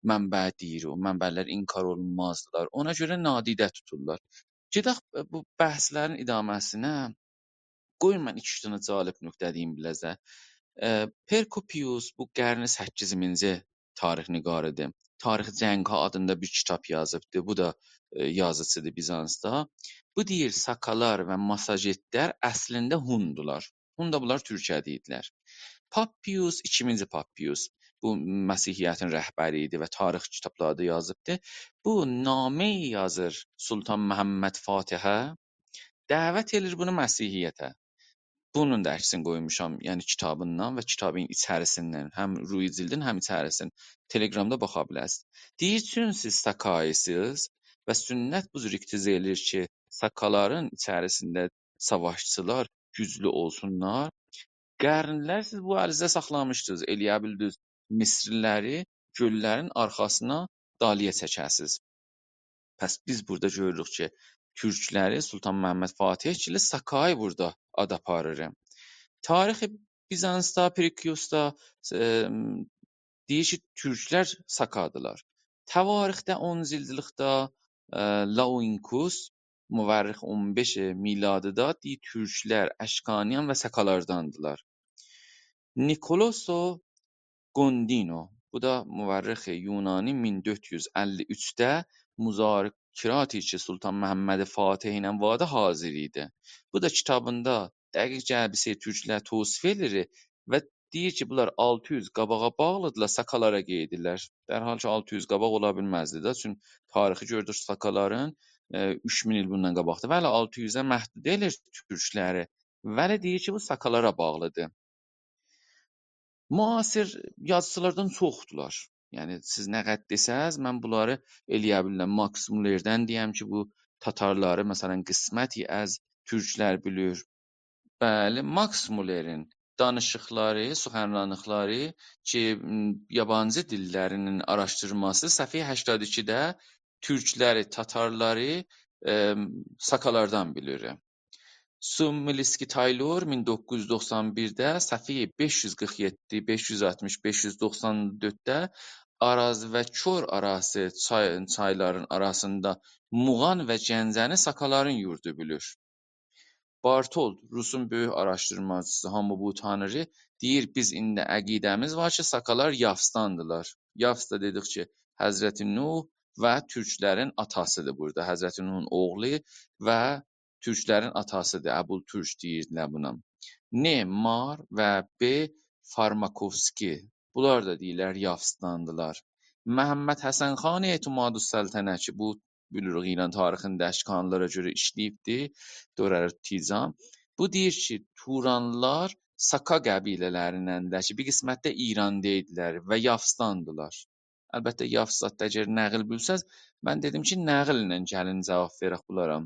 منبع دئییر، او منبع‌لر انکار اولونمازدیلار.» اونا گؤره نادیده توتورلار. گئدک، ائ، بو بحثلرین ادامه‌سینه. قویون من ایکی-اوچ دنه جالب نکته دئییم بیله‌زه. ائ، پرکوپیوس بو قرن سککیزینجی تاریخ‌نگاری‌دیر. «تاریخ جنگ‌ها» آدیندا بیر کیتاب یازیبدی. بو دا، ائ، یازیچی‌دیر بیزانسدا. بو دئییر، ساکالار و ماساژتلر اصلینده هوندولار. هوندا بونلار تورکیه‌ده ایدیلر. پاپ پیوس، ایکینجی پاپ پیوس، بو مسیحیتین رهبری ایدی و تاریخ کیتابلاردا یازیبدی. بو نامه یازیر سلطان محمد فاتحه، دعوت ائله‌ییر بونو مسیحیته. بونون دا عکسینی قویموشام، یعنی کیتابیندان و کیتابین ایچریسیندن، هم روی جلدین، هم ایچریسین. تلگرامدا باخا بیلرسینیز. دئییر، چون سیز ساکایی‌سینیز و سنت بو جور اقتضا ائله‌ییر کی، ساکالارین ایچریسینده ساواشچیلار گوجلو اولسونلار، قرنلر سیز بو الینیزده ساخلامیشدینیز، ائله‌یه بیلدینیز مصری‌لری گؤللرین آرخاسینا، دالییا چکه‌سیز. پس بیز بورادا گؤروروک کی، تورکلری سلطان محمد فاتحگیل ساکایی بورادا آد آپاریر. تاریخ بیزانسدا، پرکیوسدا، ائ، دئییر کی، تورکلر ساکادیلار. تواریخده، اون جلدلیکده، ائ، لاوینکوس، مورخ اون بئش میلادی‌ده، دئییر، تورکلر اشکانیان و ساکالارداندیلار. نیکولاسو گوندینو، بو دا مورخ یونانی، مین دؤرد یوز اللی اوچده مذاکراتی کی، سلطان محمد فاتح ایله واردا، حاضر ایدی. بو دا کیتابیندا دقیق جلبه‌سی تورکلر توصیف ائدیر و دئییر کی، بونلار آلتی یوز قاباغا باغلیدیلار، ساکالارا قئییدیرلر. در حالی کی، آلتی یوز قاباق اولا بیلمزدی ده، چون تاریخی گؤردوک ساکالارین، ائ، اوچ مین ایل بوندان قاباقدیر. ولی آلتی یوزه محدود ائله‌ییر تورکلری. ولی دئییر کی، بو ساکالارا باغلیدیر. معاصر یازیچیلاردان چوخدولار. یعنی، سیز نه قدر دئسز، من بونلاری ائله‌یه بیلیرم ماکس مولردن دئیم کی، بو تاتارلاری، مثلا، قسمتی از تورکلر بیلیر. بلی، ماکس مولرین دانیشیقلاری، سخنرانلیقلاری کی، م، یابانجی دیللرینین آراشدیرماسی، صفحه هشتاد ایکیده تورکلری، تاتارلاری، ائ، ساکالاردان بیلیر. سوملیسکی تایلور مین دوققوز یوز دوخسان بیرده، صفحه بئش یوز قیرخ یئددی، بئش یوز آلتمیش، بئش یوز دوخسان دؤردده آراز و کور آراسی چای، چایلارین آراسیندا موغان و گنجه‌نی ساکالارین یوردو بیلیر. بارتولد، روسون بؤیوک آراشدیرماجیسی، هامی بو تانری، دئییر، بیز ایندی عقیده‌میز وار کی، ساکالار یافسداندیلار. یافس دا دئدیک کی، حضرت نوح و تورکلرین آتاسیدیر بورادا. حضرت نوحون اوغلو و تورکلرین آتاسیدیر، ابوالتورک دئییردیلر بونا. ن، مار و ب، فارماکوفسکی. بونلار دا دئییرلر، یافسداندیلار. محمد حسن خان اعتمادالسلطنه کی، بو، بیلیریک، ایران تاریخینده اشکانلیلارا گؤره ایشله‌ییبدی، دورر تیزام. بو دئییر کی، تورانلیلار ساکا قبیله‌لریندندیلر کی، بیر قسمت ده ایراندا ایدیلر و یافسداندیلار. البته، یافس زاددا اگر نقل بیلسز، من دئدیم کی، نقلله گلین جواب وئرک بونلارا.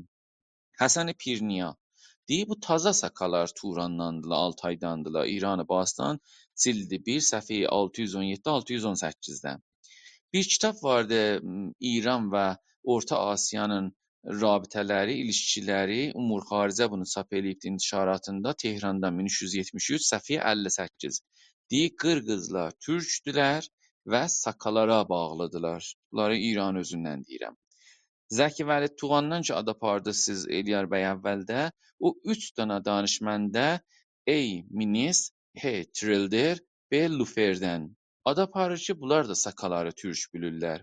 حسن پیرنیا. دئییر، بو تازا ساکالار تورانداندیلار، آلتایداندیلار. ایران باستان، جلد بیر، صفحه آلتی یوز اون یئددی، آلتی یوز اون سککیزده. بیر کیتاب واردی، م، ایران و اورتا آسیانین رابطه‌لری، ایلیشکیلری، امور خارجه بونو چاپ ائله‌ییبدی انتشاراتیندا، تهراندا، مین اوچ یوز یئتمیش اوچ، صفحه اللی سککیز. دئییر، قیرغیزلار تورکدولر و ساکالارا باغلیدیرلار. بونلاری ایران اؤزوندن دئییرم. زکی ولید توغاندان کی، آد آپاردی سیز، ائلیار بی، اولده، او اوچ دنه دانشمنده، ای مینیس، ه تریلدر، ب لوفردن آد آپاریر کی، بونلار دا ساکالاری تورک بیلیرلر.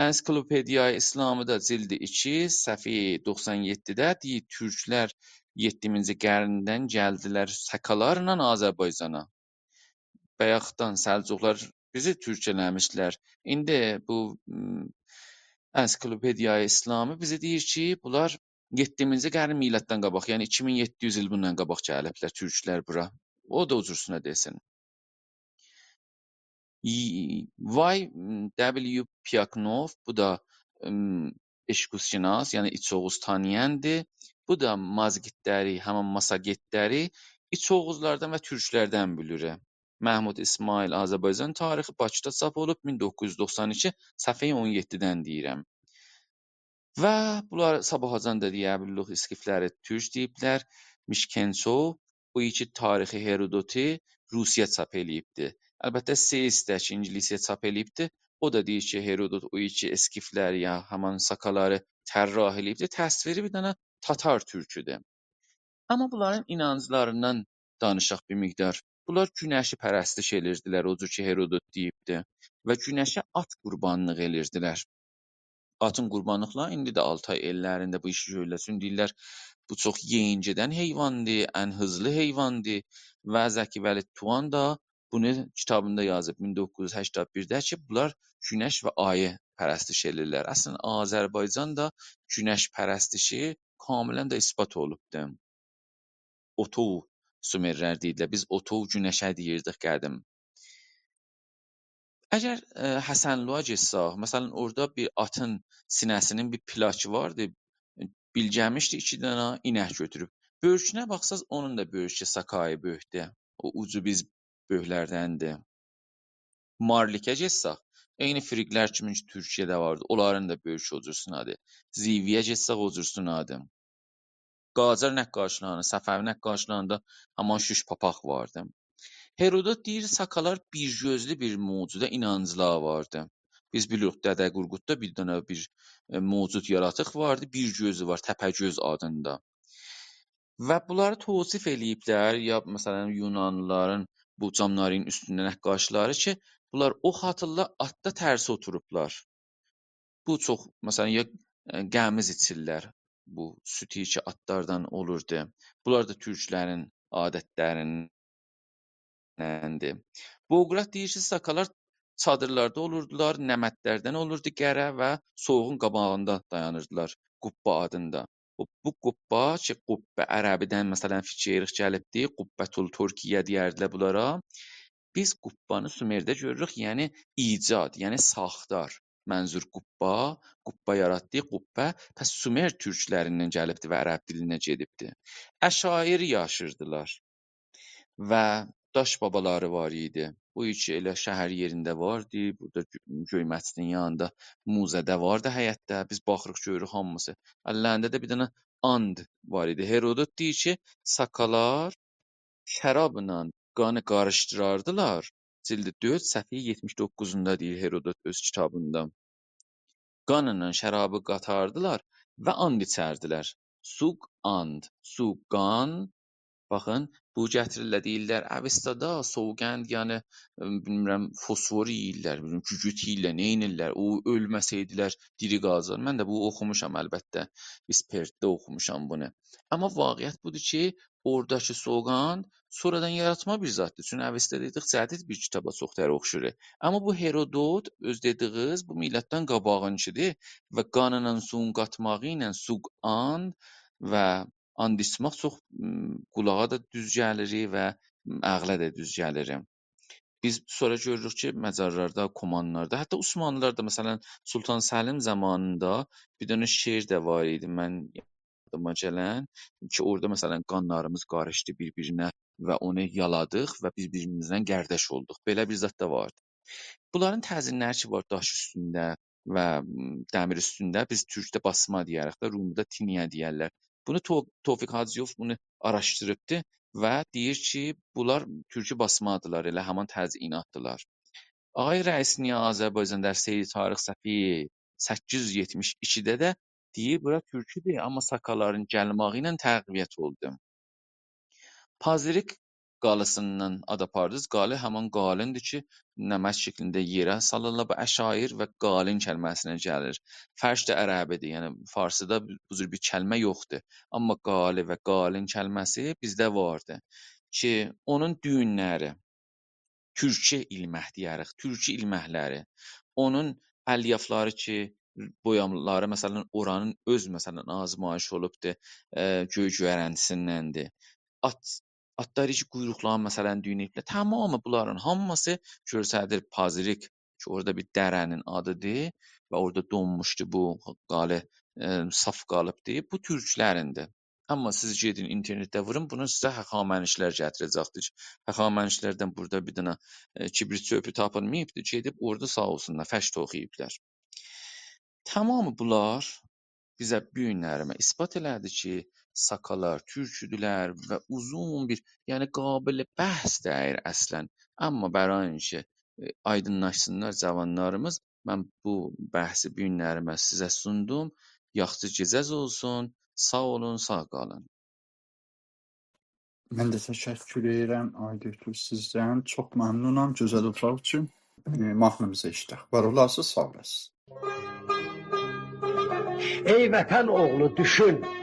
انسیکلوپدیای اسلامی‌دا جلد ایکی، صفحه دوخسان یئددیده دئییر، تورکلر یئددینجی قرندن گلدیلر ساکالارلا آذربایجانا. بایاقدان سلجوقلار تورکجه‌سی تورکجه‌له‌میشدیلر. ایندی بو، م، انسیکلوپدیای اسلامی بیزه دئییر کی، بونلار یئددینجی قرن میلاددان قاباق، یعنی ایکی مین یئددی یوز ایل بوندان قاباق گلیبلر تورکلر بورا. او دا او جورسونه دئسین. ی-، وای، م، دبلیو پیاکنوف، بو دا، م، اشکوزشناس، یعنی ایچ اوغوز تانییاندیر. بو دا مازگیتلری، همین ماساگتلری ایچ اوغوزلاردان و تورکلردن بیلیر. محمود اسماعیل، آذربایجان تاریخی، باکیدا چاپ اولوب، مین دوققوز یوز دوخسان ایکی، صفحه اون یئددیدن دئییرم. و بونلار صاباحاجان دا دئیه بیلیریک، اسکیفلری تورک دئییبلر. میشکنچو، او ایکی تاریخی هرودوتو روسیه چاپ ائله‌ییبدی. البته، سئیس ده کی، اینگیلیسیه چاپ ائله‌ییبدی. او دا دئییر کی، هرودوت او ایکی اسکیفلری، یا همان ساکالاری طراحی ائله‌ییبدی. تصویری بیر دنه تاتار تورکودور. آمما بونلارین اینانجلاریندان دانیشاق بیر مقدار. بونلار گونشی پرستش ائدیردیلر، او جور کی، هرودوت دئییبدی. و گونشه آت قوربانلیق ائدیردیلر. آتین قوربانلیقلاری ایندی ده آلتای ائللرینده بو ایشی گؤرورلر. چونکی دئییرلر، بو چوخ یئیین گئدن حیواندیر، ان هیزلی حیواندیر. و زکی ولیدتوغان دا بونو کیتابیندا یازیب، مین دوققوز یوز هشتاد بیرده کی، بونلار گونش و آیی پرستش ائدیرلر. اصلاً، آذربایجاندا گونش پرستشی کاملاً ده اثبات اولوبدور. اوتو سومرلر دئییرلر. بیز اوتو گونشه دئییردیک قدیم. اگر، ائ، حسنلویا گئتسک، مثلاً، اورادا بیر آتین سینه‌سینین بیر پلاکی واردی، بیلگه‌میشدی، ایکی دنه اینک گؤتوروب. بؤرکونه باخساز، اونون دا بؤرکو ساکایی بؤرکدور. او اوجو بیز بؤرکلردندیر. مارلیکه گئتسک، عینی فریگلر کیمی کی، تورکیه‌ده واردی، اونلارین دا بؤرکو او جورسونه‌دیر. زیویه گئتسک، او جورسونه‌دیر. قاجار نقاشلاریندا، صفوی نقاشلاریندا همان شوش پاپاق واردی. هرودوت دئییر، ساکالار بیر گؤزلو بیر موجودا اینانجلاری واردی. بیز بیلیریک، دده قورقوددا بیر دنه بیر، ائ، موجود یاراتیق واردی، بیر گؤزو وار، تپه‌گؤز آدیندا. و بونلاری توصیف ائله‌ییبلر، یا، مثلاً، یونانلیلارین بو جامدارین اوستونده نقاشلاری کی، بونلار اوخ آتیرلار، آتدا ترس اوتوروبلار. بو چوخ، مثلاً، یا، ائ، قمیز ایچیرلر. بو سوتو کی آتلاردان اولوردو. بونلار دا تورکلرین عادتلریندندیر. بوغرات دئییر کی، ساکالار چادیرلاردا اولوردولار، نمدلردن اولوردو قره و سویوغون قاباغیندا دایانیردیلار، قبه آدیندا. بو، بو قبه کی، قبه عربیدن، مثلاً، فیکیر گلیبدی، قبة الترکیه دئیردیلر بونلارا. بیز قبه‌نی سومرده گؤروروک، یعنی ایجاد، یعنی ساختار. منظور قبه، قبه یاراتدیغی قبه، پس سومر تورکلریندن گلیبدی و عرب دیلینه گئدیبدی. عشایر یاشیردیلار و داش بابالاری وار ایدی. بو ایکی ائله شهر یئرینده واردی. بورادا گؤ-، گؤی مسجدین یانیندا موزه‌ده واردی حیطده. بیز باخیریق، گؤروروک هامیسی. اللرینده ده بیر دنه آند وار ایدی. هرودوت دئییر کی، ساکالار شرابلا قانی قاریشدیراردیلار. جلد دؤرد، صفحه یئتمیش دوققوزوندا دئییر هرودوت اؤز کیتابیندا. قانلا شرابی قاتاردیلار و آند ایچردیلر. سوگ آند، سوگ قان. باخین، بو گتیریرلر، دئییرلر، اوستادا سوگند، یعنی، ائ، بیلمیرم، فسفور یئییرلر، بیلمیرم، گوگوت یئییرلر، نه ائدیرلر؟ او اؤلمه‌سه‌یدیلر، دیری قالسین. من ده بو اوخوموشام، البته. اسپرتده اوخوموشام بونو. آمما واقعیت بودور کی، اوراداکی سوگند سونرادان یاراتما بیر زاددیر. چونکی اوستا دئدیک، جدید بیر کیتابا چوخ تر اوخشور. آمما بو هرودوت، اؤز دئدیگینیز، بو میلاددان قاباغینکیدیر و قانلا سویون قاتماغی ایله سوگ آند و آند ایچمک چوخ، م، قولاغا دا دوز گلیر و، م، عقله ده دوز گلیر. بیز سونرا گؤروروک کی، مجارلاردا، کومانلاردا، حتی عثمانلیلاردا، مثلاً، سلطان سلیم زامانیندا بیر دنه شعر ده وار ایدی، من یادیما گلن، کی، اورادا، مثلاً، «قانلاریمیز قاریشدی بیر-بیرینه و اونو یالادیق و بیز بیر-بیریمیزله قارداش اولدوق.» بئله بیر زاد دا واردی. بونلارین تزیینلری کی وار داش اوستونده و، م، دمیر اوستونده، بیز تورکده باسما دئیه‌ریک ده، رومیده تینیه دئیرلر. بونو تو-، توفیق حاجی‌یوف بونو آراشدیریبدی و دئییر کی، بونلار تورکی باسمادیلار، ائله همان تزییناتدیلار. آقای رئیس‌نیا آذربایجان در سیر تاریخ صفحه سککیز یوز یئتمیش ایکیده ده دئییر، بورا تورکودور، آمما ساکالارین گلماغی ایله تقویت اولدو. پازیریک قالیسیندان آد آپاردینیز. قالی همان قالیندیر کی، نمک شکلینده یئره سالیرلار. بو عشایر و قالین کلمه‌سینه گلیر. فرش ده عربیدیر، یعنی فارسیدا بو جور بیر کلمه یوخدور. آمما قالی و قالین کلمه‌سی بیزده واردی کی، اونون دویونلری، تورکی ایلمک دئیه‌ریک، تورکی ایلمکلری. اونون الیافلاری کی، بویاملاری، مثلا، اورانین اؤز، مثلا، آزمایش اولوبدور، ائ، گؤی گؤیرنتیسیندندیر. آت، آتلاری کی، قویروقلارین، مثلا، دویونوبلر. تمامی بونلارین هامیسی گؤستریر پازیریک کی، اورادا بیر دره‌نین آدیدیر و اورادا دونموشدو بو، قالی، ائ، صاف قالیبدیر. بو تورکلریندیر. آمما سیز گئدین اینترنتده وورون، بونو سیزه هخامنشی‌لر گتیره‌جکدیر. هخامنشی‌لردن بورادا بیر دنه، ائ، کبریت چؤپو تاپیلماییبدیر، گئدیب اورادا ساغ اولسونلار، فش توخویوبلار. تمامی بونلار بیزه بو گونلریمه اثبات ائله‌دی کی، ساکالار تورکودولر و اوزون بیر، یعنی قابل بحث دئییل اصلا. آمما برای اینکه، ائ، آیدینلاشسینلار جاوانلاریمیز، من بو بحثی بو گونلریمه سیزه سوندوم. یاخشی گئجه‌ز اولسون. ساغ اولون، ساغ قالین. من ده تشکر ائدیرم، آقای دکتر، سیزدن. چوخ ممنونام گؤزل اوتوراق اوچون. ائ، ماهنیمیزی ائشیدک. وار اولاسیز، ساغ اولاسیز. ای وطن اوغلو، دوشون.